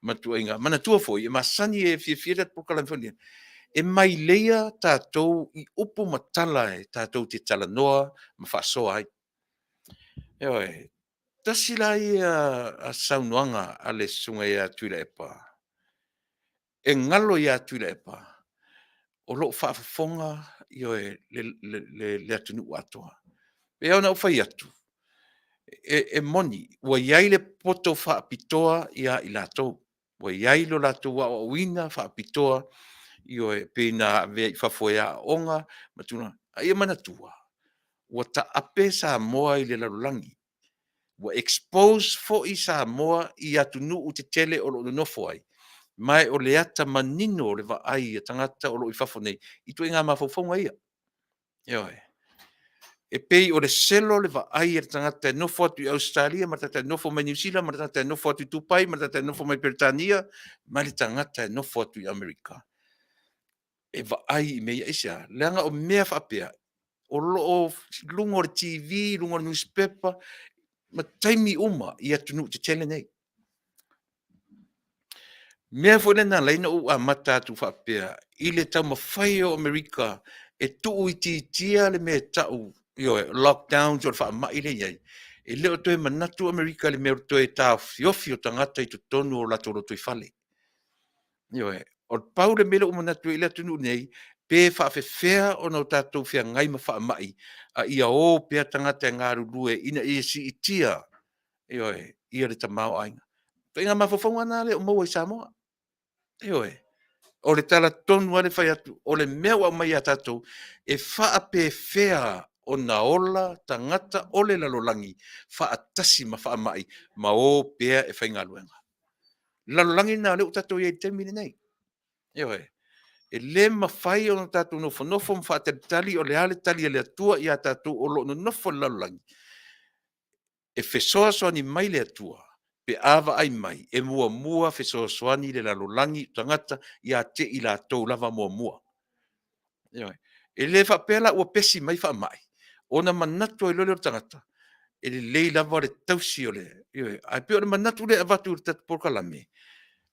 ma ituaiga. Manatua foi, e masani e fiafia le tatou polokalame foi lenei, e maileia tatou i upu ma tala e tatou te talanoa ma faasoa ai. Ioe. Tasi la ia saunoaga a le Susuga ia Tuilaepa, e galo ia Tuilaepa o lo o faafofoga, ioe, le atunuu atoa. E pei ona ou fai atu, e moni, ua i ai le poto faapitoa ia i latou, ua i ai lo latou aoaoina faapitoa, ioe, pei ona avea i fafo e aooga ma tulaga. A ia manatua, ua taape Samoa i le lalolagi, ua expose foi Samoa i atunuu tetele o lo o nonofo ai, ma o le ata manino o le vaai a tagata o lo o i fafo nei i ituaiga mafaufauga ia. Ioe. E pei o le selo le vaai a le tagata e nofo atu i Ausetalia ma le tagata e nofo mai Niu Sila ma le tagata e nofo atu i Tupai ma le tagata e nofo mai Peretania ma le tagata e nofo atu i Amerika. E vaai i mea ia. Aisea? Leaga o mea faapea o lo o i luga o le TV, luga o le nusipepa ma taimi uma i atunuu tetele nei. Mea foi lea na ala ai ona ou amata atu faapea i le taumafai o Amerika e tuuitiitia le mea e tau, ioe, lockdowns o le faamai lea e i ai, e le o toe manatu Amerika i le mea o le toe taofiofi o tagata i totonu o latou lotoifale. Ioe. O le pau le mea lea ua manatu ai le atunuu nei, pe faapefea ona o tatou feagai ma faamai, a ia o pea tagata e galulue ina ia siitia, ioe, ia le tamaoaiga. O ituaiga mafaufauga na lea ua maua i Samoa. Ioe. O le tala tonu lava lea e fai atu, o le mea ua aumai ia tatou, e faapefea ona ola tagata o le lalolagi faatasi ma faamai ma o pea e faigaluega. Lalolagi lena o lea ua tatou i ai i le taimi lenei. Ioe. E le mafai ona tatou nofonofo ma faatalitali o le a le tali a le Atua ia tatou o lo o nonofo i le lalolagi. E fesoasoani mai le Atua Pe a vaai mai, e muamua fesoasoani le lalolagi i tagata ia te i latou lava muamua. Ioe. E le faapea la ua pesi mai faamai, ona manatu ai loa lea o le tagata, e lelei lava le tausi o le, ioe. Ae pei o le manatu lea e avatu i le tatou polokalame,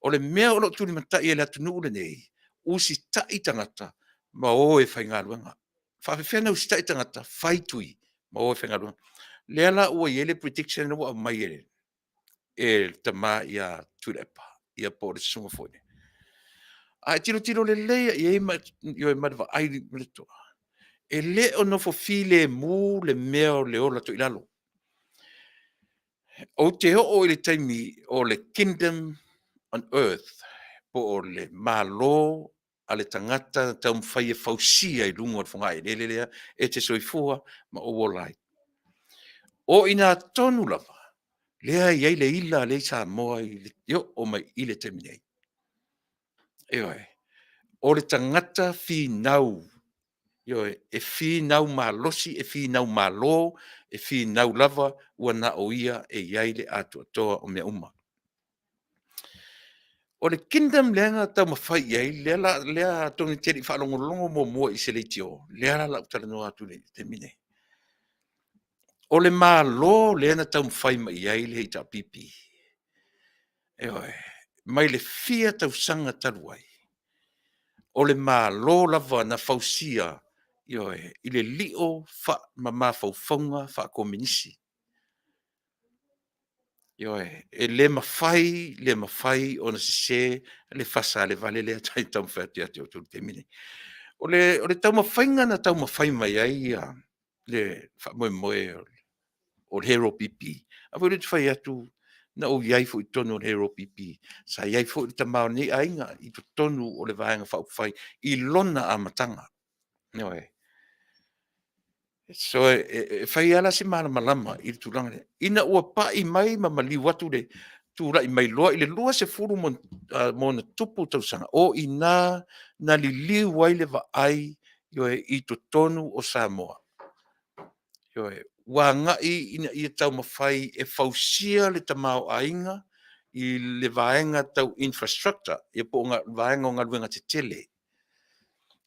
o le mea o lo o tulimatai e le atunuu lenei, usitai tagata ma o e faigaluega. E faapefea ona usitai tagata? Fai tui ma o e faigaluega. Lea la ua i ai le prediction lea ua aumai e le tama ia Tuilaepa, ia po o le susuga foi. A e tilotilo lelei lava i ai ma le vaai ma le totoa, e le o nofo filemu le mea o le ola toilalo. Ou te oo i le taimi o le Kingdom on Earth po o le Malo a le tagata na taumafai e fausia i luga o le fogaeleele lea e te soifua ma ou ola ai. O i ina tonu lava lea e i ai le ila lea e i Samoa e oo mai i le taimi nei. Ioe. O le tagata finau, ioe, e finau malosi, e finau malo, e finau lava ua na o ia e i ai le atoatoa o mea uma. O le kingdom lea na taumafai i ai, lea la, lea atonu e te le i faalogologo muamua i se leitio, lea la o le a ou talanoa atu i le taimi lenei. O le Malo lea na taumafai mai i ai le HRPP, ioe, mai le fia tausaga talu ai, o le Malo lava na fausia, ioe, i le lio ma mafaufauga faakomenisi. Ioe, e le mafai, le mafai ona sese le fasa a le vale lea e taumafai atu ia te outou i le taimi lenei. O le taumafaiga na taumafai mai ai le faamoemoe o le HRPP, aua foi lea ou te fai atu na ou i ai foi i totonu o le HRPP, sa i ai foi le tama o lenei aiga i totonu o le Vaega Faaupufai i lona amataga. Ioe. So, e fai lava la si malamalama i le tulaga lea. Ina ua pai mai ma maliu atu le tulai mai loa i le 20 ma ona tupu tausaga, o i ina na liliu ai le vaai, ioe, i totonu o Samoa. Ioe, ua agai ina ia taumafai e fausia le tamaoaiga i le vaega tau infrastructure, ia po o vaega o galuega tetele,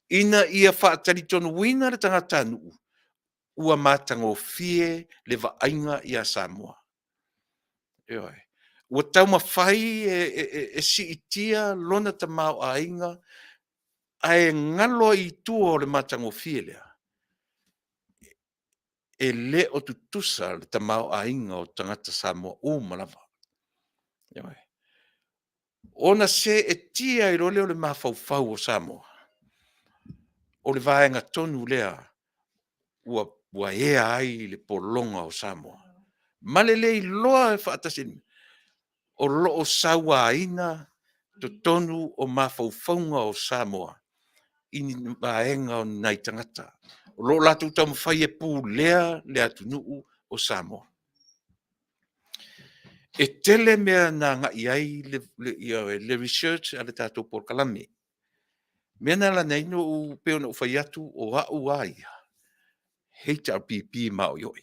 ina ia faatalitonuina le tagatanuu ua matagofie le vaaiga ia Samoa. Ioe. Ua taumafai e siitia lona tamaoaiga ae galo ai i tua o le matagofie lea, e le o tutusa le tamaoaiga o tagata Samoa uma lava. Ioe. Ona seetia ai loa lea o le mafaufau o Samoa, o le vaega tonu lea ua ea ai le pologa o Samoa, ma le le iloa faatasi o lo o sauaina totonu o mafaufauga o Samoa i ni vaega o ni nai tagata o lo o latou taumafai e pulea le atunuu o Samoa. E tele mea na agai i ai le research a le tatou polokalame. O mea na ala ai ona ou, pei ona ou fai atu, o au lava ia, HRPP maoioi,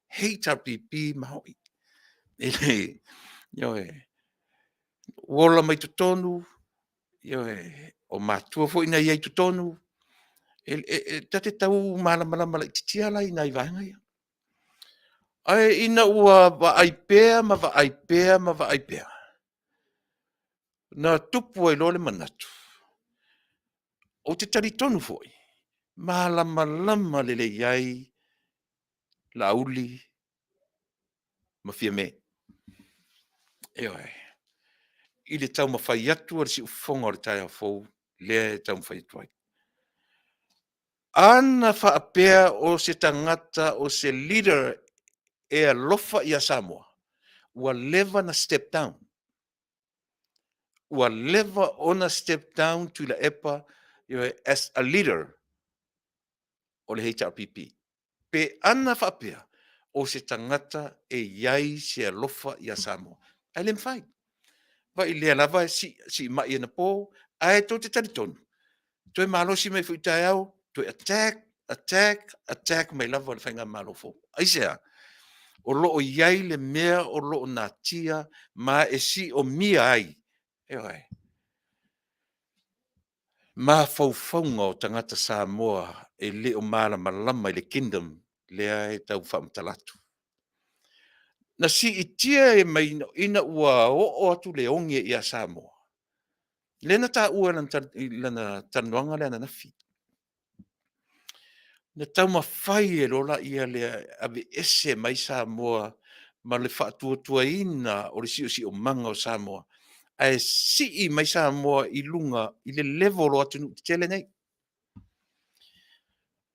HRPP maoi. Ioe. Ua ola mai totonu, ioe, o matua foi na i ai i totonu, ta te tau malamalama laitiiti lava la i nai vaega ia. Ae ina ua vaai pea ma vaai pea ma vaai pea, na tupu ai loa le manatu, ou te talitonu foi, malamalama lelei ai Laauli ma Fiame. Ioe. I le taumafai atu a le siufofoga o le taeao fou lea e taumafai atu ai. Ana faapea o se tagata o se leader e alofa ia Samoa, ua leva ona step down. Ua leva ona step down Tuilaepa, ioe, as a leader o le HRPP. Pe ana faapea o se tagata e i ai se alofa ia Samoa. Ae le mafai. Vaai lea lava e siimai anapo, ae tou te talitonu, toe malosi mai foi taeao, toe attack, attack, attack mai lava le faigamalo fou. Aisea? O lo o i ai le mea o lo o natia ma e siomia ai, ioe, mafaufauga o tagata Samoa e le o malamalama i le Kingdom lea e tau faamatala atu. Na siitia e mai ina ua oo atu le oge ia Samoa, lea na taua i lana talanoaga lea ananafi, na taumafai e lola ia le aveese mai Samoa ma le faatuatuaina o le siosiomaga o Samoa, ae sii mai Samoa i luga i le level o atunuu tetele nei.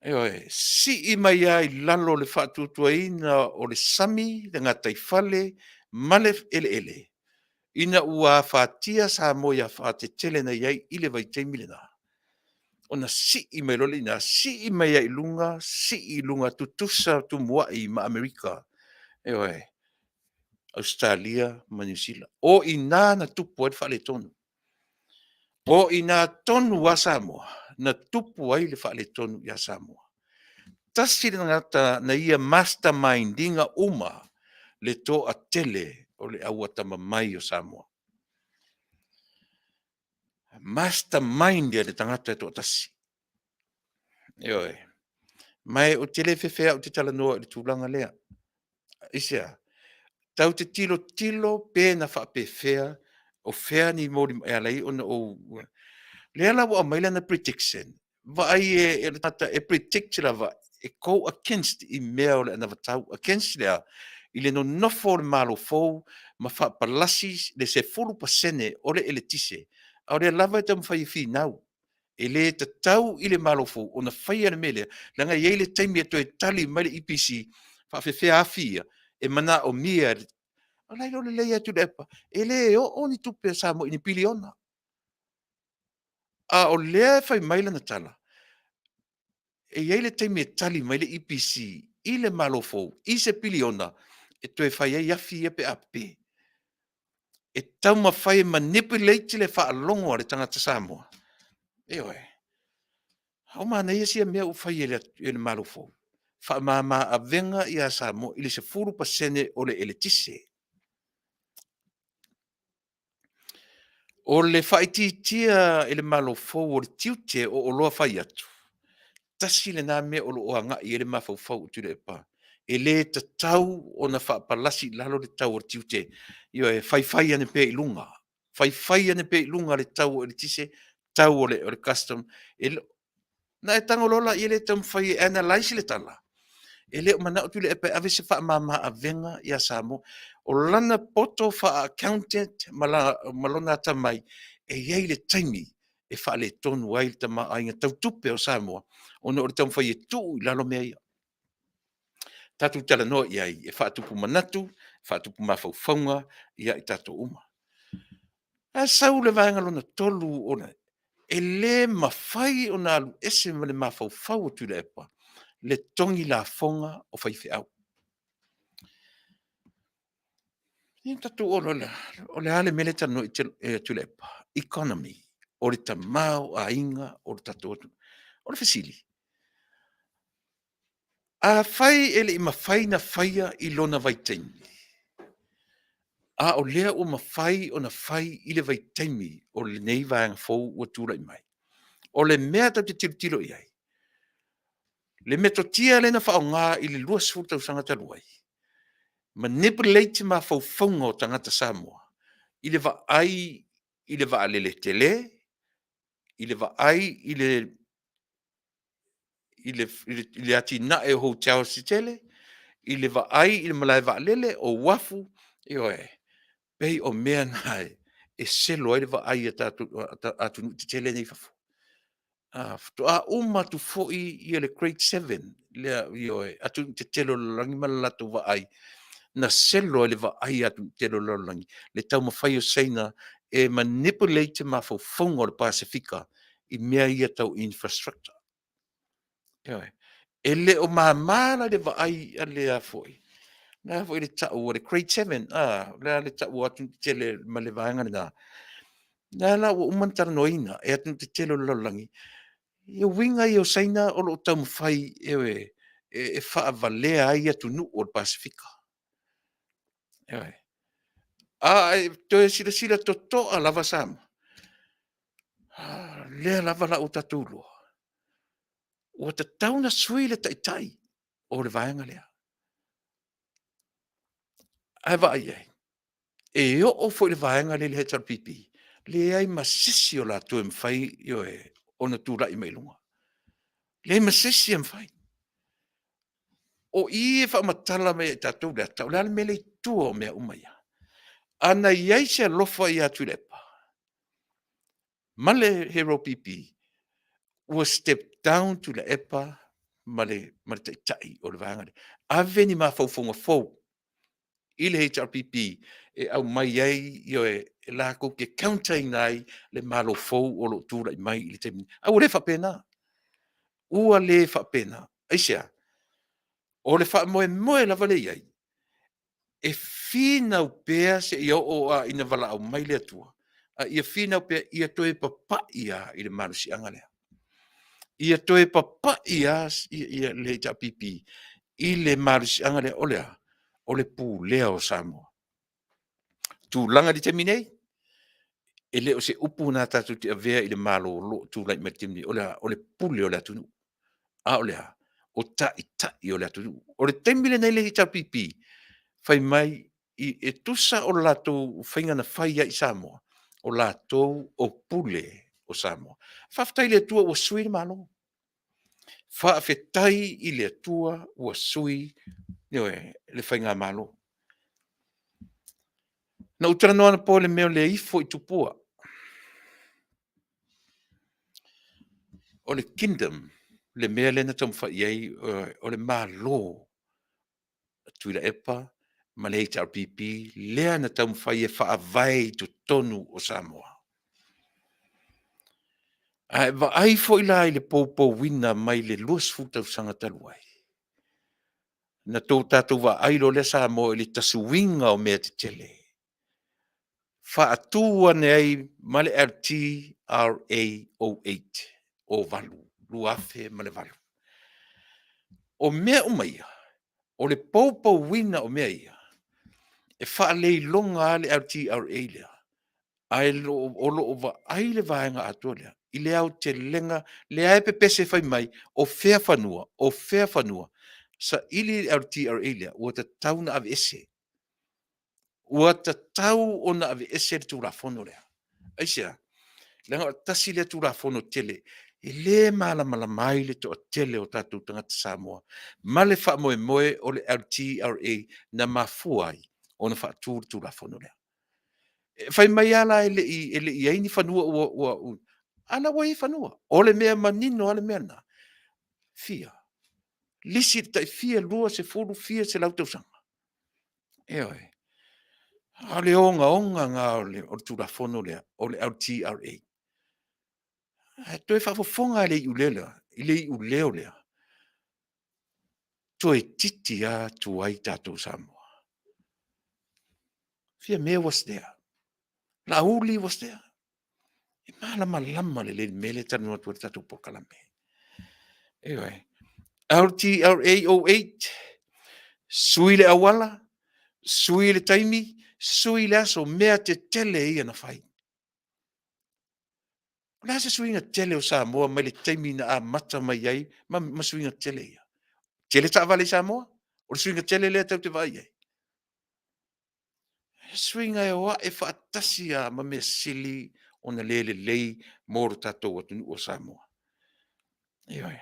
Ioe, sii mai lava i lalo o le faatuatuaina o le sami, le gataifale ma le eleele, ina ua afatia Samoa i afa tetele na i ai i le vaitaimi lena, ona sii mai loa lea i ina, sii mai lava i luga, sii i luga, tutusa tumuai ma Amerika, ioe, Ausetalia ma Niu Sila. O i ina na tupu ai le faaletonu. O i ina tonu lava Samoa na tupu ai le faaletonu ia Samoa. Tasi le tagata na ia mastermind ina uma le toatele o le au atamamai o Samoa. Mastermind e le tagata e toatasi. Ioe. Ma ou te le fefe au ou te talanoa i le tulaga lea. Aisea? Tatou te tilotilo pe na faapefea, o fea ni moli e ala ai ona ou... Lea la ua aumai lana prediction, vaai e le tagata e predict lava, e go against i mea o le anavatau. Against le a? I le nonofo o le Malo fou ma faapalasi le 10% o le eletise, a o lea lava e taumafai e finau. E le tatau i le Malo fou ona faia le mea lea, leaga e i ai le taimi e toe tali mai le EPC, faapefea afi ia e manaomia. O la e iloa lelei lava e Tuilaepa, e le oo ni tupe a Samoa i ni piliona. A o lea e fai mai lana tala, e i ai le taimi e tali mai le EPC i le Malo fou i se piliona e toe fai ai afi ia pe a pepe. E taumafai e manipulate le faalogo a le tagata Samoa. Ioe. A ua manaia sia mea ua fai e le Malo fou, faamama avega ia Samoa i le 10% o le eletise. O le faaitiitia e le Malo fou o le tiute o oloa fai atu, tasi lena mea o lo o agai i ai le mafaufau o Tuilaepa, e le tatau ona faapalasi i lalo le tau o le tiute. Ioe, faifai ane pea i luga, faifai ane pea i luga le tau o eletise, tau o le custom. Na e tago loa lea e taumafai e analyse le tala, e le o manao Tuilaepa e ave se faamama avega ia Samoa. O lana poto faa-accountant ma lona atamai, e i ai le taimi e faaletonu ai le tamaoaiga tau tupe o Samoa, ona o le taumafai e tuu i lalo mea ia. Tatou talanoa i ai e faatupu manatu, faatupu mafaufauga ia i tatou uma. Ae sau le vaega lona 3 ona e le mafai ona alu ese ma le mafaufau o Tuilaepa le totogi lafoga o faifeau. Ia ona tatou oo loa lea, o le a le mea lea e talanoa ai Tuilaepa? Economy, o le tamaoaiga o le tatou atunuu. O le fesili, afai e le i mafai ona faia i lona vaitaimi, a o lea ua mafai ona fai i le vaitaimi o lenei vaega fou ua tulai mai. O le mea tatou te tilotilo i ai, le metotia lea na faaaoga i le 20 tausaga talu ai, manipulate mafaufauga o tagata Samoa i le vaai i le vaalele tele, i le vaai i le atinae o hotels tetele, i le vaai i le malae vaalele, o uafu, ioe, pei o mea na e selo ai le vaai a tatou atunuu tetele nei i fafo. Faatoa uma atu foi le Great Seven, lea, ioe, atunuu tetele o le lalolagi ma le latou vaai, na selo ai le vaai a atunuu tetele o le lalolagi le taumafai o Saina e manipulate mafaufauga o le Pasefika i mea ia tau infrastructure. Ioe. E le o mama la le vaai a le a foi, le a foi le tau a le Great Seven, a, o le a le tau o atunuu tetele ma le vaega lena, lea la ua uma ona talanoaina e atunuu tetele o le lalolagi, ia uiga ia o Saina o lo o taumafai e faavalea ai atunuu o le Pasefika. Ioe. A e toe silasila totoa lava Samoa, lea lava la ua tatou iloa, ua tatau ona sui le taitai o le vaega lea. Ae vaai i ai, e oo foi i le vaega lea i le HRPP, leai ma se isi o latou e mafai, ioe, ona tulai mai i luga. Leai ma se isi e mafai. O i e faamatala mai e tatou le ata, o le a le mea lea e i tua o mea uma ia? A na i ai se alofa ia Tuilaepa ma le HRPP, ua step down Tuilaepa ma le Taitai o le Vaega lea. Ave ni mafaufauga fou i le HRPP e aumai ai, ioe, latou te counter ina ai le Malo fou o lo o tulai mai i le taimi nei. A ua le faapena, ua le faapena. Aisea? O le faamoemoe lava lea e i ai, e finau pea seia oo lava ina valaau mai le Atua, a ia finau pea ia toe papai lava i le malosiaga lea. Ia toe papai lava le HRPP i le malosiaga lea, o le a? O le pulea o Samoa. Tulaga i le taimi nei, e le o se upu lena tatou te avea i le Malo o lo o tulai mai i le taimi nei, o le a? O le pule o le atunuu. A o le a? O taitai o le atunuu. O le taimi lenei i le HRPP, fai mai e tusa o le latou faiga na fai ai i Samoa, o latou o pule o Samoa. Faafetai i le Atua ua sui le Malo. Faafetai i le Atua ua sui, ioe, le Faigamalo. Na ou talanoa anapo i le mea o le ifo i tupua. O le kingdom le mea lea na taumafai i ai, o le Malo a Tuilaepa ma le HRPP lea na taumafai e faavae i totonu o Samoa. A e vaai foi la i le poupouina mai le 20 tausaga talu ai, na tatou vaai loa lea Samoa i le tasuiga o mea tetele, faatu ane ai ma le LTRA 08, 08, 2008. O mea uma ia, o le poupouina o mea ia, e faaleiloga lava le LTRA lea, ae o lo o vaai le vaega atoa lea i le aotelega, lea e pepese fai mai, o fea fanua, o fea fanua. Saili le LTRA lea, ua tatau ona aveese. Ua tatau ona aveese le Tulafono lea. Aisea? Leaga o le tasi lea Tulafono tele e le malamalama ai le toatele o tatou tagata Samoa ma le faamoemoe o le LTRA na mafua ai ona faatu le Tulafono lea. E fai mai lava la e le i i ai ni fanua ua... a la e ua i ai fanua. O le mea manino lava le mea lena. Fia? Lisi i le tai fia 20, fia selau tausaga. Ioe. A o le ogaoga lena o le Tulafono lea, o le LTRA. Ae toe faafofoga lava i le iuleo lea, i le iuleo lea, toeitiiti lava tuai tatou Samoa. Fiame was there. Laauli was there. E malamalama lelei le mea lea e talanoa atu ai le tatou polokalame. Ioe. LTRA 08, sui le auala, sui le taimi, sui le aso, mea tetele ia na fai. O le a se suiga tele o Samoa mai le taimi na amata mai ai ma, ma suiga tele ia? Tele taavale i Samoa? O le suiga tele lea tatou te vaai i ai? Suiga e o ae faatasi lava ma mea sili ona le lelei mo lo tatou atunuu o Samoa. Ioe.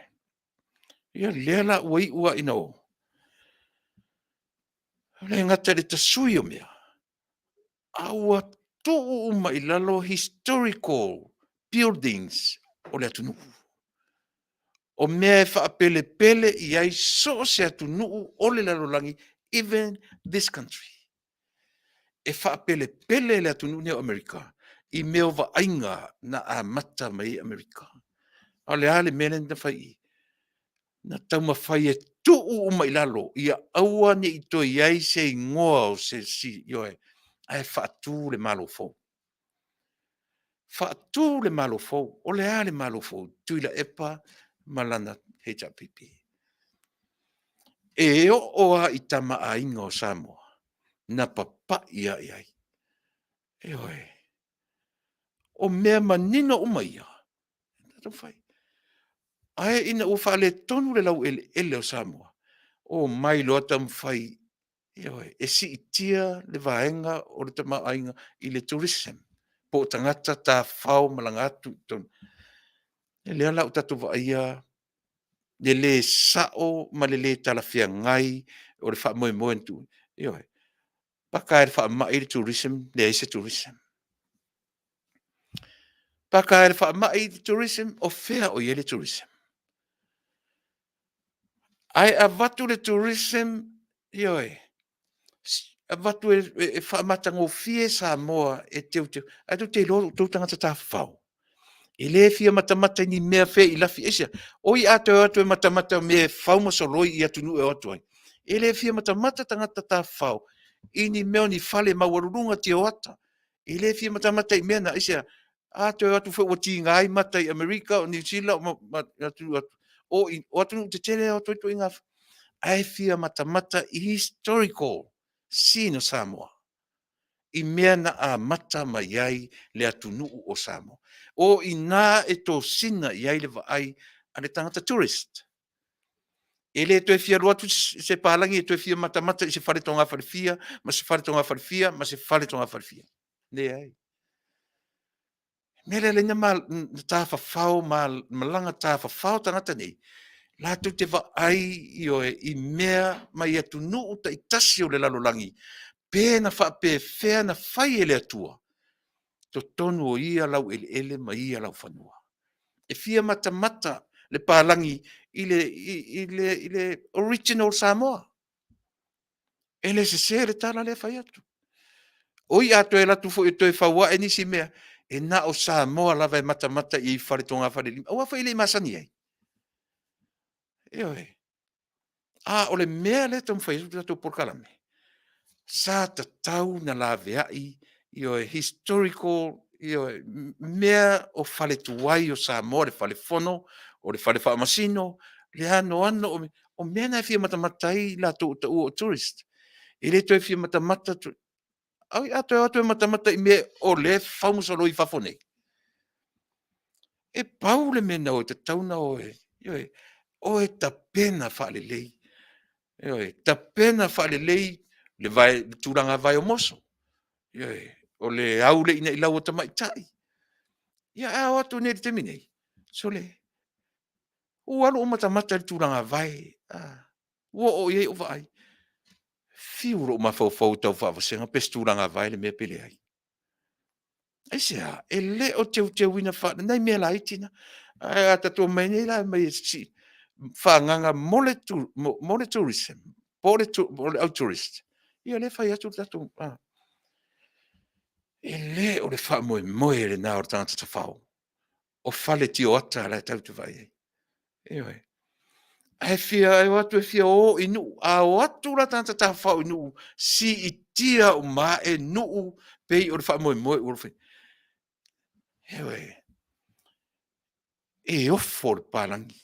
Ia lea la ua iu lava ina o, e le gata i le tasui o mea, a ua tuu uma i lalo historical buildings o le atunuu. O mea e faapelepele i ai so o se atunuu o le lalolagi, even this country. E faapelepele le atunuu lenei o Amerika i mea o vaaiga na amata mai ai Amerika. A o le a le mea lea na fai i i? Na taumafai e tuu uma i lalo ia aua ne i toe i ai se igoa o se isi, ioe, ae faatu le Malo fou. Faatu le Malo fou. O le a le Malo fou? Tuilaepa ma lana HRPP. E oo lava i Tama a Aiga o Samoa. Na papaʻi aʻe ai. Ioe. O mea manino uma ia. Tatou fai. Ae ina ua faaletonu le laueleele o Samoa, omai loa taumafai, ioe, e siitia le vaega o le tamaoaiga i le tourism, po o tagata tafafao malaga atu i totonu. Ia lea la ua tatou vaaia le le sao ma le le talafeagai o le faamoemoe na tuu, ioe, paka lava i le faamai le tourism, leai se tourism. Paka lava i le faamai le tourism, o fea o i ai le tourism? Ae avatu le tourism, ioe, avatu e faamatagofie Samoa e teuteu, ae tou te iloa o outou tagata tafafao, e le fia matamata i ni mea feilafi. Aisea? Oi a toe o atu e matamata i mea e fau ma soloi i atunuu e o atu ai, e le fia matamata tagata tafafao i ni mea o ni fale maualuluga tioata. E le fia matamata i mea na. Aisea? A toe o atu foi ua tiga ai mata i Amerika, o Niu Sila ma atunuu atu, o atunuu tetele e o atu ai ituaiga, ae fia matamata i historical scene o Samoa, i mea na amata mai ai le atunuu o Samoa. O i ina e tosina i ai le vaai a le tagata tourist. E le toe fia alu atu se palagi e toe fia matamata i se fale togafalefia ma se fale togafalefia ma se fale togafalefia. Leai. Mea lea lea na tafafao ma malaga tafafao tagata nei, latou te vaai, ioe, i mea mai atunuu taitasi o le lalolagi, pe na faapefea na fai e le Atua totonu o ia laueleele ma ia laufanua. E fia matamata le palagi i le, i le, i le original Samoa. E le sese le tala lea e fai atu. Oi a toe alu atu foi e toe fau ae nisi mea, e na o Samoa lava e matamata i fale togafalelima, aua foi e le i masani ai. Ioe. A o le mea lea e taumafai atu le tatou polokalame, sa tatau ona laveai, ioe, historical, ioe, mea o fale tuai o Samoa, le fale fono, o le fale faamasino, le anoano o o mea na e fia matamata ai i latou o taua o tourist. E le toe fia matamata, ai a toe o atu e matamata i mea o lea e fau ma soloi i fafo nei. E pau le mea na o e tatau ona o e, ioe, o e tapena faalelei, ioe, tapena faalelei le vae, le tulaga vae o moso, ioe, o le au le ina i lau o tamaitai. Ia a o atu nei i le taimi nei, sole, ua alu ou matamata i le tulaga vae, a, ua oo i ai ou vaai, fiu lou mafaufau e tau faavasega pe se tulaga vae le mea pe leai. Aisea? E le o teuteuina faa, nai mea laiti na. Ae a tatou omai nei la e aumai e faaagaaga mo le, mo le tourism, po o le au tourist, ia lea e fai atu le tatou, a. E le o le faamoemoe lena o le tagata tafao, o fale tioata la e tatou te vaai ai. Ioe. Ae fia o atu e fia o i nuu, a o atu la tagata tafafao i nuu, siitia uma ae nuu pei o le faamoemoe ua fai. Ioe. E ofo le papalagi,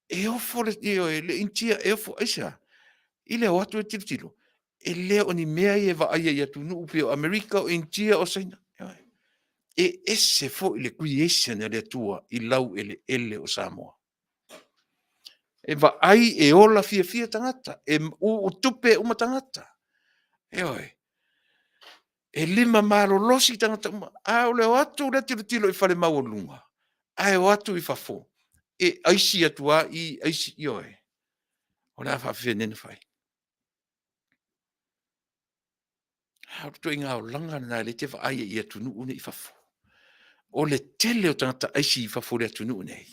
e ofo le, ioe, le Initia, e ofo, aisea? I le o atu e tilotilo, e le o ni mea ia e vaaia i atunuu pei o Amerika, o Initia, o Saina. Ioe. E ese foi le creation a le Atua i laueleele o Samoa. E vaai e ola fiafia tagata, e uu tupe uma tagata. Ioe. E lima malolosi tagata uma. A o le o atu lea tilotilo i fale maualuluga, ae o atu i fafo, e aisi atu lava i, aisi, ioe. O le a faafefea nei ona fai? A o le ituaiga olaga lena lea e te vaai ai i atunuu nei i fafo. O le tele o tagata aisi i fafo i le atunuu nei,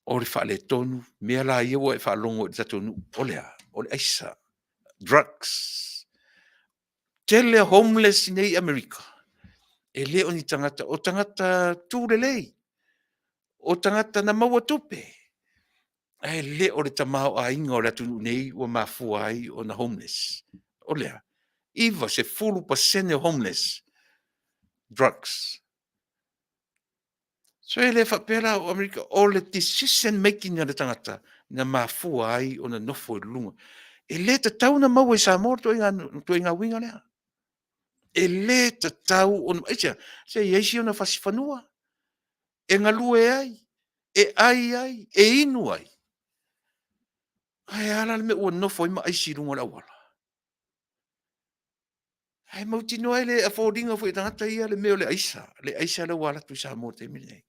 o le faaletonu, mea la ia ua e faalogo i le tatou nuu, o le a? O le aisa, drugs. Tele homeless nei i Amerika, e le o ni tagata, o tagata tu lelei, o tagata na maua tupe, ae le o le tamaoaiga o le atunuu nei ua mafua ai ona homeless. O le a? 90% o homeless, drugs. So e le faapea la o Amerika, o le decision making a le tagata na mafua ai ona nofo i luga. E le tatau ona maua i Samoa le ituaiga uiga lea. E le tatau ona, aisea? Se i ai si ona fasi fanua e galue ai, e ai ai, e inu ai. Ae a la le mea ua nofo ai ma aisi i luga o le auala? Ae mautinoa e le afford ina foi e tagata ia le mea o le aisa, le aisa lea ua alu atu i Samoa i le taimi lenei.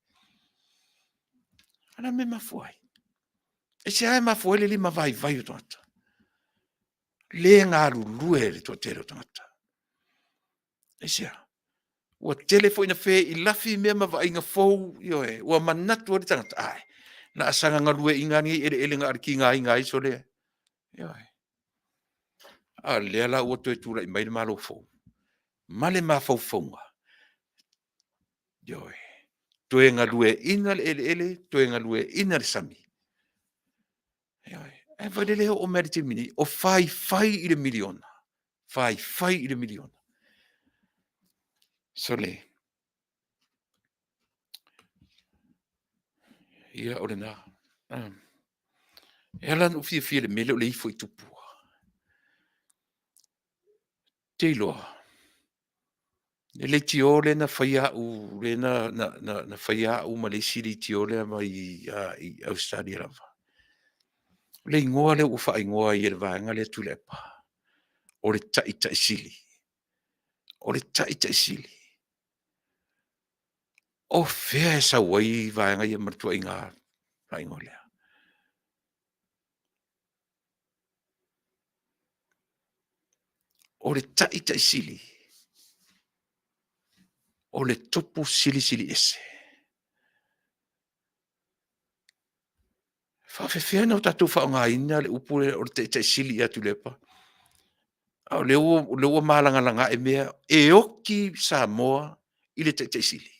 O le a le mea e mafua ai? Aisea e mafua ai le limavaivai o tagata? Le galulue le toatele o tagata. Aisea? Ua tele foi ina feilafi mea ma vaaiga fou, ioe, ua manatu ai le tagata, ae, o le a saga galueaiina lava lenei eleele na o le tigaina ai sole, ioe. A o lea la ua toe tulai mai le Malo fou ma le mafaufauga, ioe, toe galueaiina le eleele, toe galueaiina le sami. Ioe. Ae vaai o lea e oo mai lava i le taimi nei, o faifai i le miliona, faifai i le miliona. Sole, ia o lena. E ala ona ou fiafia i le mea lea o le ifo i tupua, ou te iloa le leitio lea na faia au, lea na faia au ma le isi leitio lea mai Ausetalia lava. O le igoa lea ua faaigoa ai e le vaega lea a Tuilaepa, o le Taitaisili. O le Taitaisili. O fea e sau ai vaega ia ma le ituaiga faaigoa lea? O le Taitaisili, o le Tupu Silisiliese. E faapefea ona tatou faaaogaina le upu lea o le Taitaisili ia Tuilaepa, a o lea ua malagalaga ae mea, e oti Samoa i le Taitaisili.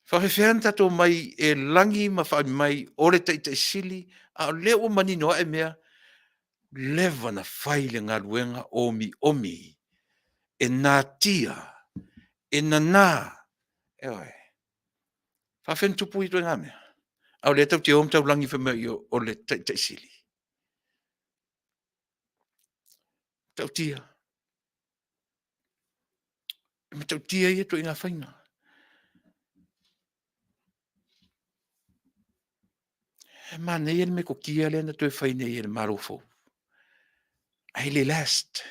E faapefea ona tatou omai e lagi ma fai mai o le Taitaisili, a o lea ua manino ae mea, ua leva ona fai le galuega omiomi e natia, e nana, ioe. E faapefea ona tupu ia ituaiga mea? A o lea tatou te o ma taulagi fai mai o le Taitaisili. E matautia, e matautia ia ituaiga faiga. E manaia le metotia lea na toe fai nei e le Malo fou, ae le last.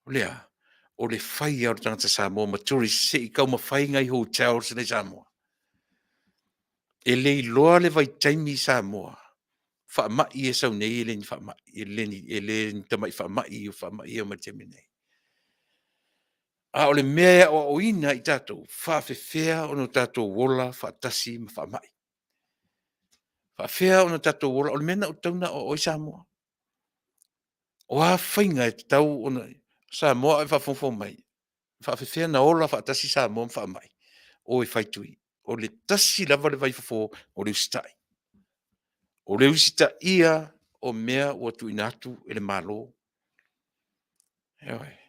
O le a? O le fai lava o le tagata Samoa ma tourist se i taumafai nai hotels la e i Samoa. E le iloa le vaitaimi i Samoa, faamai ia e sau nei e le ni faamai, e le ni tamai faamai o faamai ia e omai i le taimi lenei. A o le mea e aoaoina ai tatou, faapefea ona tatou ola faatasi ma faamai. Faapefea ona tatou ola, o le mea lena ua tatau ona aoao ai Samoa. O a faiga e tatau ona. Samoa a o e faafogafoga mai, e faapefea ona ola faatasi Samoa ma faamai? O e fai tui. O le tasi lava le vaifofo, o le usitai. O le usitaia o mea ua tuuina atu e le Malo. Ioe.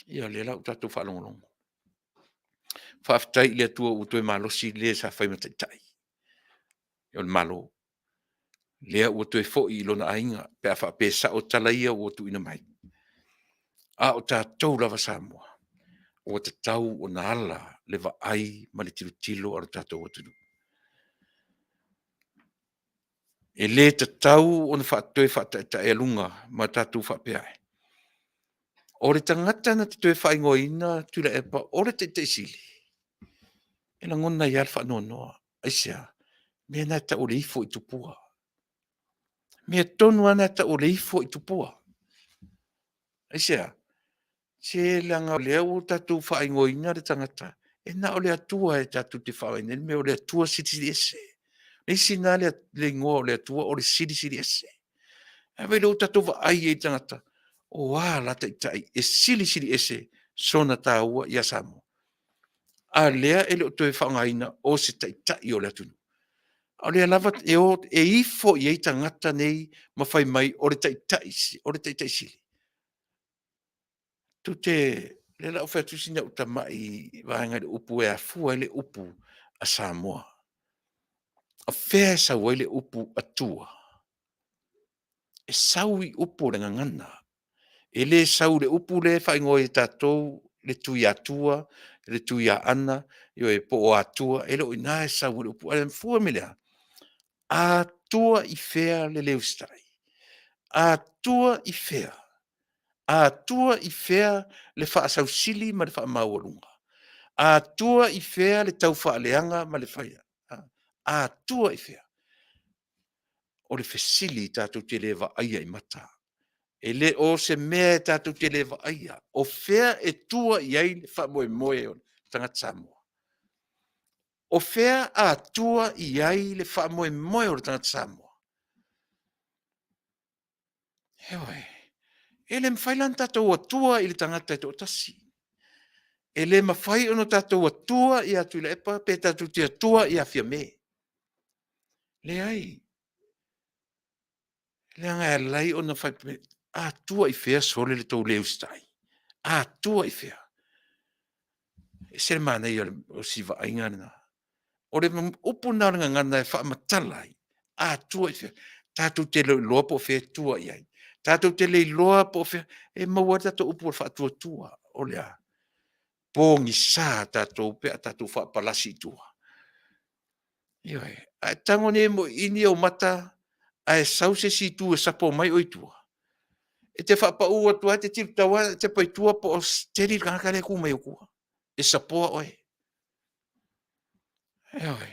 Ia o lea la ua tatou faalogologo. Faafetai i le Atua ua toe malosi le sa fai ma Taitai o le Malo, lea ua toe foi i lona aiga pe a faapea e sao tala ia ua tuuina mai. A o tatou lava Samoa, ua tatau ona ala le vaai ma le tilotilo a lo tatou atunuu. E le tatau ona toe faataetaealuga ma tatou faapea ai, o le tagata na te toe faaigoaina Tuilaepa o le Taitaisili, e lagona ai lava le faanoanoa. Aisea? O le mea lena e tau o le ifo i tupua. O le mea tonu lava lena e tau o le ifo i tupua. Aisea? Se leaga o lea ua tatou faaigoaina le tagata, e na o le Atua e tatou te faaaogaina ai le mea o le Atua Silisili Ese. O le isi lena le igoa o le Atua o le Silisili Ese. Ae vaai o lea ua tatou vaai ai i tagata, o a la taitai e silisili ese sona taua ia Samoa? A o lea e le o toe faaaogaina o se taitai o le atunuu. A o lea lava e o e ifo i ai tagata nei ma fai mai o le taitai, o le taitai sili. Tou te Lea la ua fai atu sina au tamai vaega i le upu e afua ai le upu a Samoa. O fea e sau ai le upu Atua? E sau i upu o le gagana. E le sau i le upu lea e faaigoa ai e tatou le Tuiatua, le Tuiaana, ioe po o Atua, e le o i ina e sau ai le upu. Ae fua mai i le a? Atua i fea le le usitai? Atua i fea? Atua i fea le faasausili ma le faamaualuga? Atua i fea le taufaaleaga ma le fai? Atua i fea? O le fesili tatou te le vaaia i mata. E le o se mea tatou te le vaaia. O fea e tua i ai le faamoemoe o le tagata Samoa? O fea a tua i ai le faamoemoe o le tagata Samoa? Ioe. E le mafai la ona tatou atua i le tagata e toatasi. E le mafai ona tatou atua ia Tuilaepa pe tatou te atua ia Fiame. Leai. Leaga e ala ai ona fai mai, a tua i fea sole le tou le usitai? A tua i fea? E ese le manaia o si vaaiga lena. O le upu lena o le gagana e faamatala ai, a tua i fea? Tatou te le o iloa po o fea e tua i ai. Tatou te le iloa po o fea, e maua ai le tatou upu o le faatuatua. O le a? Pogisa tatou pe a tatou faapalasi i tua. Ioe. A e tago nei e moiini ou mata ae sau se isi itu e sapo mai oe i tua, e te faapau atu lava e te tilotau lava tepa i tua po o steady le tagata lea e tu mai ou tua, e sapoa oe. Ioe.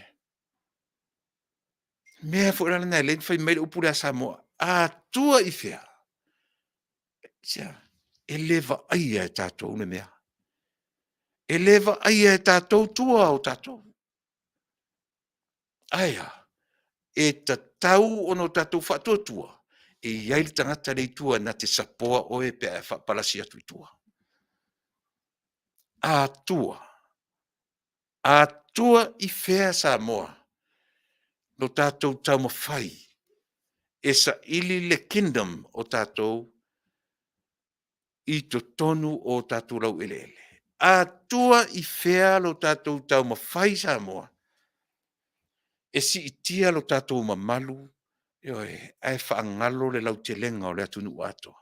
O le mea foi la lena e ala ai ona fai mai le upu lea a Samoa, a tua i fea? Aisea? E le vaaia e tatou le mea. E le vaaia e tatou tua o tatou. Ae a? E tatau ona o tatou faatuatua e i ai le tagata lea i tua na te sapoa oe pe a e faapalasi atu i tua. Atua. Atua i fea Samoa? Lo tatou taumafai e saili le kingdom o tatou i totonu o tatou laueleele. Atua i fea lo tatou taumafai Samoa e siitia lo tatou mamalu, ioe, ae faagalo le lautelega o le atunuu atoa.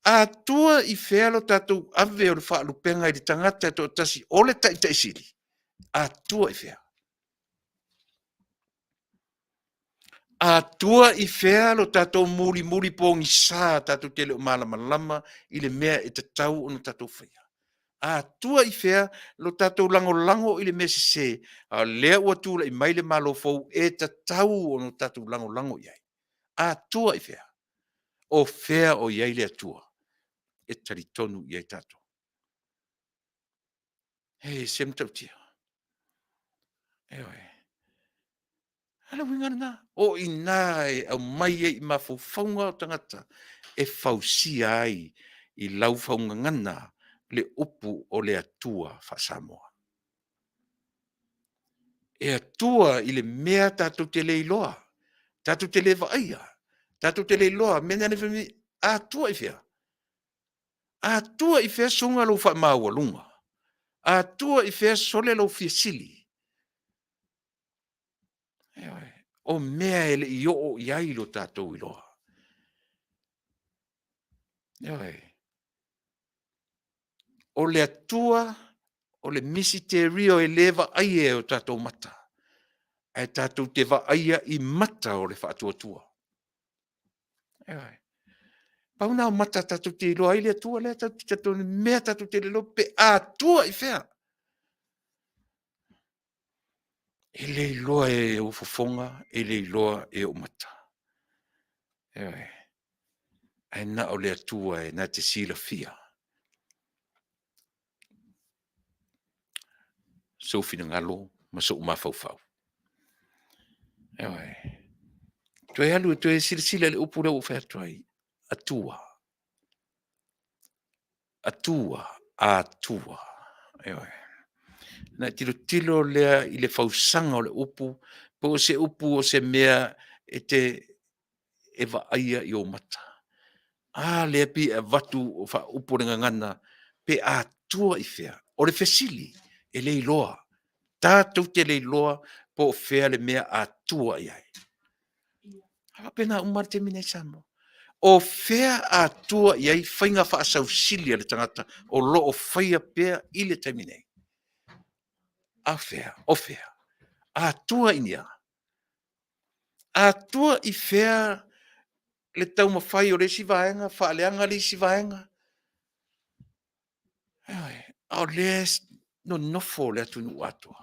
Atua i fea lo tatou ave o le faalupega i le tagata e toatasi o le Taitai Sili? Atua i fea? Atua i fea lo tatou mulimuli pogisa tatou te le o malamalama i le mea e tatau ona tatou faia? Atua i fea lo tatou lagolago i le mea sese, a o lea ua tulai mai le Malo fou e tatau ona tatou lagolago i ai? Atua i fea? O fea o i ai le Atua e talitonu i ai tatou? E ese matautia. Ioe. A o le uiga lena, o i ina e aumai ai i mafaufauga o tagata e fausia ai i lau faugagana le upu o le Atua faa-Samoa. E atua i le mea tatou te le iloa, tatou te le vaaia, tatou te le iloa, mea na Atua i fea? Atua i fea suga lou faamaualuga? Atua i fea sole lou fia sili? O mea e le i oo i ai lo tatou iloa. Ioe. O le Atua o le misiterio e le vaaia e o tatou mata, ae tatou te vaaia i mata o le faatuatua. Ioe. Pau na o mata tatou te iloa ai le Atua lea tatou te talitonu, mea tatou te le iloa pe a tua i fea. E le iloa e ou fofoga, e le iloa e ou mata. Ioe. Ae na o le Atua e na te silafia sou finagalo ma sou mafaufau. Ioe. Toe alu e toe silasila i le upu lea ua ou fai atu ai, Atua. Atua, Atua. Ioe. Na e tilotilo lea i le fausaga o le upu, po o se upu o se mea e te e vaaia i ou mata. A lea e pei e avatu o faaupu o le gagana, pe a tua i fea? O le fesili, e le iloa. Tatou te le iloa po o fea le mea a tua i ai. A faapena uma le taimi nei Samoa. O fea a tua i ai faiga faasausili a le tagata o lo o faia pea i le taimi nei? A fea? O fea? A tua i ni a? A tua i fea le taumafai o le isi vaega faaleaga le isi vaega? Ioe, a o lea e nonofo le atunuu atoa.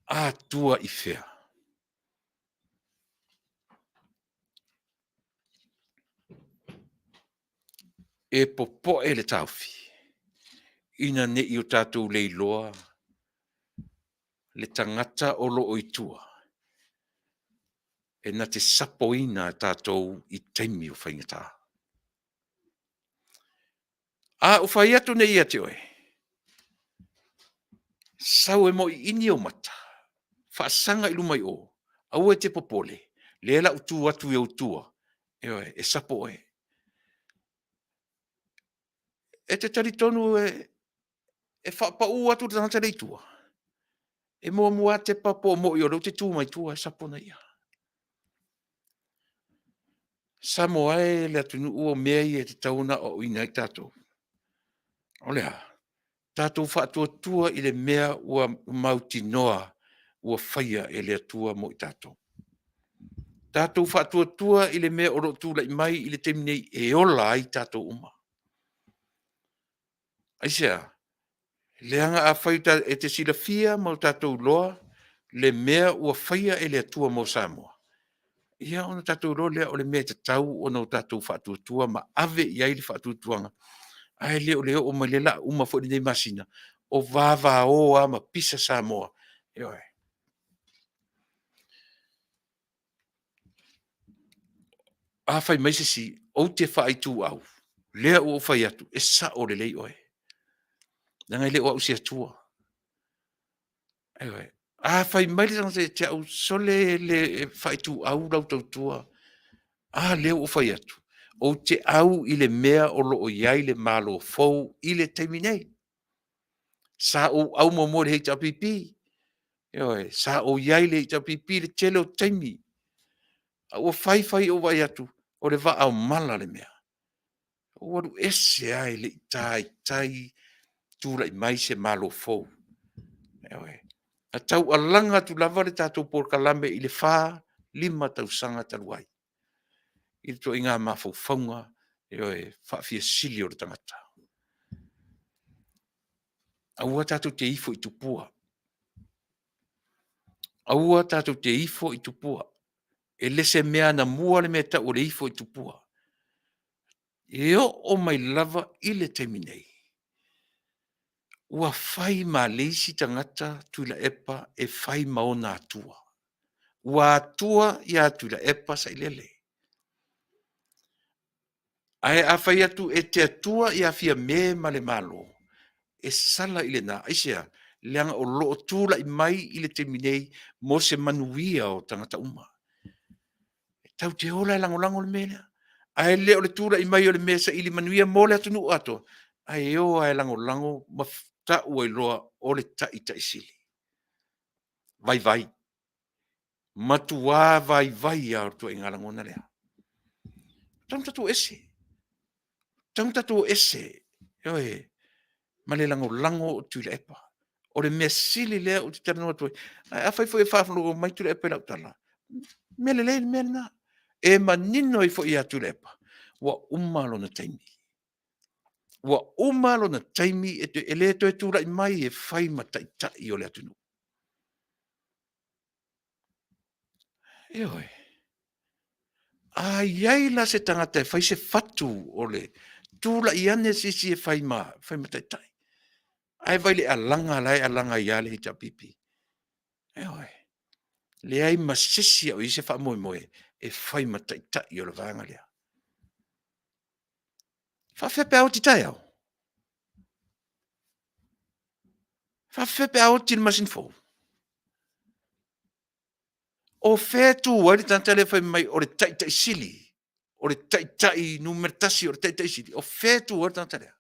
A tua i fea? E popoe le taofi ina ne i o tatou leiloa le tagata o lo o i tua e na te sapoina tatou i taimi o faigata. A ou fai atu nei ia te oe, sau e moiini ou mata, faasaga i luma i o, aua e te popole, lea la ou tu atu i ou tua, ioe, e sapo oe. E te talitonu e faapau atu le tagata lea i tua? E muamua lava tepa po o moi o lea ou te tu mai tua e sapo na ia. Samoa e le atunuu o mea ia e tatau ona aoaoina ai tatou. O le a? Tatou faatuatua i le mea ua mautinoa ua faia e le Atua mo i tatou. Tatou faatuatua i le mea o lo o tulai mai i le taimi nei e ola ai tatou uma. Aisea? Leaga afai e te silafia ma o tatou iloa le mea ua faia e le Atua mo Samoa, ia ona tatou iloa lea o le mea e tatau ona o tatou faatuatua ma ave i ai le faatuatuaga, ae le o le oo mai lea o le a uma foi lenei masina o vavao lava ma pisa Samoa. Ioe. A fai mai se isi, ou te faaituau, lea ua ou fai atu, e sao lelei oe, leaga e le o au o se Atua. Ioe. A fai mai le tagata ia te au, sole e le faaituau lau tautua, a lea ua ou fai atu, ou te au i le mea o lo o i ai le Malo fou i le taimi nei. Sa ou au muamua i le HRPP, ioe, sa ou i ai i le HRPP i le tele o taimi, a ua fai fai ou vaai atu, o le vaa o mala le mea. Ou alu ese lava e le i taitai tulai mai se Malo fou. Ioe. Na taualaga atu lava le tatou polokalame i le 4, 5 tausaga talu ai i le ituaiga mafaufauga, ioe, faafiasili o le tagata. Aua tatou te ifo i tupua. Aua tatou te ifo i tupua. E le se mea anamua le mea e tau o le ifo i tupua. E oo mai lava i le taimi nei, ua fai ma le isi tagata Tuilaepa e fai ma ona atua. Ua atua ia Tuilaepa Sailele. Ae a fai atu e te atua ia Fiame ma le Malo, e sala i lena. Aisea? Leaga o lo o tulai mai i le taimi nei mo se manuia o tagata uma. E tatou te ola e lagolago le mea lea. Ae le o le tulai mai o le mea e saili manuia mo le atunuu atoa, ae o lava e lagolago ma tau ai loa o le Taitai sili. Vaivai. Matua vaivai lava o le ituaiga lagona lea. Tatau ona tatou o ese. Tatau ona tatou o ese, ioe, ma le lagolago o Tuilaepa. O le mea sili lea ou te talanoa atu ai. Ae afai foi e faafofoga mai Tuilaepa i lau tala, mea lelei le mea lena. E manino ai foi ia Tuilaepa, ua uma lona taimi. Ua uma lona taimi e le toe tulai mai e fai ma taitai o le atunuu. Ioe. A i ai la se tagata e fai se fatu o le tulai ane se isi e fai ma, fai ma taitai. Ae vai le alaga la e alaga ai lava le HRPP. Ioe. Leai ma se isi o i ai se faamoemoe e fai ma taitai o le vaega lea. Faafefea pe a oti taeao? Faafefea pe a oti i le masina fou? O fea e tu ai le tagata lea fai mai o le Taitai sili? o le taitai numera tasi, o le taitai sili, o fea e tu ai le tagata lea?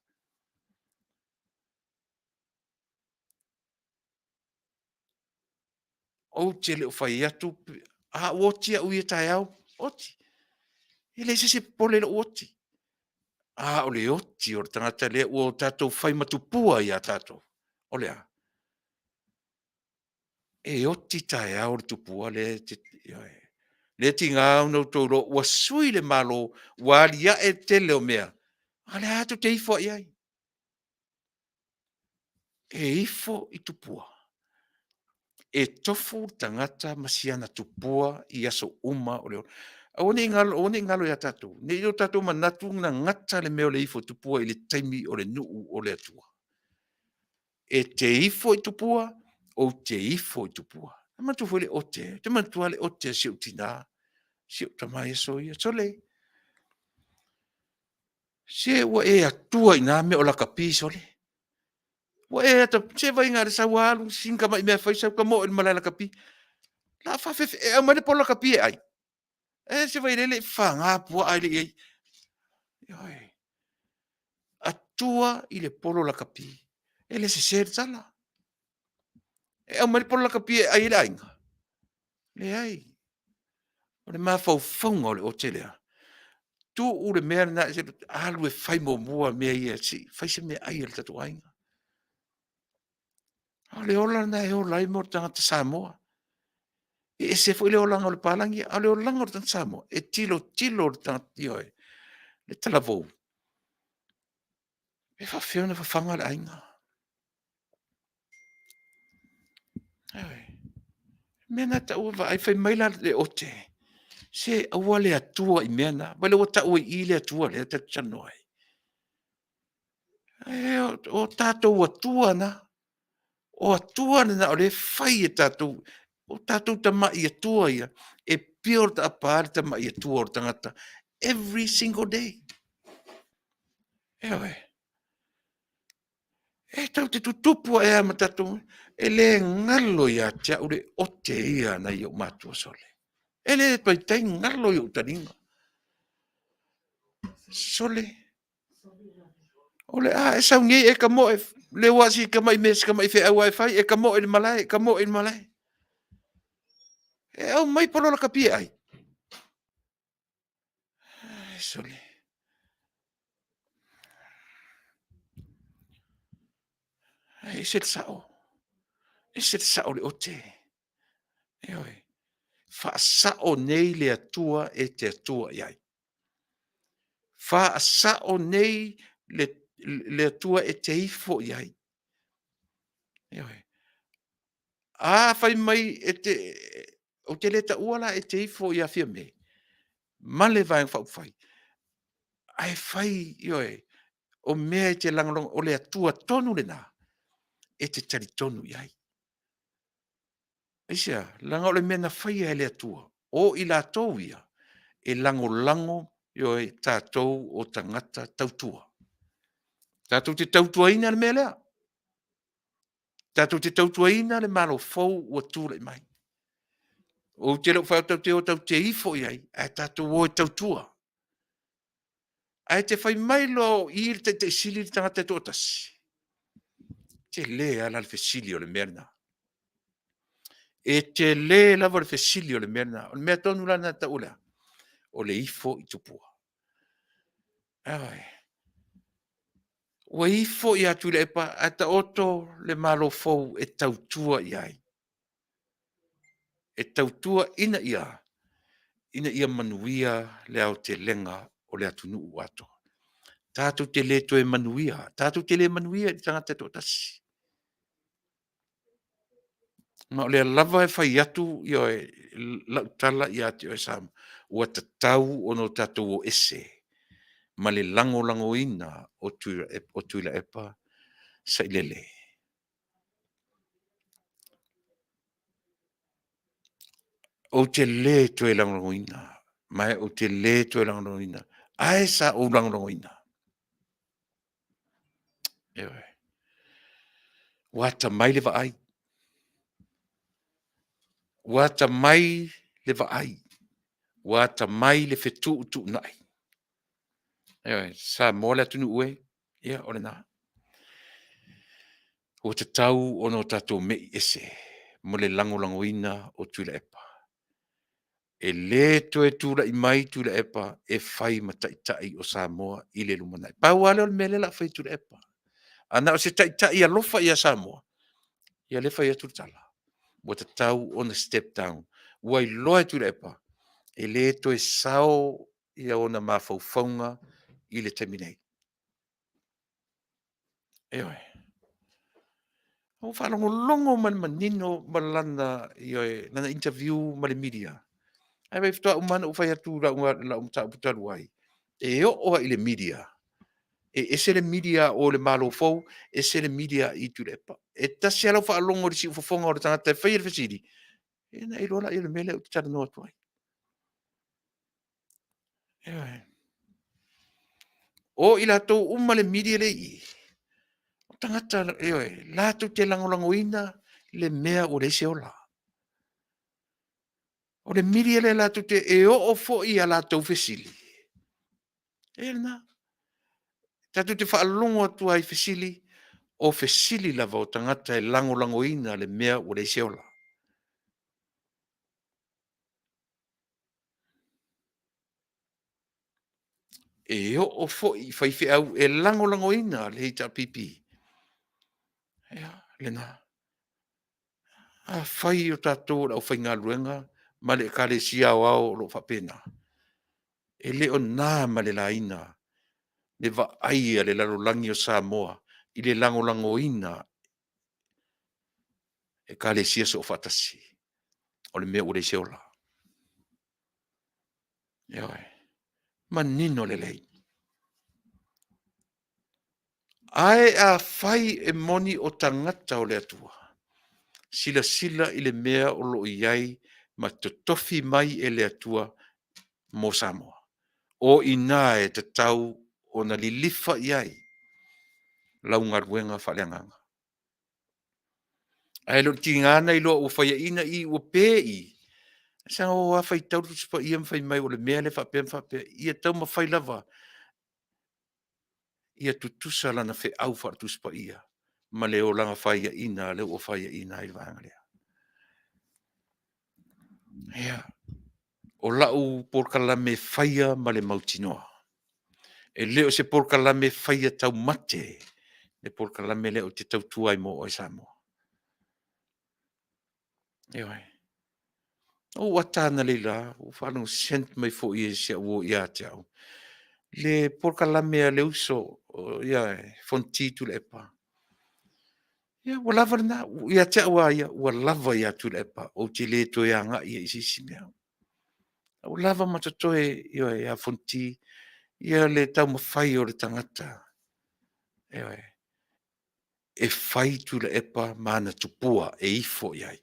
Ou te le o fai atu, a ou oti au ia taeao, oti. E leai se isi e popole i lou oti. A o le oti o le tagata lea ua tatou fai matupua ia tatou, o le a? E oti taeao le tupua lea, ioe. Lea e tiga ona outou iloa ua sui le Malo, ua aliae le tele o mea, a o lea lava tou te ifo lava i ai. E ifo i tupua. E tofu le tagata ma si ana tupua i aso uma o le ola. Aua ne i galo, aua ne i galo ia tatou, ne i o tatou manatu na gata le mea o le ifo i tupua i le taimi o le nuu o le Atua. E te ifo i tupua, ou te ifo i tupua. E manatua foi le ote, ou te manatua lava le ote a si ou tina, si ou tama i aso ia, sole, se ua e atua i na mea o lakapi sole. Ua e ata, se vaai na o le sau lava alu sina tamai mea e fai sau tamoe i le malae lakapi. O le a faafefea, e aumai le polo lakapi e ai? E se vailele e faga puaa e le i i ai. Ioe. Atua i le polo lakapi. E le sese le tala. E aumai le polo lakapi e ai ai le aiga? Leai. O le mafaufauga o le ote lea, tuu le mea lena, alu e fai muamua mea ia se i fai se meaai a le tatou aiga. A o le ola lena e ola ai le tagata Samoa. E ese foi le olaga o le papalagi, a o le olaga o le tagata Samoa, e tilotilo le tagata, ioe, le talavou, pe faapefea ona fafaga le aiga. Ioe. O le mea lena e tatau ona vaai, fai mai la le ote, se aua le atua i mea na. Vaai la e ua tau ai i i le Atua lea ta te talanoa ai. O tatou Atua na. O Atua na o lea e fai e tatou, o tatou tamai Atua ia, e build up lava le tamai Atua o le tagata every single day. Ioe. E tatou te tutupu ae lava ma tatou, e le galo ia te au le ote ia a nai ou matua sole. E le taitai galo i ou taliga. Sole, o le a e sau nei e tamoe, leu lava si tamai mea, si tamai feau lava e fai, e tamoe i le malae, tamoe i le malae. E aumai polo lakapi e ai. Ai, sole. Ae ese le sao, ese le sao o le ote. Ioe. Faasao nei le Atua e te Atua i ai. Faasao nei le Atua e te ifo i ai. Ioe. A fai mai e te, ou te le taua la e te ifo ia Fiame ma le Vaega Faaupufai, ae fai, ioe, o mea e te lagolago, o le Atua tonu lena e te talitonu i ai. Aisea? Leaga o le mea na faia e le Atua, o i latou ia e lagolago, ioe, tatou o tagata tautua. Tatou te tautuaina le mea lea. Tatou te tautuaina le Malo fou ua tulai mai. Ou te le o fai atu tatou te o tatou te ifo i ai, ae tatou o e tautua. Ae te fai mai loa o i le Taitai Sili le tagata e toatasi, tele lava la le fesili o le mea lena. E tele lava le fesili o le mea lena. O le mea tonu la lena e tau o le a? O le ifo i tupua. Ioe. Ua ifo ia Tuilaepa ae taoto le Malo fou e tautua i ai. E tautua ina ia, ina ia manuia le aotelega o le atunuu atoa. Tatou te le toe manuia, tatou te le manuia i le tagata e toatasi. Ma o lea lava e fai atu lau tala ia te oe Samoa, ua tatau ona o tatou o ese ma le lagolagoina o Tuilaepa Sailele. Ou te le toe lagolagoina, ma ou te le toe lagolagoina. Ae sa ou lagolagoina. Ioe. Ua atamai le vaai. Ua atamai le vaai. Ua atamai le fetuutuunai. Ioe, Samoa le atunuu e, ia o lena. Ua tatau ona o tatou me'i ese mo le lagolagoina o Tuilaepa. E le toe tulai mai Tuilaepa e fai ma taitai o Samoa i le lumanai. Pau lava lea o le mea lea o le a fai e Tuilaepa. A na o se taitai alofa ia Samoa, ia lea e fai atu le tala, ua tatau ona step down. Ua iloa e Tuilaepa, e le toe sao ia ona mafaufauga i le taimi nei. Ioe. Ua faalogologo ma le manino ma lana, ioe, lana interview ma le media. Ae vaai faatoa uma lava ona ou fai atu i lau mataupu talu ai, e oo lava i le media, e ese le media a o i le Malo fou, ese le media i Tuilaepa. E tasi lava lau faalogo i le siufofoga o le tagata e faia le fesili, ia ona e iloa lea o le mea lea ou te talanoa atu ai. Ioe. O i latou uma le media lea e i i, o tagata, ioe, latou te lagolagoina le mea ua leai se ola. O le media lea latou te, e oo foi i a latou fesili, e lena. Tatou te faalogo atu lava i fesili, o fesili lava o tagata e lagolagoina le mea ua leai se ola. E oo foi i faifeau e lagolagoina le HRPP, ia lena. Afai o tatou o le aufaigaluega ma le Ekalesia Aoao o lo o faapena, e le o na ma le laina le vaai a le lalolagi o Samoa i le lagolagoina Ekalesia Soofaatasi, o le mea ua leai se ola. Ioe. Manino lelei. Ae afai e moni o tagata o le Atua, silasila i le mea o lo o i ai ma totofi mai e le Atua mo Samoa. O i ina e tatau ona lilifa i ai lau galuega faaleagaga. Ae le o le tiga ona iloa ua faiaina i ua pe i, saga o lava faitau le Tusi Paia ma fai mai o le mea lea e faapea ma faapea, ia taumafai lava ia tutusa lana feau faale-Tusi Paia ma le olaga faiaina lea ua faiaina ai le vaega lea. Ia, o lau polokalame e faia ma le mautinoa, e le o se polokalame e faia taumate le polokalame lea ou te tautua ai mo oe Samoa. Ioe. Na ou ata analeila, ua ou faalogo sent mai foi e si au uo ia te au le polokalame a le uso ia Fonoti Tuilaepa. Ia ua lava lena, ia te au lava ia, ua lava ia Tuilaepa, ou te le toe agai ai i se isi mea. Ua lava ma totoe, ioe, ia Fonoti ia le taumafai o le tagata, ioe, e fai Tuilaepa ma ana tupua e ifo i ai.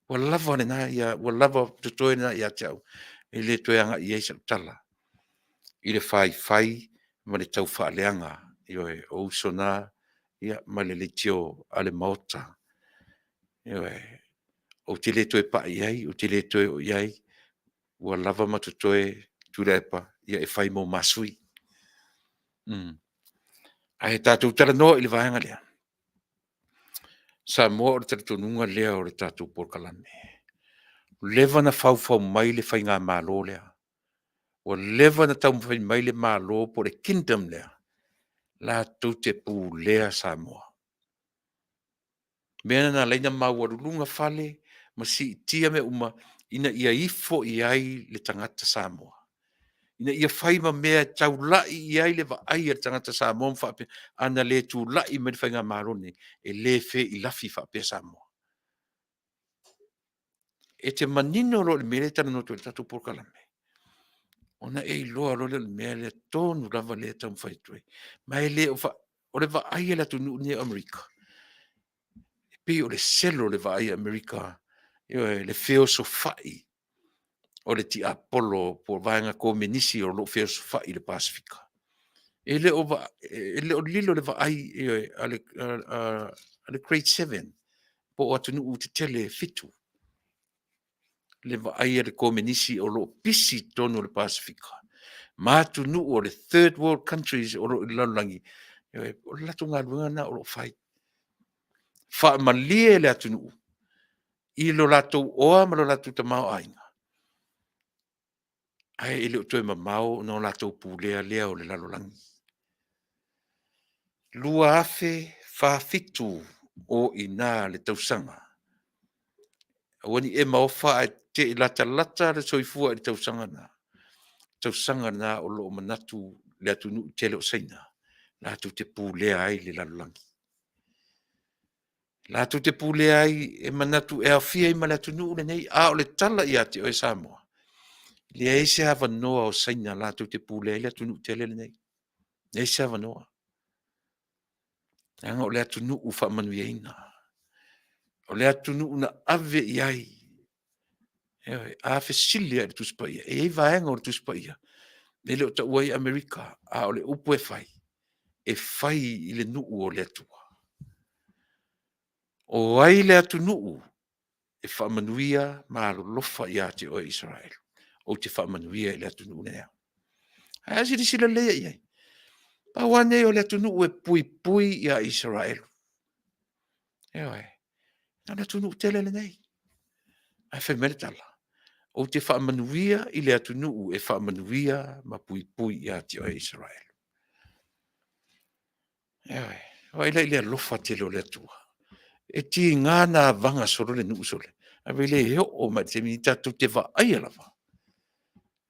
Ua lava lena, ua lava totoe lena ia te au, e le toe agai i ai sau tala i le faifai ma le taufaaleaga, ioe, o uso na ia ma le leitio a le Maota. Ioe. Ou te le toe pai i ai, ou te le toe oo i ai, ua lava ma totoe Tuilaepa ia e fai mo ma sui. Ae tatou talanoa i le vaega lea. Samoa o le talitonuga lea o le tatou polokalame. Ua leva ona faufau mai le faigamalo lea. Ua leva ona taumafai mai le Malo po o le Kingdom lea latou te pulea Samoa. O le mea lena na ala ai ona maualuluga fale ma siitia mea uma ina ia ifo i ai le tagata Samoa, ina ia fai ma mea e taulai i ai le vaai a le tagata Samoa ma faapea, ana le tulai mai le faigamalo lenei, e le feilafi faapea Samoa. E te manino loa i le mea lea e talanoa atu ai i le tatou polokalame, ona e iloa loa lea o le mea lea tonu lava lea e taumafai atu ai. Ma e le o fa... o le vaai a le atunuu lenei o Amerika, e pei o le selo o le vaai a Amerika, ioe, le feosofai o le tiapolo po o vaega komenisi o lo o feosofai i le Pasefika. E le o lilo le vaai, ioe, a le Great Seven po o atunuu tetele e fitu, le vaai a le komenisi o lo o pisi i totonu o le Pasefika. ma atunuu o le third world countries o lo o i le lalolagi, o le latou galuega lena o lo o fai. Faamalie le atunuu i lo latou oa ma lo latou tamaoaiga, ae e le o toe mamao ona o latou pulea lea o le lalolagi. 2047 o i ina le tausaga. Aua ne i e maofa ae te i latalata le soifua i le tausaga lena, tausaga lena o lo o manatu le atunuu tele o Saina latou te pulea ai le lalolagi. Latou te pulea ai e manatu e aofia ai ma le atunuu lenei, a o le tala ia te oe Samoa, e leai se avanoa o Saina latou te pulea ai le atunuu tele lenei. Leai se avanoa. Leaga o le atunuu faamanuiaina. O le atunuu na ave i ai. Ioe. A fesili lava i le Tusi Paia, e i ai vaega o le Tusi Paia e le o taua ai Amerika, a o le upu e fai, e fai i le nuu o le Atua. O ai le atunuu e faamanuia ma alolofa ia te oe Isaraelu? Ou te faamanuia i le atunuu lea. Ae a silasila lelei i ai, pau lava lenei o le atunuu e puipui ia Isaraelu. Ioe, o le atunuu tele lenei. Ae fai mai le tala, ou te faamanuia i le atunuu e faamanuia ma puipui ia te oe Isaraelu. Ioe, vaai la i le alofa tele o le Atua. E tiga ona avaga solo le nuu sole, ae vaai la e oo mai i le taimi lenei tatou te vaaia lava.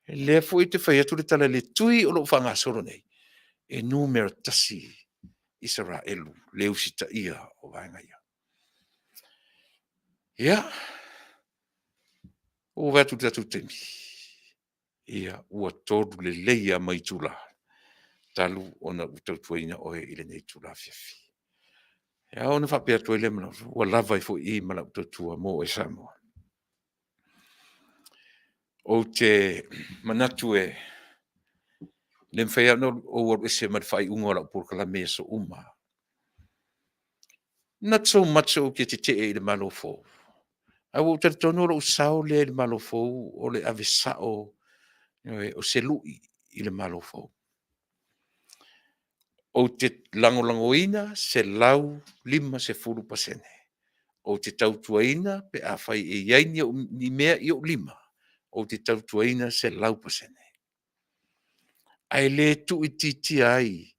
O lea foi ou te fai atu le tala i le tui o lo o faagasolo nei, e numera tasi Isaraelu i le usitaia o vaega ia. Ia, ua ou vaai atu i le tatou taimi, ia ua 3 lelei lava ma itula talu ona ou tautuaina oe i lenei itula afiafi. Ia ona faapea atu ai lea ua lava ai foi i i ma lau tautua mo oe Samoa. Ou te manatu e le mafai lava ona ou alu ese ma le faaiuga o lau polokalame i aso uma. Not so much ou te tetee i le Malo fou, ae ua ou talitonu o lou sao lea i le Malo fou o le ave sao o se lui i le Malo fou. Ou te lagolagoina 150%. Ou te tautuaina pe afai e i ai ni mea i ou lima, ou te tautuaina 100%. Ae le tuuitiitia ai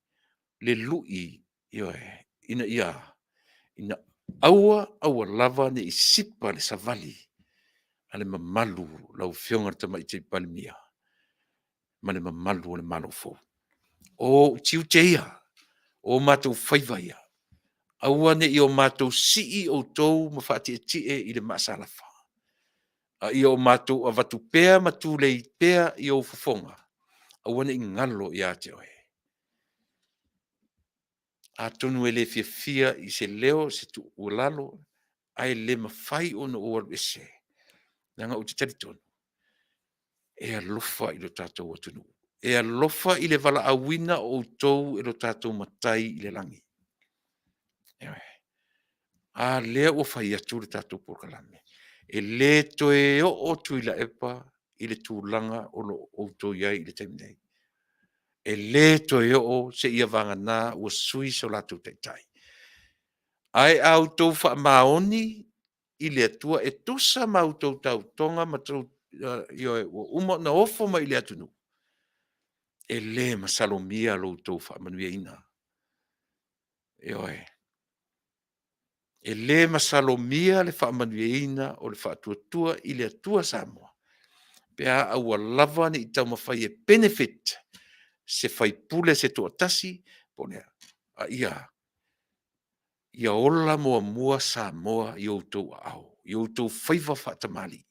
le lui, ioe, ina ia aua aua lava ne i sipa le savali a le mamalu o lau Afioga i le Tamaitai Palemia ma le mamalu o le Malo fou. O ou tiute ia, o matou faiva ia, aua ne i o matou sii outou ma faatietie i le maasalafa, a ia o matou avatu pea ma tulei pea i ou fofoga, aua ne i galo ia te oe. Atonu e le fiafia i se leo se tuualalo, ae le mafai ona ou alu ese, leaga ou te talitonu e alofa i lo tatou atunuu, e alofa i le valaauina o outou e lo tatou Matai i le lagi. Ioe. A lea ua fai atu le tatou polokalame, e le toe oo Tuilaepa i le tulaga o lo o outou i ai i le taimi nei. E le toe oo seia vagana ua sui so latou Taitai. Ae a outou faamaoni i le Atua e tusa ma a outou tautoga ma ioe, ua uma ona ofo mai i le atunuu, e le masalomia lo outou faamanuiaina. Ioe. E le masalomia le faamanuiaina o le faatuatua i le Atua Samoa pe a aua lava ne i taumafai e benefit se sui usufono se toatasi po o le a, a ia ola muamua Samoa i outou aao, i outou faiva faatamalii.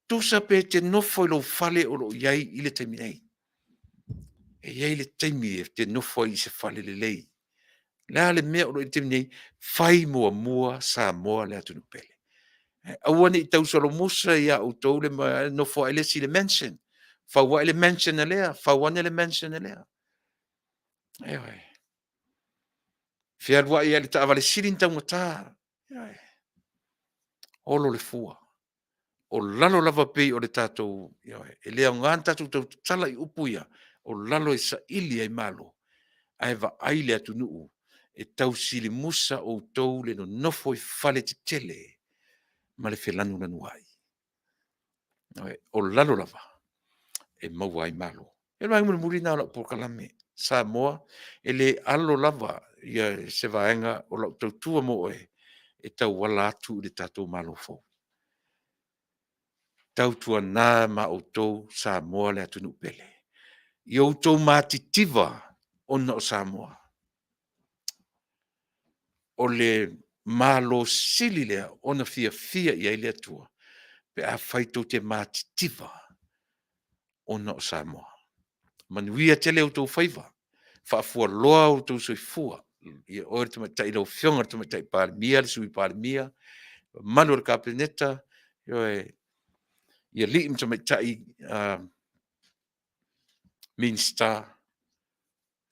Tusa pe te nofo i lou fale o lo o i ai i le taimi nei, e i ai le taimi e te nofo ai i se fale lelei. O le a le mea o lo o i ai i le taimi nei? Fai muamua Samoa le atunuu pele. Aua ne i tausolomusa ia outou le nofo ae le isi i le mansion, fau ae le mansion a lea, fau ane le mansion a lea. Ioe. Fealuai lava i le taavale sili ona taugata. Ioe. Olo le fua. O lalo lava pei o le tatou, ioe, e le aoga ona tatou tau tatala i upu ia, o lalo e saili ai Malo, ae vaai le atunuu e tausilimusa outou le nonofo i fale tetele ma le felanulanuai. O lalo lava e maua ai Malo. O le vaega mulimuli lena o lau polokalame, Samoa, e le alo lava ia se vaega o lau tautua mo oe e tauala atu i le tatou Malo fou. Tautuana ma outou Samoa le atunuu pele, ia outou matitiva ona o Samoa. O le Malo sili lea ona fiafia i ai le Atua pe afai tou te matitiva ona o Samoa. Manuia tele outou faiva, faafualoa outou soifua, ia oe le Tamaitai lau Afioga i le Tamaitai Palemia, le Sui Palemia, le mamalu o le Kapeneta, ioe, i alii ma tamaitai Minisita,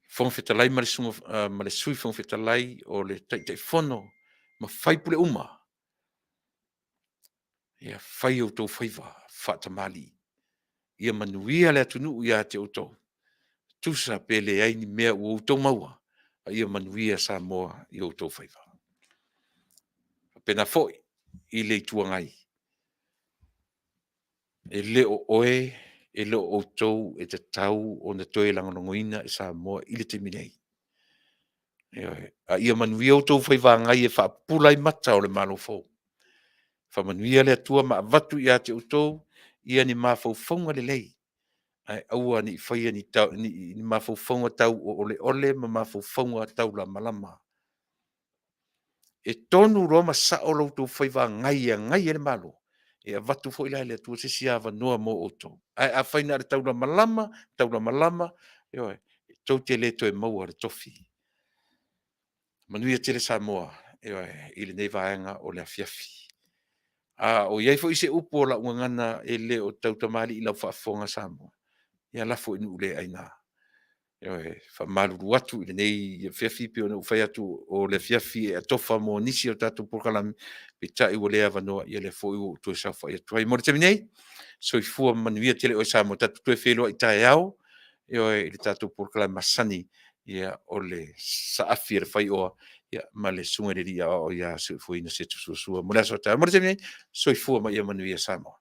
Fofoga Fetalai ma le Sui Fofoga Fetalai, o le Taitaifono ma sui usufono uma, ia fai outou faiva faatamalii, ia manuia le atunuu ia te outou, tusa pe leai ni mea ua outou maua, a ia manuia Samoa i outou faiva. E faapena foi i le Itu Agai, e le o oe, e le o outou e tatau ona toe lagolagoina e Samoa i le taimi nei. Ioe. A ia manuia outou faiva agai e faapupula ai mata o le Malo fou. Faamanuia le Atua ma avatu ia te outou ia ni mafaufauga lelei, ae aua ne i faia ni mafaufauga tauoleole ma mafaufauga taulamalama. E tonu loa ma sao lo outou faiva agai e agai ai le Malo, e avatu foi la e le Atua se isi avanoa mo outou. Ae afai na o le taulamalama, taulamalama, ioe, tou te le toe maua le tofi. Manuia tele Samoa, ioe, i lenei vaega o le afiafi. A o i ai foi se upu o lau gagana e le o tautamalii i lau faafofoga Samoa, ia lafo i nuu le aina. Ioe, e faamalulu atu i lenei afiafi, e pei ona ou fai atu o le afiafi e atofa mo nisi o tatou polokalame, peitai ua le avanoa, ia o lea foi ua ou toe saofai atu ai. Mo le taimi nei, soifua ma manuia tele oe Samoa. Tatou toe feiloai taeao, ioe, i le tatou polokalame masani, ia, o le saafi a le faioa ma le susuga i le alii aoao ia Seufuaina Setu Suasua mo le aso a taeao. Mo le taimi nei, soifua ma ia manuia Samoa.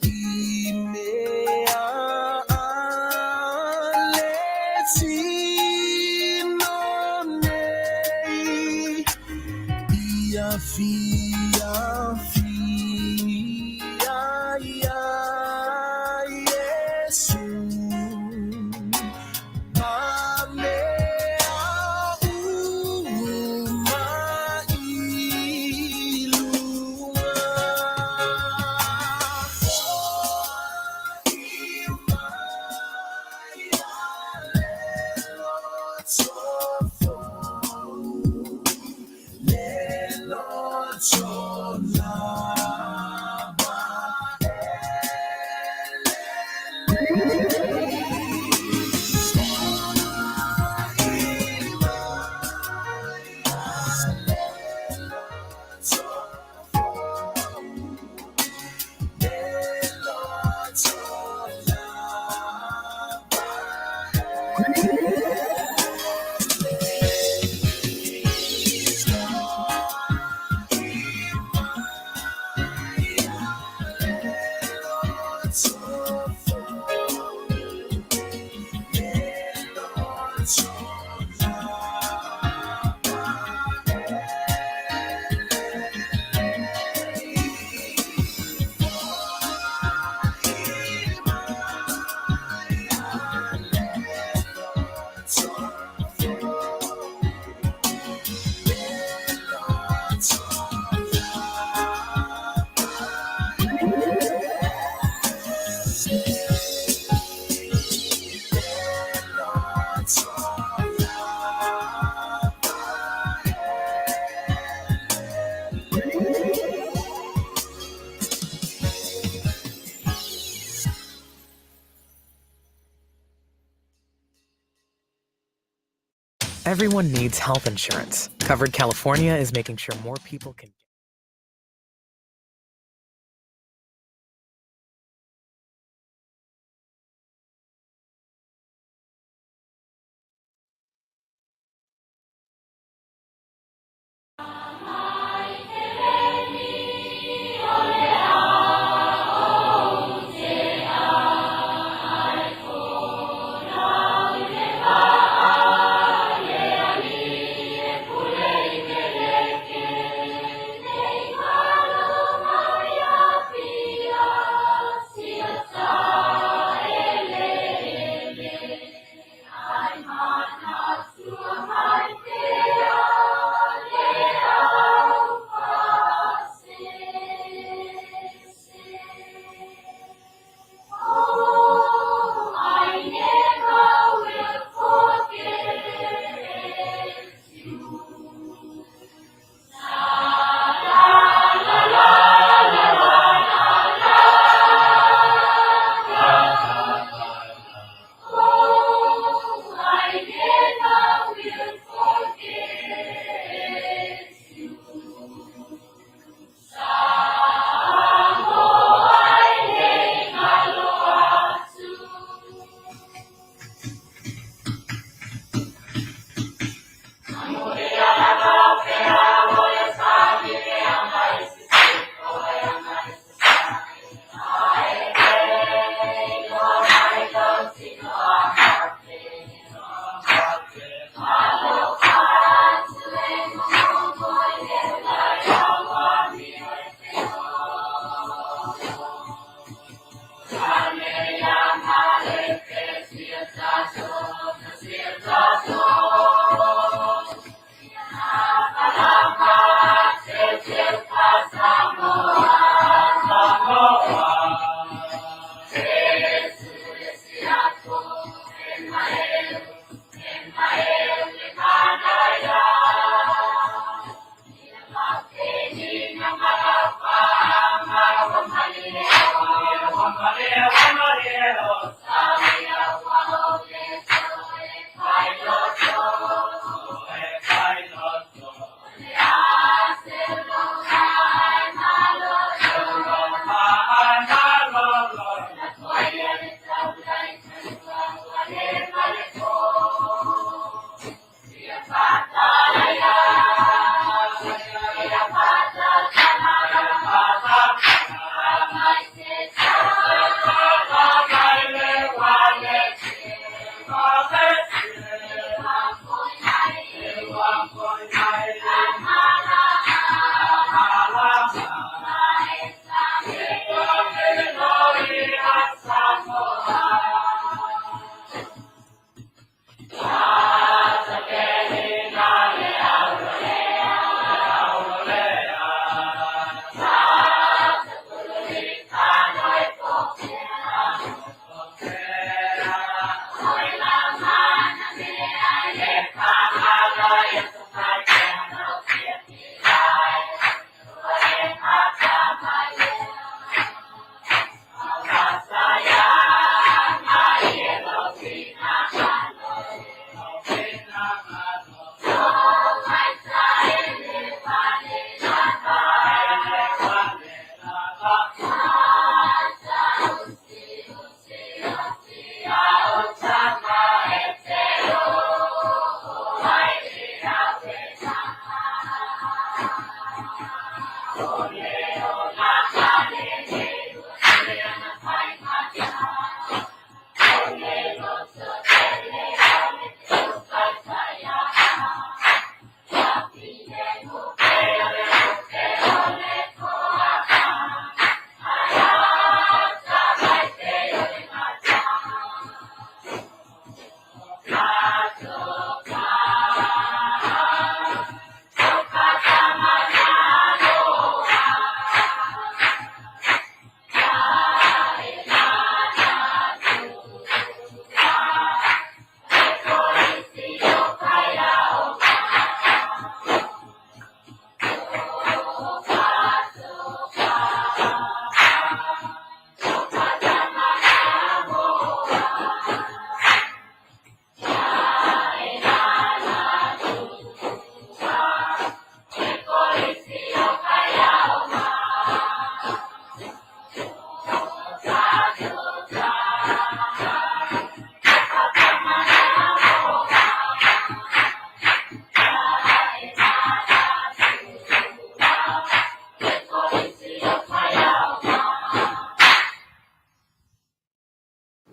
I mea a le tino nei Ia fiafia iā Iesu Ma mea uma i luga. Fo'i mai a le loto fou, le loto lava e lelei. Fo'i mai a le loto fou, le loto lava e lelei. Fo'i mai a le loto fou, le loto lava e lelei. Fo'i mai a le loto fou, le loto lava e lelei. Le loto lava e lelei. Everyone needs health insurance. Covered California is making sure more people can.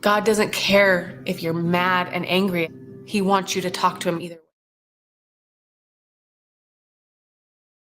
God doesn't care if you're mad and angry. He wants you to talk to him either way.